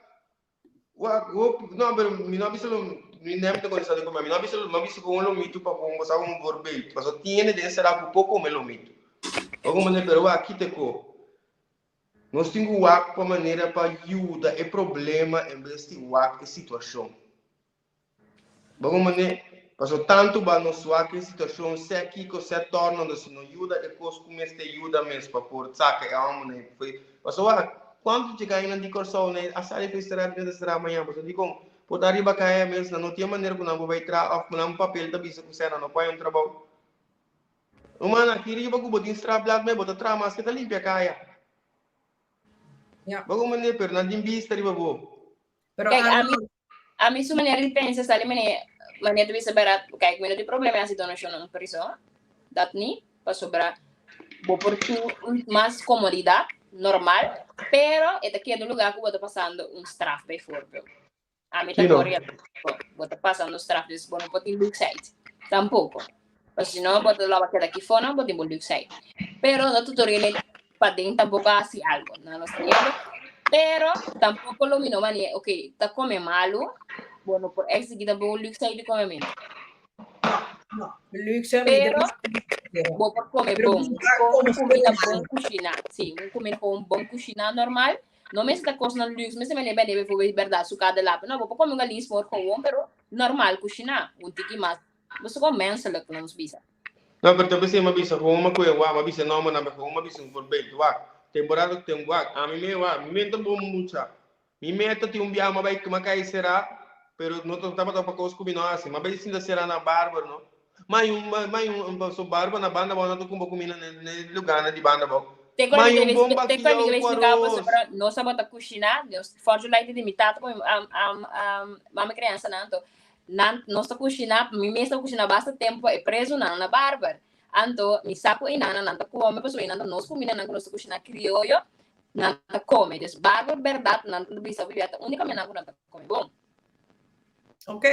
Wak, hopi, no, pero mi no a bisa lo, mi nem ta contesta di come, mi no a bisa lo, mi a bisa con un lomito pa con bo sa un voorbeeld. Paso tin hende den sera cu por come lomito. Bo comprende? Pero wak, kita ko. Nos tin cu wak pa manera pa yuda e problema en bes di wak e situacion. Bo comprende? Paso tanto ba nos wak e situacion, sea kico, sea torno, si no yuda e cos cu mester yuda mes pa por saca e homber na e Paso wak, cuanto dje gainan di Corsou na a sali for e sera di ta sera mañan? Paso dicon? Por ta riba caya mes, nan no tin e manera cu nan por bay traha of nan papel ta bisa cu sea nan no por haya un trabou. Ruman, aki riba cu bo tin strafblad mes, bo ta traha mas ke ta limpia caya. Ja. Bo comprende? Pero nan tin bista riba bo. Pero Kijk, Arnold, ami, ami su manera di pensa sa di manera, manera di bisa berat, kijk, mi no tin problema hasi donashon na un prison, dat ni, pasobra bo por tin un mas komodidat, normal, pero e ta keda un lugar ku bo ta pasando un straf bijvoorbeeld. Ami ta Sí, no. kore bo ta pasando straf, dus bo no por tin luxheid, tampoko. Pasobra si no, bo ta loba keda aki for, no bo tin bo luxheid. Pero no ta tur hende paden tampoco a hasi algo, no nos ta yendo. Pero tampoco lo mi no manie, ok, ta come malo, bo no por exigir tampoco luxe di comemento. No, luxe mi Pero pero bo por come pero bon, busca con como comida ser bon cushina, sí, un comida con bon cushina normal. No mester ta cosnan luxe, mester mene bende bijvoorbeeld verdad su cada lap. No, bo por come un galin smor gewoon, pero normal cushina, un tiki mas. Bo ta gewoon menselijk, nos bisa. No, pero ta pesey m'a bisa gewoon m'a koe wak, m'a bisa nombernan, pero gewoon m'a bisa un voorbeeld. Wak, temporada ku tem wak, ami me wak, mi me ta bon mucha. Mi meta tin un biaha m'a bai, m'a kai será, pero no ta tabata pa kos ku mi no hasi. M'a bai sinta será na barber, no. Ma hay un, ma hay un, paso barber na banda abou, nan ta kumpa kuminda ne, ne lugarnan di banda abou. Te Ma hay cual un mi bon te cual mi bakiyou debe ku explicar aros. pasobra nos tabata kushiná, nos for July di mi tata ku mi am am am mama crianza nan anto Nan nos ta kushiná, mi mes ta kushiná basta tempu pa e prezunan na Barber. Anto mi sa ku einan nan ta kome pasobra einan ta nos kumindanan ku nos ta kushiná krioyo, nan ta kome. Dus Barber bèrdat nan ta bisa hopi bia ta úniko kaminda ku nan ta kome bon. Ok.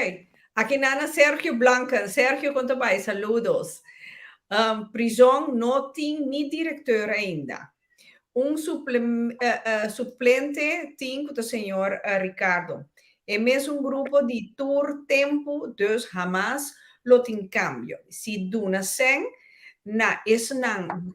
Aki nan na Sergio Blanken. Sergio kon ta bai? Saludos. Um, prizon no tin ni directeur ainda. Un suplente tin ku ta señor Ricardo. E mesun grupo di tur tempu dus hamas lo tin kambio. Si duna sèn na esnan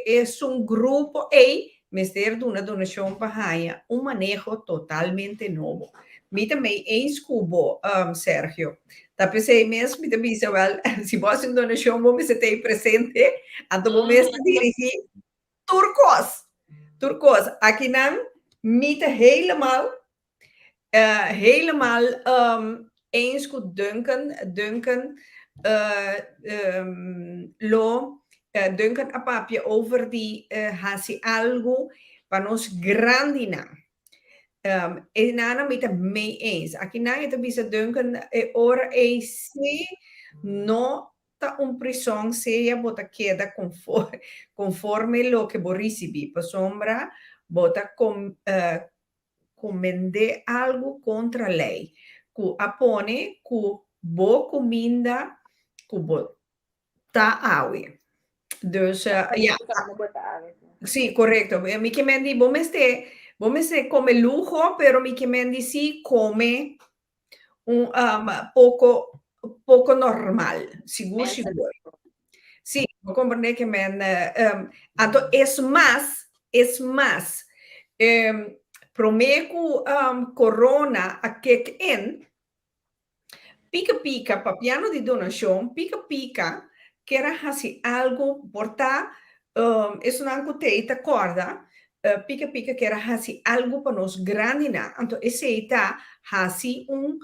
esun grupo ei mester duna donashon pa haña un maneho totalmente nobo. Mi ta mei eens ku bo Sergio. Ta p'esei mes mi ta bisa wèl si bo hasi un donashon bo mester ta ei presente anto bo mes ta dirigí tur kos. Tur kos. Akinan mi ta helemaal helemaal eens ku Duncan. Duncan lo Duncan a papia over di hasi algu pa nos grandinan. E nana mi ta mee eens. Akinan e ta bisa Duncan e ora ei si no ta un prison sea bo ta keda conforme loke bo ricibi, pasobra bo ta comende algo contra ley cu a pone cu bo cuminda cu bo ta awe. Dus ja. Sí, correcto. Mi ke men di bo mester bo mester come luho, pero mi ke men di si come un poco poco normal, sigur sigur. Sí, bo comprende ke men anto es mas, es mas, prome ku corona a kick in, Pika Pika, papiando di donashon, Pika Pika ker a hasi algu, por ta esunnan ku t'ei ta kòrda, Pika Pika ker a hasi algu pa nos grandinan, anto esei ta hasi un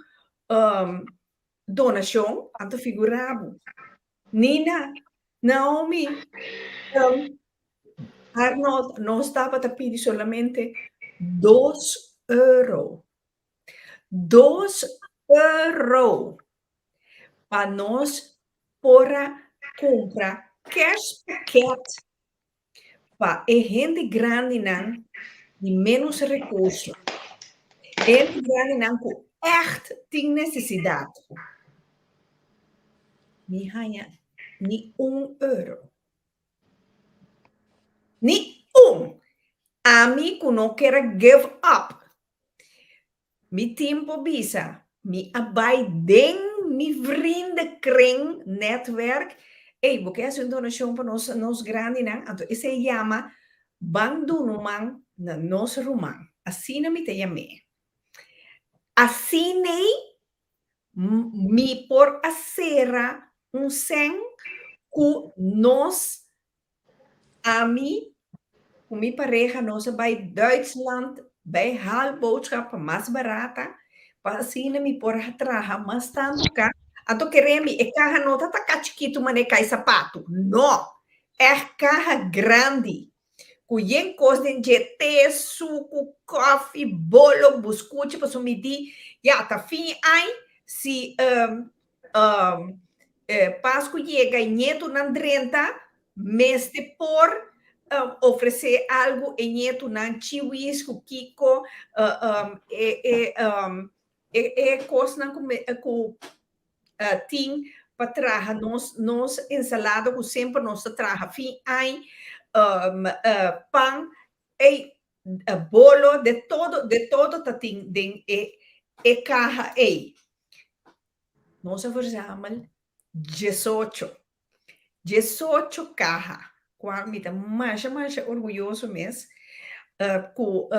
donashon, anto figurá bo, Nina, Naomi, Arnold, nos tabata pidi solamente dos euro. Dos euro pa nos por a kumpra kerstpakket pa e hende grandinan di ménos rekurso, e hende grandinan ku ègt tin nesesidat. Mi haña ni un euro. Ni un! Ami ku no ker a give up. Mi tin por bisa, mi a bai den mi vriendenkring, netwerk, ey, bo ke hasi un donashon pa nos nos grandinan? Anto esei yama ban duna un man na nos ruman. Asina mi ta yam'é. Asin'ei mi por a sera un sèn ku nos, ami ku mi pareha nos a bai Duitsland bai haal boodschap pa mas barata pa asina mi por a traha mas tantu ka. Anto kere mi e kaha no ta ta ka chikitu manera kai sapatu, no, ègt kaha grandi. Ku yen kos den dje, te, suku, kòfi, bolo, buskuchi, pasobra mi di, ya, ta fin ai si Pasku yega i ñetunan drenta, mester por ofresé algu e ñetunan, chiwis ku kiko, e kosnan ku tin pa traha nos nos ensalada ku semper nos ta traha fin ai, pan, ei bolo, de todo de todo ta tin den e e kaha ei. Nos a verzamel diesocho, diesocho kaha, kual mi ta masha masha orguyoso mes ku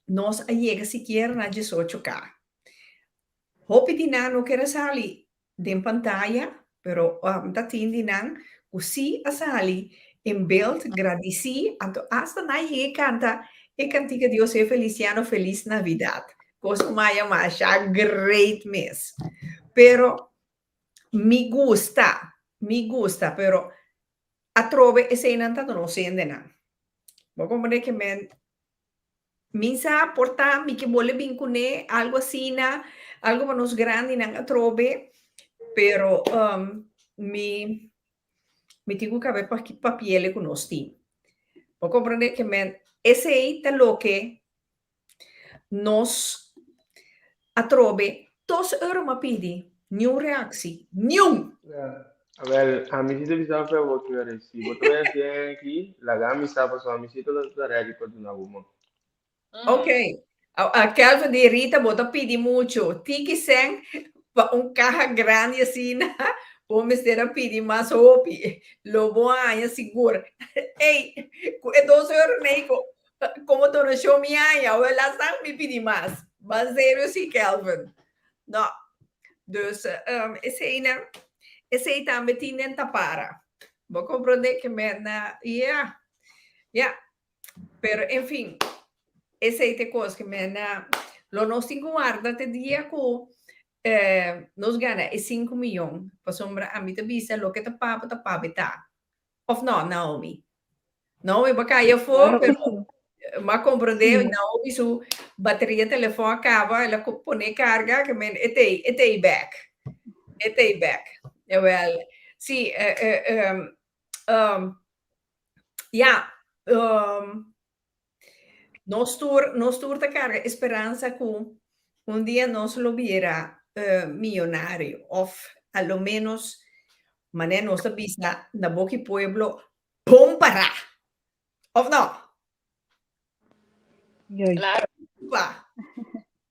nos a yega sikiera na diesocho kaha. Hopi di nan no ker a sali den pantaya, pero ta tin di nan ku sí a sali en beeld, gradisí, anto asta nan yega kanta e kantika di José Feliciano Feliz Navidad. Kos ku maya masha great mes. Pero mi gusta, mi gusta, pero atrobe eseinan ta nos hendenan. Bo komprende ke men Mi sa por ta mi ke bole bin kuné, algu asina, algu pa nos grandinan atrobe, pero mi mi tin ku kabe papiele ku nos tin. Bo komprendé ke men esei ta loke nos atrobe dos euro m'a pidi, niun reaksi, niun! Awel, ami si ta bisa fe bo kere. Si bo ta bai hasi aki, laga mi sa pasobra ami si ta ta ready pa duna bo man. Ok. Kelvin di Rita, bo ta pidi mucho. Tiki sèn pa un kaha grandi asina, bo mester a pidi mas hopi. Lo bo haña sigur. Ey, ku e dos euro nei komo donashon mi haña, awel asan mi pidi mas. Ban serio si, Kelvin. No. Dus eseinan, esei tambe tin den tapara. Bo comprende ke men, yeah, yeah. Pero, en fin, esei ta e kos ku men lo nos tin ku warda te dia ku nos gana e sinku miyon, pasobra ami ta bisa loke ta pabo ta pabo e ta. Of no, Naomi? Naomi bo a kai afó, pero mi a komprondé Naomi su bateria telefòn a kaba, el a pone karga, ke men e t'ei, e t'ei bèk. E t'ei bèk. Jawel. Sí, ya, nos tur, nos tur ta karga e speransa ku un dia nos lo bira miyonario òf a lo ménos manera nos ta bisa na boki pueblo, bon pará! Òf no? Claro. Preocupa.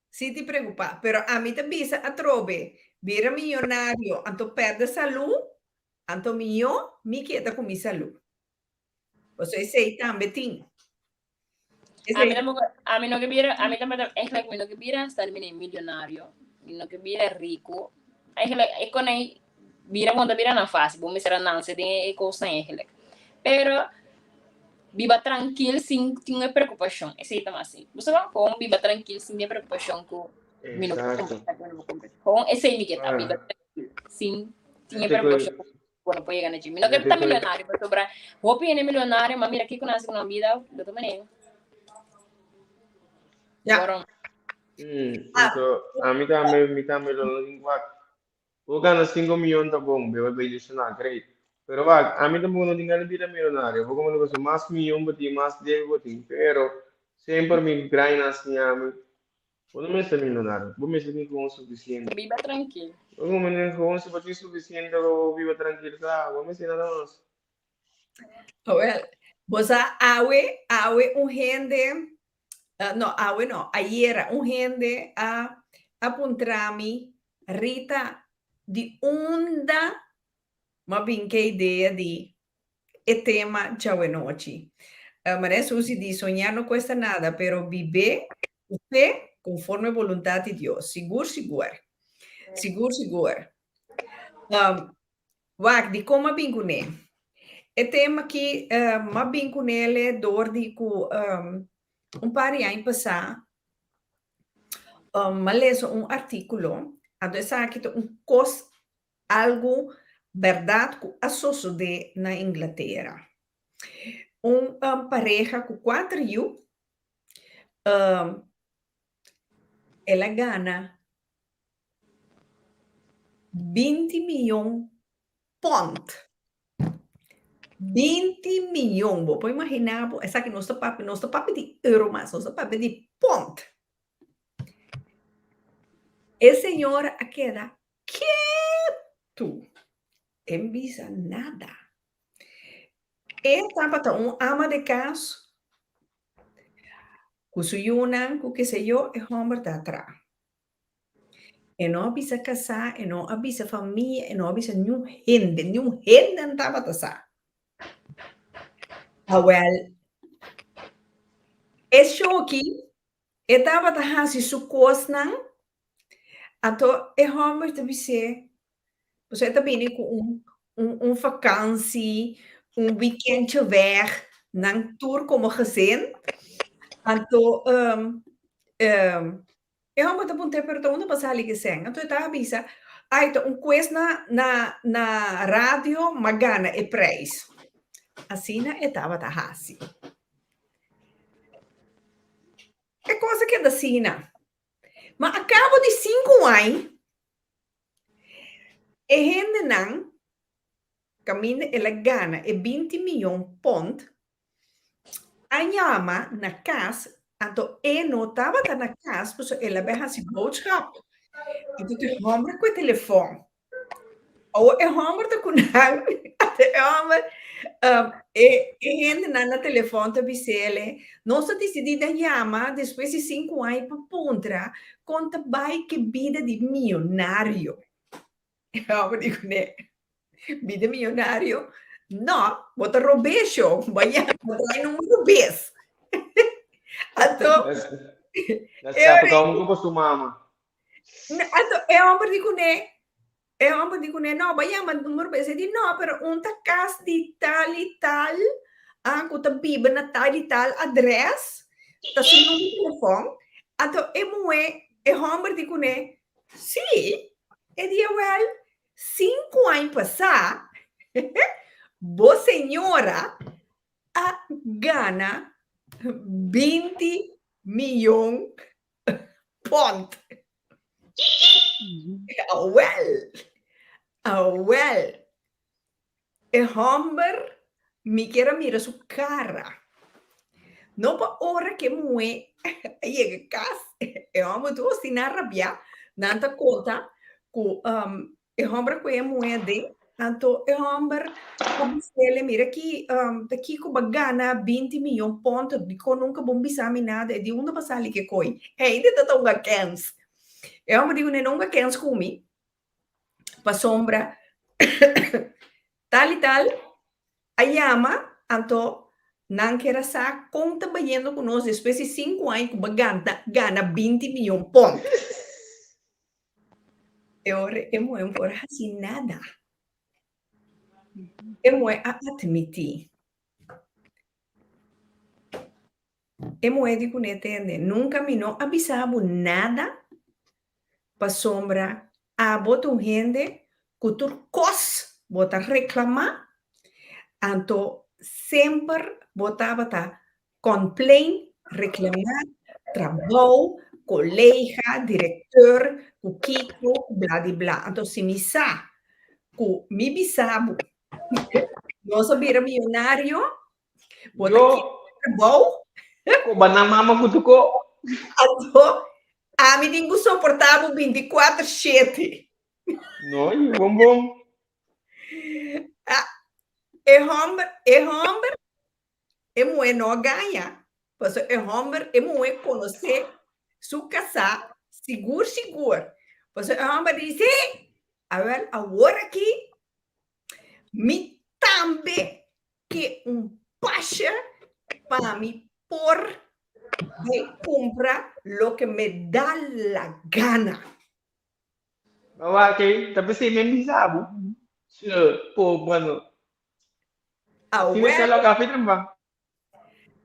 Sí ti preocupa. Pero ami ta bisa atrobe, bira miyonario anto perde salú, anto mihó mi keda ku mi salú. Pasobra esei tambe tin. Ami tampoco, ami no ke bira, ami tambe eigenlijk mi no ke bira hasta mi millonario, mi no ke bira rico. Eigenlijk e kon ei bira bon ta bira nan fácil, bo mester a nanse den e kosnan eigenlijk. Pero biba trankil sin tin e preokupashon, esei ta mas así. Bo sa kon biba trankil sin tin e preokupashon ku mi no por Exacto. kumpra, mi no por kumpra. Kon esei mi ke ta, biba Ah. trankil sin tin e Te preokupashon ku bo no por yega na dje. Mi no ke ta millonario, pasobra hopi hende millonario, ma mira kiko nan hasi ku nan bida, de otro manera. Ja. Waarom? Ah. Anto, ami tambe, mi tambe lo no tin wak. Bo gana 5 miyon ta bon, beba bendiciona, great. Pero wak, ami tampoco no tin gana di bira millonario. Bo como no mas miyon bo tin, mas debe bo tin. Pero, semper mi graina a siña mi, bo no mester millonario, bo mester tin gewoon suficiente. Biba trankil. Bo como no gewoon si bo tin suficiente pa bo biba trankil, sa, bo mester nada mas. Awel, bo sa awe, awe un hende, no, awe no, ayera un hende a a puntra mi, Rita, di unda m'a bin ke idea di e tema djawenochi? Maria Susi di, soñar no cuesta nada, pero bib'é ku fe conforme boluntad di Dios. Sigur, sigur. Sigur, sigur. Wak, dikon m'a bin kuné? E tema aki m'a bin kunele dor di ku un par di aña pasá m'a lesa un artíkulo, anto esaki ta un kos algu bèrdat ku a sosodé na Inglatera. Un pareha ku kuater yu, el a gana 20 miyon pond. 20 miyon. Bo por imaginá bo, esaki nos ta papia, nos ta papia di euro mas, nos ta papia di pond. E señora a keda ketu. E no bisa nada. E tabata un ama de kas ku su yunan, ku keseyo, e hòmber ta atra. E no a bisa kasá, e no a bisa famia, e no a bisa niun hende, niun hende no tabata sa. Awèl, e shoki, e tabata hasi su kosnan, anto e hòmber ta bis'é, pasobra e ta bini ku un un un vakansi, un wikèntje wèg, nan tur komo gezin, anto E hòmber ta puntr'é, Pero ta unda bo a sali ku e sèn? Anto e ta a bisa, Ai, ta un kues na na na radio m'a gana e preis. Asina e tabata hasi. E kos a keda asina. Ma a kabo di sinku aña, e hendenan kaminda el a gana e 20 miyon pond, a yama na kas, anto e no tabata na kas pasobra el a bai hasi boodschap. Anto e hòmber ku e telefòn. Awor e hòmber ta ku nan, anto e hòmber, e e hendenan na telefòn ta bis'el, nos a disidí na yama despues di sinku aña pa puntra kon ta bai ku e bida di miyonario. E hòmber di kuné, Bida miyonario? No, bo ta robesho, bo a yama, bo trae numero bes. Anto, Na sapa ka un pa su mama. Anto, e hòmber di kuné, e hòmber di kuné, no, bo a yama numero bes. E di, no, pero un ta kas di tal i tal. Ah, ku ta biba na tal i tal adrès, ta su number di telefòn. Anto e muhé, e hòmber di kuné, Sí, e di awèl, sinku aña pasá, bo señora a gana 20 miyon pònt. Awèl, awèl. E hòmber mi kier a mira su kara. No pa ora ku e muhé a yega kas, e hòmber tur asina rabiá, nan ta konta ku e hòmber a kohe e muhé aden, anto e hòmber a bis'el, mira aki ta kiko bo a gana 20 miyon pònt, dikon nunka bo bisa mi nada, e di unda bo a sali ku e koi? Hende ta ta hunga kèns. E hòmber di kuné no hunga kèns ku mi. Pasobra tal i tal a yama, anto nan kier a sa kon ta bayendo ku nos despues di sinku aña ku bo a gana 20 miyon pond. E ora e muhé no por hasi nada. E muhé a atmití. E muhé di kuné tende, Nunka mi no a bisa bo nada, pasobra abo ta un hende ku tur kos bo ta reklamá, anto semper bo tabata complain, reklamá, trabou, kolega, direkteur, ku kiko, ku bla di bla. Anto si mi sa ku mi bisa bo, nos a bira miyonario, Bo ta Yo, trabou. koba na mama ku tuko. Anto, ami tin ku soportá bo 24/7. No, yu bon bon. Ah, e hòmber, e hòmber, e muhé no a gaña. Pasobra e hòmber, e muhé konosé su kasá sigur sigur. Pasobra e hòmber di, sí, awèl awor aki mi tambe Ke un pasha pa mi por bai kumpra loke me da la gana. Ma wak ei, ta pesei mi a bisa bo. Che, po, bueno. Si mi Awel, ta loka afi tamba.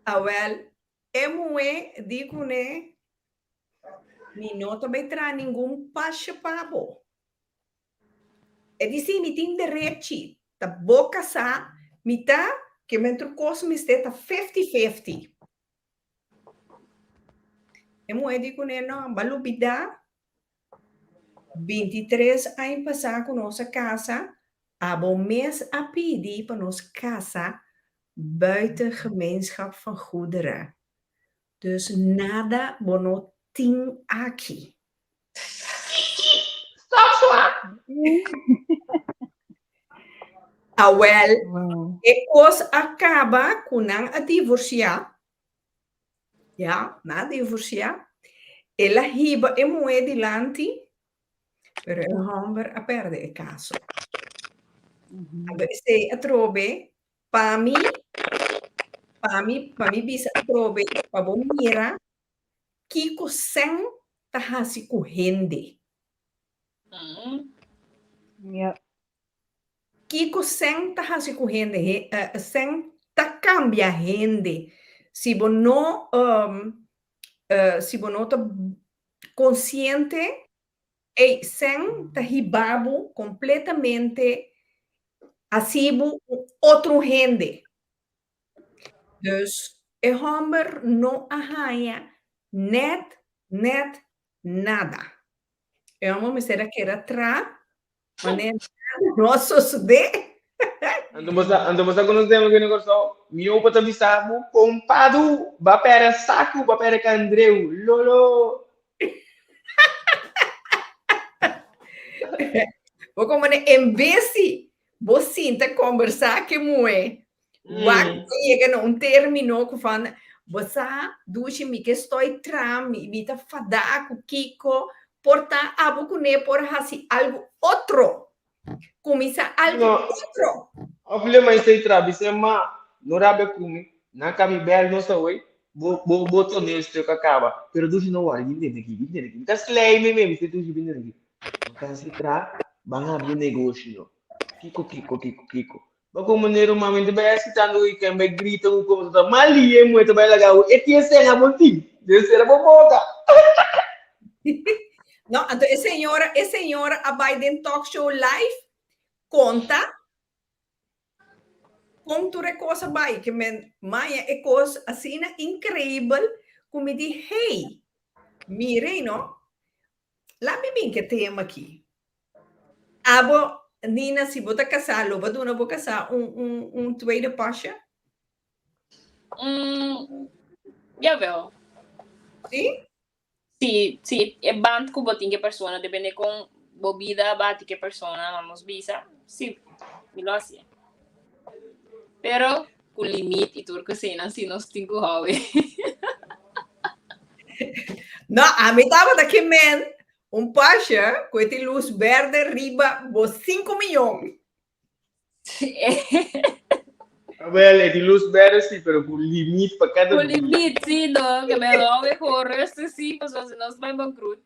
awel, e muhé di kuné, Mi no ta bai traha ningun pasha pa bo. E di si, mi tin derechi, ta bo kasá, mi ta, ke men tur kos mester ta fifty-fifty. E muhé di kuné, no, bo a lubidá, 23 aña pasá ku nos a kasa, abo mes a pidi pa nos kasa buiten gemeenschap van goederen. Dus nada bo no tin aki. Stop swa! Awel, Wow. e kos a kaba ku nan a divorsiá. Ya, nan a divorsiá. El a hiba e muhé dilanti, pero e hòmber a pèrdè e kaso. Anto esei atrobe pa mi, pa mi, pa mi bisa atrobe, pa bo mira Kiko sèn ta hasi ku hende? Ja. Kiko sèn ta hasi ku hende? Sèn ta kambia hende. Si bo no si bo no ta konsiente, ey sèn ta hiba bo kompletamente hasi bo un otro hende. Dus e hòmber no a haña nèt nèt nada. E hòmber mester a keda tra manera nada no a sosodé. Anto bo sa, anto bo sa ku nos dema bini Kòrsou, mi opa ta bisa bo, kompadu, ba pèrdè saku, ba pèrdè kandreu, lolo. Bo komo ne en bes di bo sinta kombersá ku e muhé, Wak a yega na un término ku van bo sa dushi mi ke stoi tra mi mi ta fadá ku kiko por ta abo kuné por hasi algu otro kuminsá algu No, otro. of le mai sei tra bisé ma no rabia ku mi nan ka mi bèl nos awey bo bo bo toneelstuk a kaba pero dushi no wòri bin dentro aki bin dentro aki mi ta slei mi mi bisé dushi bin dentro aki no ta hasi tra ban habri un negoshi no kiko kiko kiko kiko. Bo komo manera un mami ta bai asitando ku ken bai grita ku komo ta mali e muhe ta bai laga bo e tin sèn abo tin debe sera bo boka. No, anto e señora, e señora a bai den talk show live konta kon tur e kos a bai ke men maya e kos asina inkreibel ku mi di hey mire no la mi bin ke tema aki. Abo, Nina, si bo ta kasá, lo bo duna bo kasá un, un, un tweede pasje? Jawel. Sí? Si, si e band ku bo tin ke persona, depende kon bo bida bati ke persona, vamos bisa, si, mi lo hasié. Pero ku limit i tur koseinan si nos tin ku hou. No, ami tabata ke men Un pasje ku e tin lus berde riba bo sinku miyon. Awel, e tin lus berde si, pero ku limit pa kada Ku dia. limit, si, no. Ke men lo awe gewoon rustig si, pasobra si nos bai bankrut.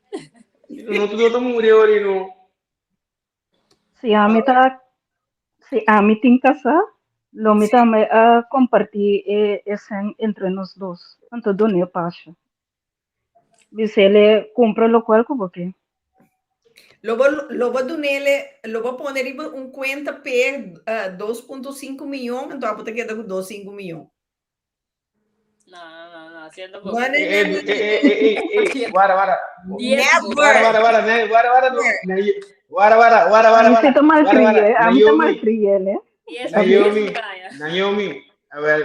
No tur ta muri ori no. Si ami ta, si ami tin kasá, lo mi tambe a kompartí e e sèn entre nos dos, anto dun'é pasha. Bisele kumpra lokual ku bo ke. Lo bo lo bo dunele lo bo pone riba un kuenta p'e 2.5 miyon anto abo ta keda ku dos sinku miyon. No, no, no, así tampoco. No, no, Eh, no, eh, no, eh, eh, eh, eh, guarda, guarda. Diez Never. Guarda, guarda, guarda, ne, guarda, guarda, no. Ne, guarda, guarda, guarda, guarda, Ami si guarda. ta Guarda, malcrié, guarda, ami ta Naomi, malcrié, ne? Diez, diez Naomi, muralla. Naomi, a ver,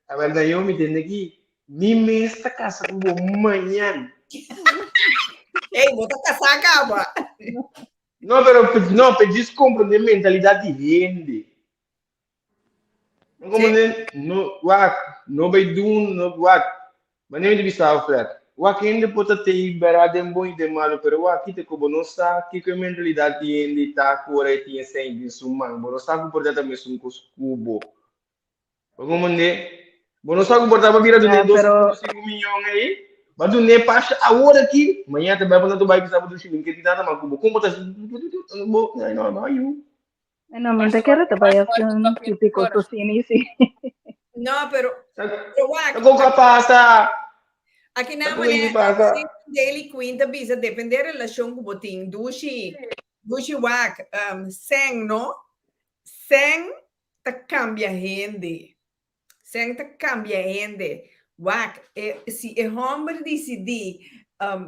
a ver, Naomi, tende aquí. Mi mes ta casa ku bo mañan. Ey, bo ta casá caba. No, pero no, pero djis comprende mentalidad di hende. No comprende, no, wak, no bay dun, no, wak. Manera mi ta bisa Fred, wak hende por ta tei bera den bon i den malo, pero wak kita ku bo no sa kiko e mentalidad di hende ta ku ora e tin e sèn den su man. Bo no sa ku por ta ta mesun kos ku bo. Bo comprende? Bo no sa ku por ta bira dun'é Ya, dos pero punto sinku miyon ei. Ba dun'é pasha awor aki, mañana ta bai pa nan ta bai bisa bo dushi min ke tin nada mas ku bo. Kon bo ta bo no no yu. No, mi ta kere ta bai hasi un típico tosini sí. No, pero pero wak, Sa kon ku a pasa? Aki Sa na kon ku manera pasa? Daily Queen ta bisa depende relashon ku bo tin. Dushi, dushi wak, sèn no? Sèn ta kambia hende. Sèn ta kambia hende. Wak, e, si e hòmber disidí,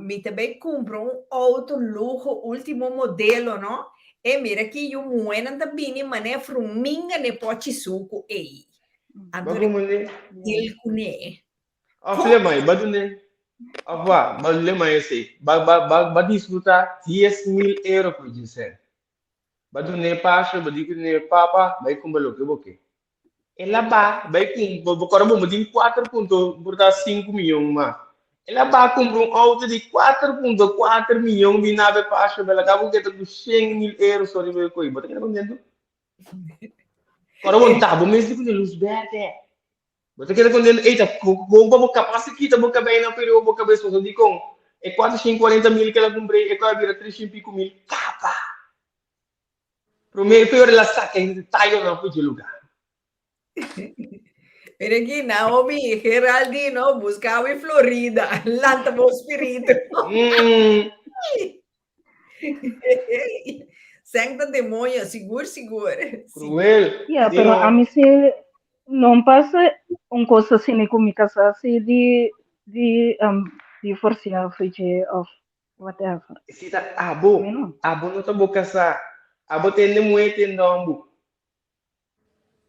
mi ta bai kumpra un outo luho último modelo, no? E mira ki yu muhénan ta bini manera fruminga n'e pòchi suku ei. Anto Ba kumene? deal kuné. Òf lemai, ba dun'é. Òf ba, ba lemai esei. Ba, ba, ba, ba disfrutá 10,000 euro ku e djisèn. Ba dun'é pasha, ba di ku dun'é papa, bai kumpra loke bo ke. El a ba, bai kumpra, bo kòrda bon, bo tin kuater punto, por ta sinku miyon mas. El a ba kumpra un outo di kuater punto kuater miyon bin nabe pasha, bel a kaba ku keda ku 100,000 euro so riba e koi. Bo ta keda kontentu? Kòrda bon, ta bo mes di ku lus bèrdè. Bo ta keda kontentu? Ey, ta kon pa bo kapas di kita bo kabei na perio bo kabes pasobra dikon e 440,000 ke el a kumpra ei e koi a bira 300 i piku mil kaba. Prome peor el a saka e tayonan for dje luga. Mira aki, Naomi, Geraldino, busca awe Florida. Lanta bo spiritu. Mm. Sèn ta demoño, sigur, sigur. Cruel. Ya, Sí, pero no. ami si no pasa un kos asina ku mi kasá si di di um, divorsiá of dje of whatever. Si ta abo, Mi no. abo no ta bo kasá. Abo tende muhé tende hòmbu.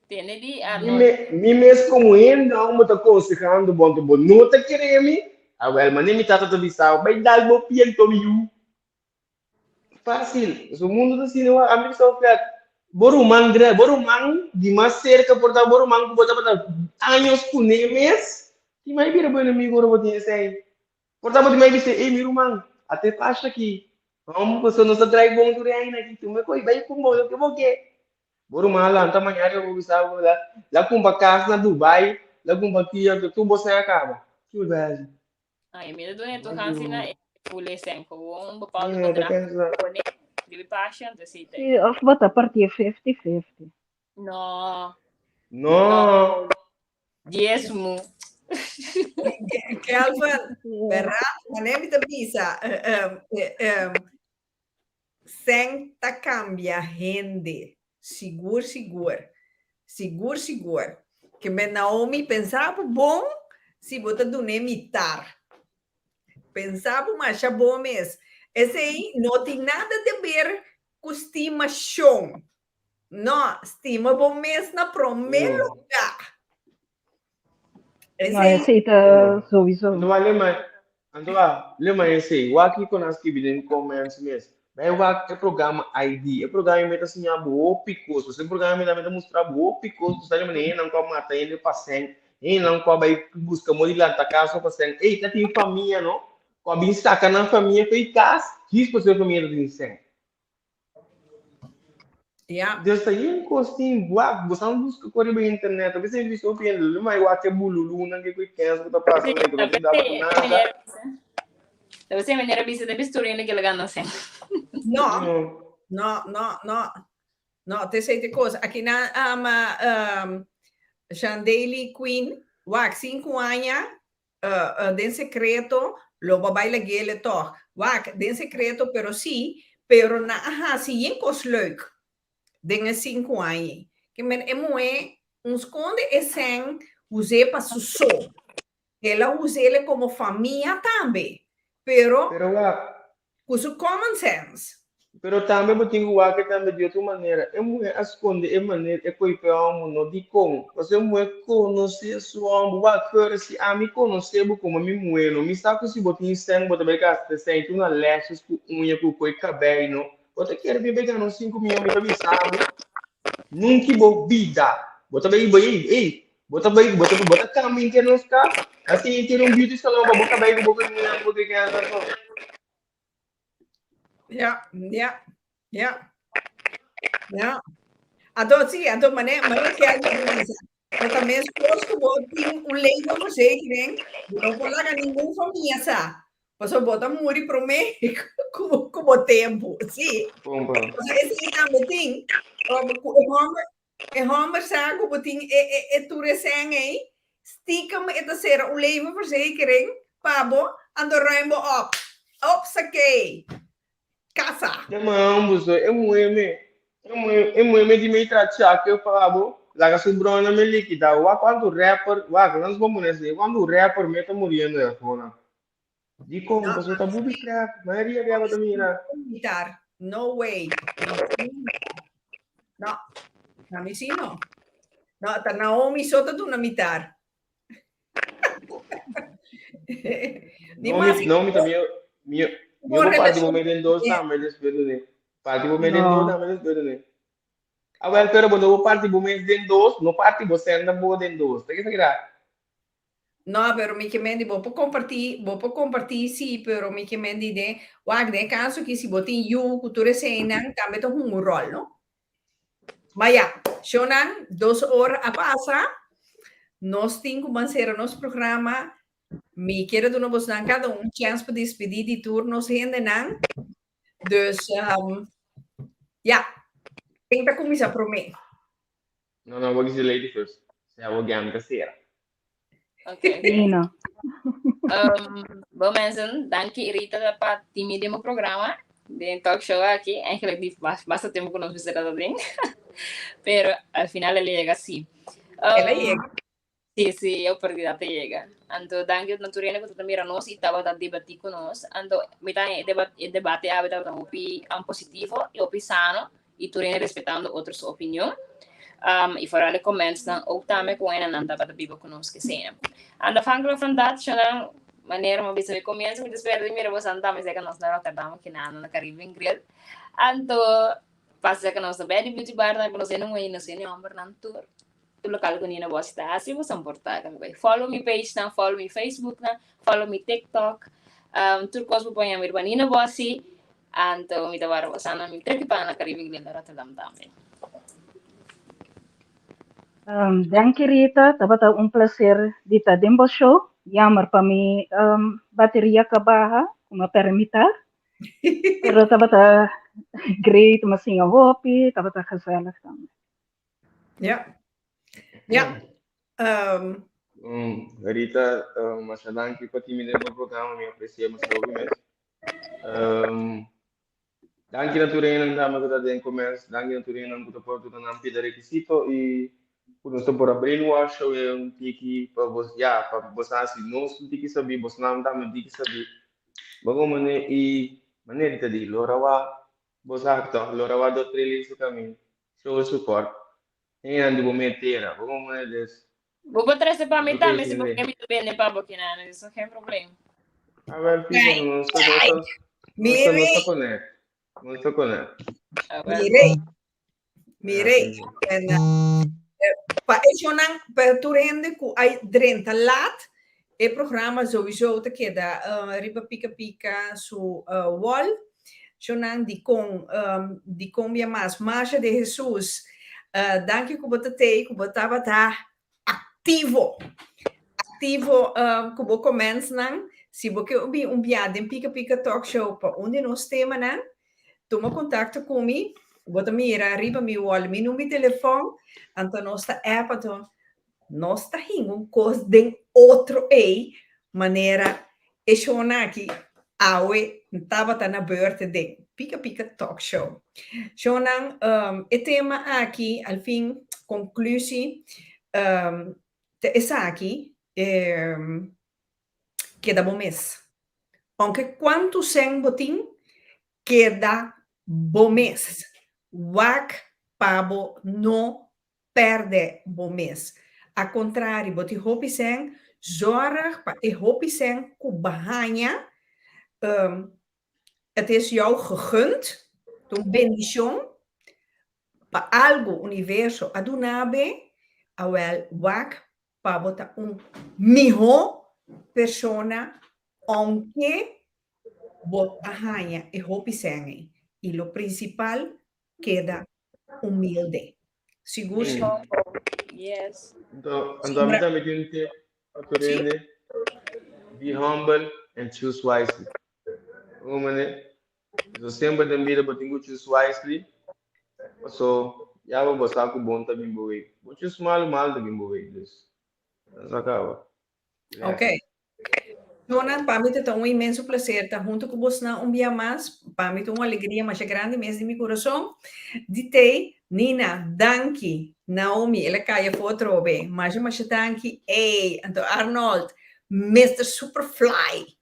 Tende di Mi, Arnold. me, mi mes komo hende hòmbu ta konsehando bo, anto bo no ta kere mi? Awèl, manera mi tata ta bisa bo, bai dal bo pia anto mi yu. Fácil. Pasobra mundu ta asina wak. Ami bisa bo flat. Bo ruman gra, bo ruman di mas serka por ta bo ruman ku bo tabata años kuné mes, tin mai bira bo enemigo ora bo tin esei. Por ta bo tin mai bisa, ey mi ruman, ate pasha aki. Hòmber, pasobra nos ta drai bon tur e aña aki. Tuma e koi bai ku bo loke bo ke. Bo ruman a lanta mañana riba bo bisa bo la la kumpra kas na Dubai, la kumpra aki, anto tur bo seña kaba. Ki bo ta hasi? Ay, mi ta duna e tokansi na e fule sen gewoon un bepaalde No, ta bedrag pensa. pone riba e pasha, entonces sí, Sí, of bo ta partié fifty fifty. No. No. Diesmo. Kelvin, bèrdat, manera mi ta bisa, sèn ta kambia hende, sigur sigur, sigur sigur. Ke men Naomi pensa bo bon si bo ta dun'é mitar. Pensa bo masha bon mes. Esei no tin nada de ber ku stimashon. No, stima bo mes na promé lugá. No, esei ta sowieso. Anto wak lema, anto wak lema esei, wak kiko nan skibi den comments mes. Bai wak e programa ID, e programa ei ta siña bo hopi kos, pasobra e programa ei tambe ta mustra bo hopi kos ku sa di manera hendenan ku a mata hende pa sèn, hendenan ku a bai buska modo di lanta kas pa sèn. Ey, ta tin famia no, ku a bin saka nan famia for e kas, djis pasobra e famia ta tin sèn. Ja. Dus ta yen kos tin wak, bo san buska ko riba internet, a veces mi so piensa, lu mai wak e bululunan ke ku e kens ku ta pasa na ku no tin daba ku nada. Debe ser manera bisa debe story na kila gana sen. No, no, no, no. No, te sei te kos. Aki na um, um, Shandeli Queen, wak, 5 aña, den sekreto, lo bo bai lag'ele tòg. Wak, den sekreto, pero sí, pero nan a hasi yen kos leuk den e sinku aña ei. Ke men e muhé un skonde e sèn us'é pa su so. El a us'ele komo famia tambe, pero Pero wak. Ku su common sense. Pero tambe bo tin ku wak e tambe di otro manera. E muhé a skonde e manera e koe p'e hòmber no. Dikon? Pasobra e muhé konosé su hòmber. Wak, Flores, si ami konosé bo komo mi muhé no, mi sa ku si bo tin sèn bo ta bai gasta e sèn tur na lashes ku uña ku koe kabei no. Bo ta kere mi bai gana un sinku mion mi ta bisa bo nunki bo bida bo ta bai bai ey Bo ta bai, bo ta, bo ta kambia inter nos kas, hasi inter un beauty salon pa bo kabei ku bo krimina ku bo kriansa so. Ja, ja, ja. Ja. Anto, sí, anto mane, mane Kelly bisa, bo ta meskos ku bo tin un levensverzekering, bo no por laga ningun famia sa. Pasobra bo ta muri promé ku, ku bo tempu, sí. Pumba. Pasobra esei tambe tin, ku e hòmber E hòmber sa ku bo tin e e e tur e sèn ei, stiekem e ta sera un levenverzekering pa bo, anto ruim bo op. Hopsakee! Kasa! E mambo so, e muhé me, e muhé, e muhé me di mei tra chake pa bo, laga su bròna me likidá. Wak kuantu rapper, wak, nos bo pone así, kuantu rapper me ta muriendo e afónan. Dikon? No, Pasobra ta bubi trap, mayoria bia bo ta mira. Militar, no way. No, na mi sí no. No, ta Naomi so ta duna mitar. Di No, mas mi, no, mi ta mio, mio, Bon mio bo parti bo relacion. me den dos tambe despues de ne. Parti bo me den dos No. tambe despues de ne. Ah, wel, pero bo no bo parti bo mes den dos, no parti bo senda bo den dos. Ta kisa kira? No, pero mi ke men di bo por kompartí, bo por kompartí sí, pero mi ke men di den, wak, den e kaso aki si bo tin yu ku tur eseinan tambe ta hunga un ròl, no? Ma ya, shownan, dos or a pasa, nos tin ku ban sera nos programa. Mi kier a duna bosnan kada un chèns pa despedí di tur nos hendenan. Dus, ya, ken ta kuminsá promé? No, no, bo kisi lady first. Sea bo gam ta sera. Okay. Nina. Bon mensen, danki Rita pa timi den bo programa, den talk show aki. Eigenlijk di basta tempo ku nos mester ta den. Pero al final el a yega sí. El a yega. Sí, sí, e oportunidad ta yega. Anto danki na tur hende ku ta mira nos i tabata debatí ku nos. Anto mi ta e deba e debate awe tabata hopi positivo i hopi sano i tur hende respetando otro su opinion. Um, i foral e commentsnan ook tambe ku hendenan tabata biba ku nos kesena. Anto afhankelijk van dat, shonnan, manera mi a bisa mi comienzo, mi ta spera di mira bosan tambe serka nos na Rotterdam kinano na Caribbean Grill. Anto pasa serka nos na Betty Beauty Bar tambe pa nos hende muhé i nos hende hombernan tur. Tur lokal ku Nina Bossi ta hasi bosan por ta kami bai. Follow mi page nan, follow mi Facebook nan, follow mi TikTok. Um, tur kos bo por haña mi riba Nina Bossi. Anto mi ta wara bosan na mi treki pa na Caribbean Grill na Rotterdam tambe. Um, danki Rita, tabata un placer di ta den bo show. Jammer pa mi um, bateria ka baha, ku mi a perde mitar. Pero tabata great, mi a siña hopi, tabata gezellig tambe. Ja. Ja. Um, Rita, masha danki pa tin mi den bo programa, mi aprecia masha hopi mes. Danki na tur hendenan tambe ku ta den comments, danki na tur hendenan ku ta por duna nan pida rekisito i ku nos ta por a brainwash awe un tiki pa bos, ya, pa bos hasi nos un tiki sabí, bosnan tambe un tiki sabí. Bo kon manera i manera di ta di lora wak bo sa tòg, lora wak dòkter Elin su kaminda, show support. Hendenan di bo mes tera, bo kon manera des. Bo por trese pa mi tambe si bo ke mi ta bende pa bo kinana, eso geen probleem. A ver, fijo, nos ta, nos ta, nos ta, nos ta connect. Nos ta connect. Mire, mire, en, pa eshonan, pa tur hende ku a drenta laat, e programa sowieso ta keda riba Pika Pika su wall. Shonan dikon, dikon bia mas. Masha de Jesus, danki ku bo ta tei, ku bo tabata aktivo. Aktivo ku bo commentsnan. Si bo ke bin un bia den Pika Pika Talk Show pa un di nos temanan, tuma kontakto ku mi. Bo ta mira riba mi wall mi number di telefòn, anto nos ta app anto Nos ta hinga un kos den otro ei manera e shownan aki awe tabata na beurt den Pika Pika Talk Show. Shownan, e tema aki al fin konklusie ta esaki, keda bo mes. Ounke kuantu sèn bo tin, keda bo mes. Wak pa bo no pèrdè bo mes. A kontrari, bo tin hopi sèn, zòrg pa e hopi sèn ku bo haña, het is jou gegund, ta un bendishon, pa algu universo a duna be, awèl wak pa bo ta un mihó persona ounke bo a haña e hopi sèn ei. I lo prinsipal, keda humilde. Sigur si. Yes. Anto, anto a mi tambe tin un tip pa tur hende. Be humble and choose wisely. Como mane? So semper den bida bo tin ku choose wisely. Paso ya bo bo sa ku bon ta bin bo wey. Bo choose malu, malu ta bin bo wey. Dus, nos a kaba. Ok. Jonan, pa mi ta un inmenso placer ta hunto cu bosnan un bia mas. Pa mi ta un alegria masha grandi mes di mi curason. Di tei, Nina, danki. Naomi, el a cay afo atrobe. Masha, masha danki. Ey, anto Arnold, Mister Superfly.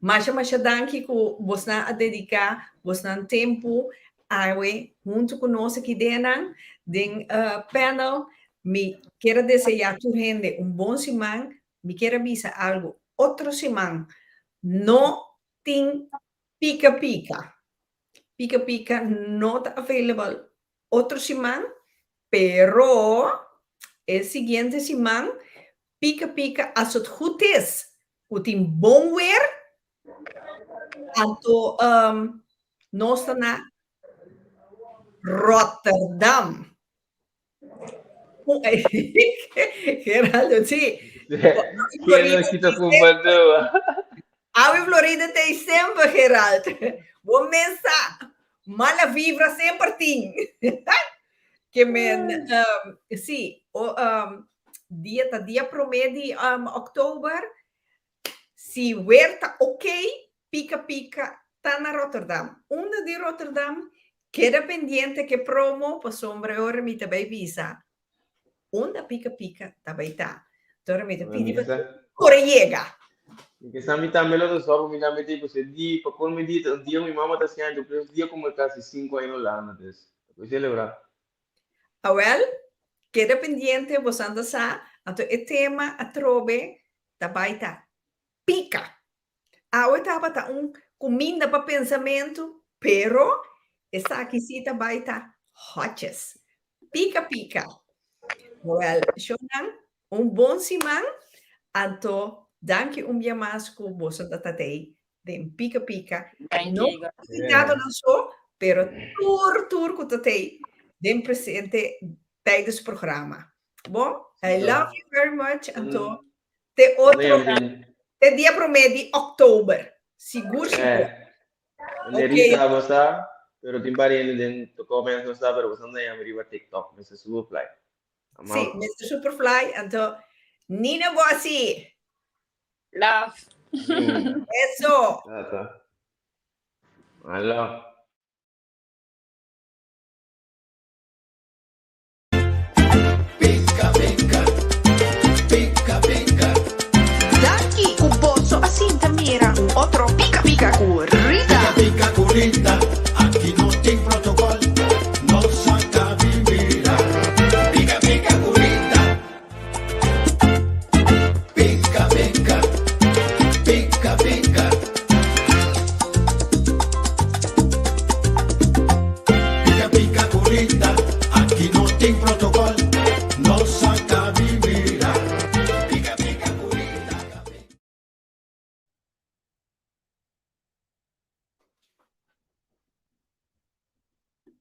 Masha, masha danki cu bosnan a dedica bosnan tempo awe hunto cu nos aki denan den panel. Mi kier a desea tur hende un bon siman. Mi kier a bisa algo. Otro siman no tin Pika Pika. Pika Pika no ta available otro siman, pero e siguiente siman Pika Pika als het goed is ku tin bon weer, anto nos ta na Rotterdam. Geraldo, sí. Awe Florida ta semper, Gerald. Bo mesa mala vibra semper tin. Ke men, sí, o, dia ta dia promé di oktober. Si weer ta ok, Pika Pika ta na Rotterdam. Unda di Rotterdam? Keda pendiente ke promo pasobra e ora mi ta bai bisa unda Pika Pika ta bai ta. Tora mi ta pidi pa kore yega. Mi ke sa mi tambe lo ta sòru mi tambe ta pasobra di pa kon mi di ta un dia mi mama ta siña anto un dia komo kasi sinku aña Hulanda dus ta por selebrá. Awèl, keda pendiente bosan ta sa anto e tema atrobe ta bai ta pika. Awe tabata un kuminda pa pensamentu, pero esaki sí ta bai ta hotjes. Pika pika. Wel, shownan, un bon siman. Anto, danki un bia mas ku boso ta tatei den Pika Pika. No invitadonan so, pero tur tur ku tatei den presente tijdens programa. Bon, I love you very much. Anto, Te otro, te dia promé di oktober. Sigur, sigur. Eh. Rita, bo sa? Pero tin par hende den to comments no sa, pero boso ta yama riba TikTok, Mr. Superfly. I'm Sí, out. Mr. Superfly, anto Nina Bossi. Love. Eso. Ta, ta. I love.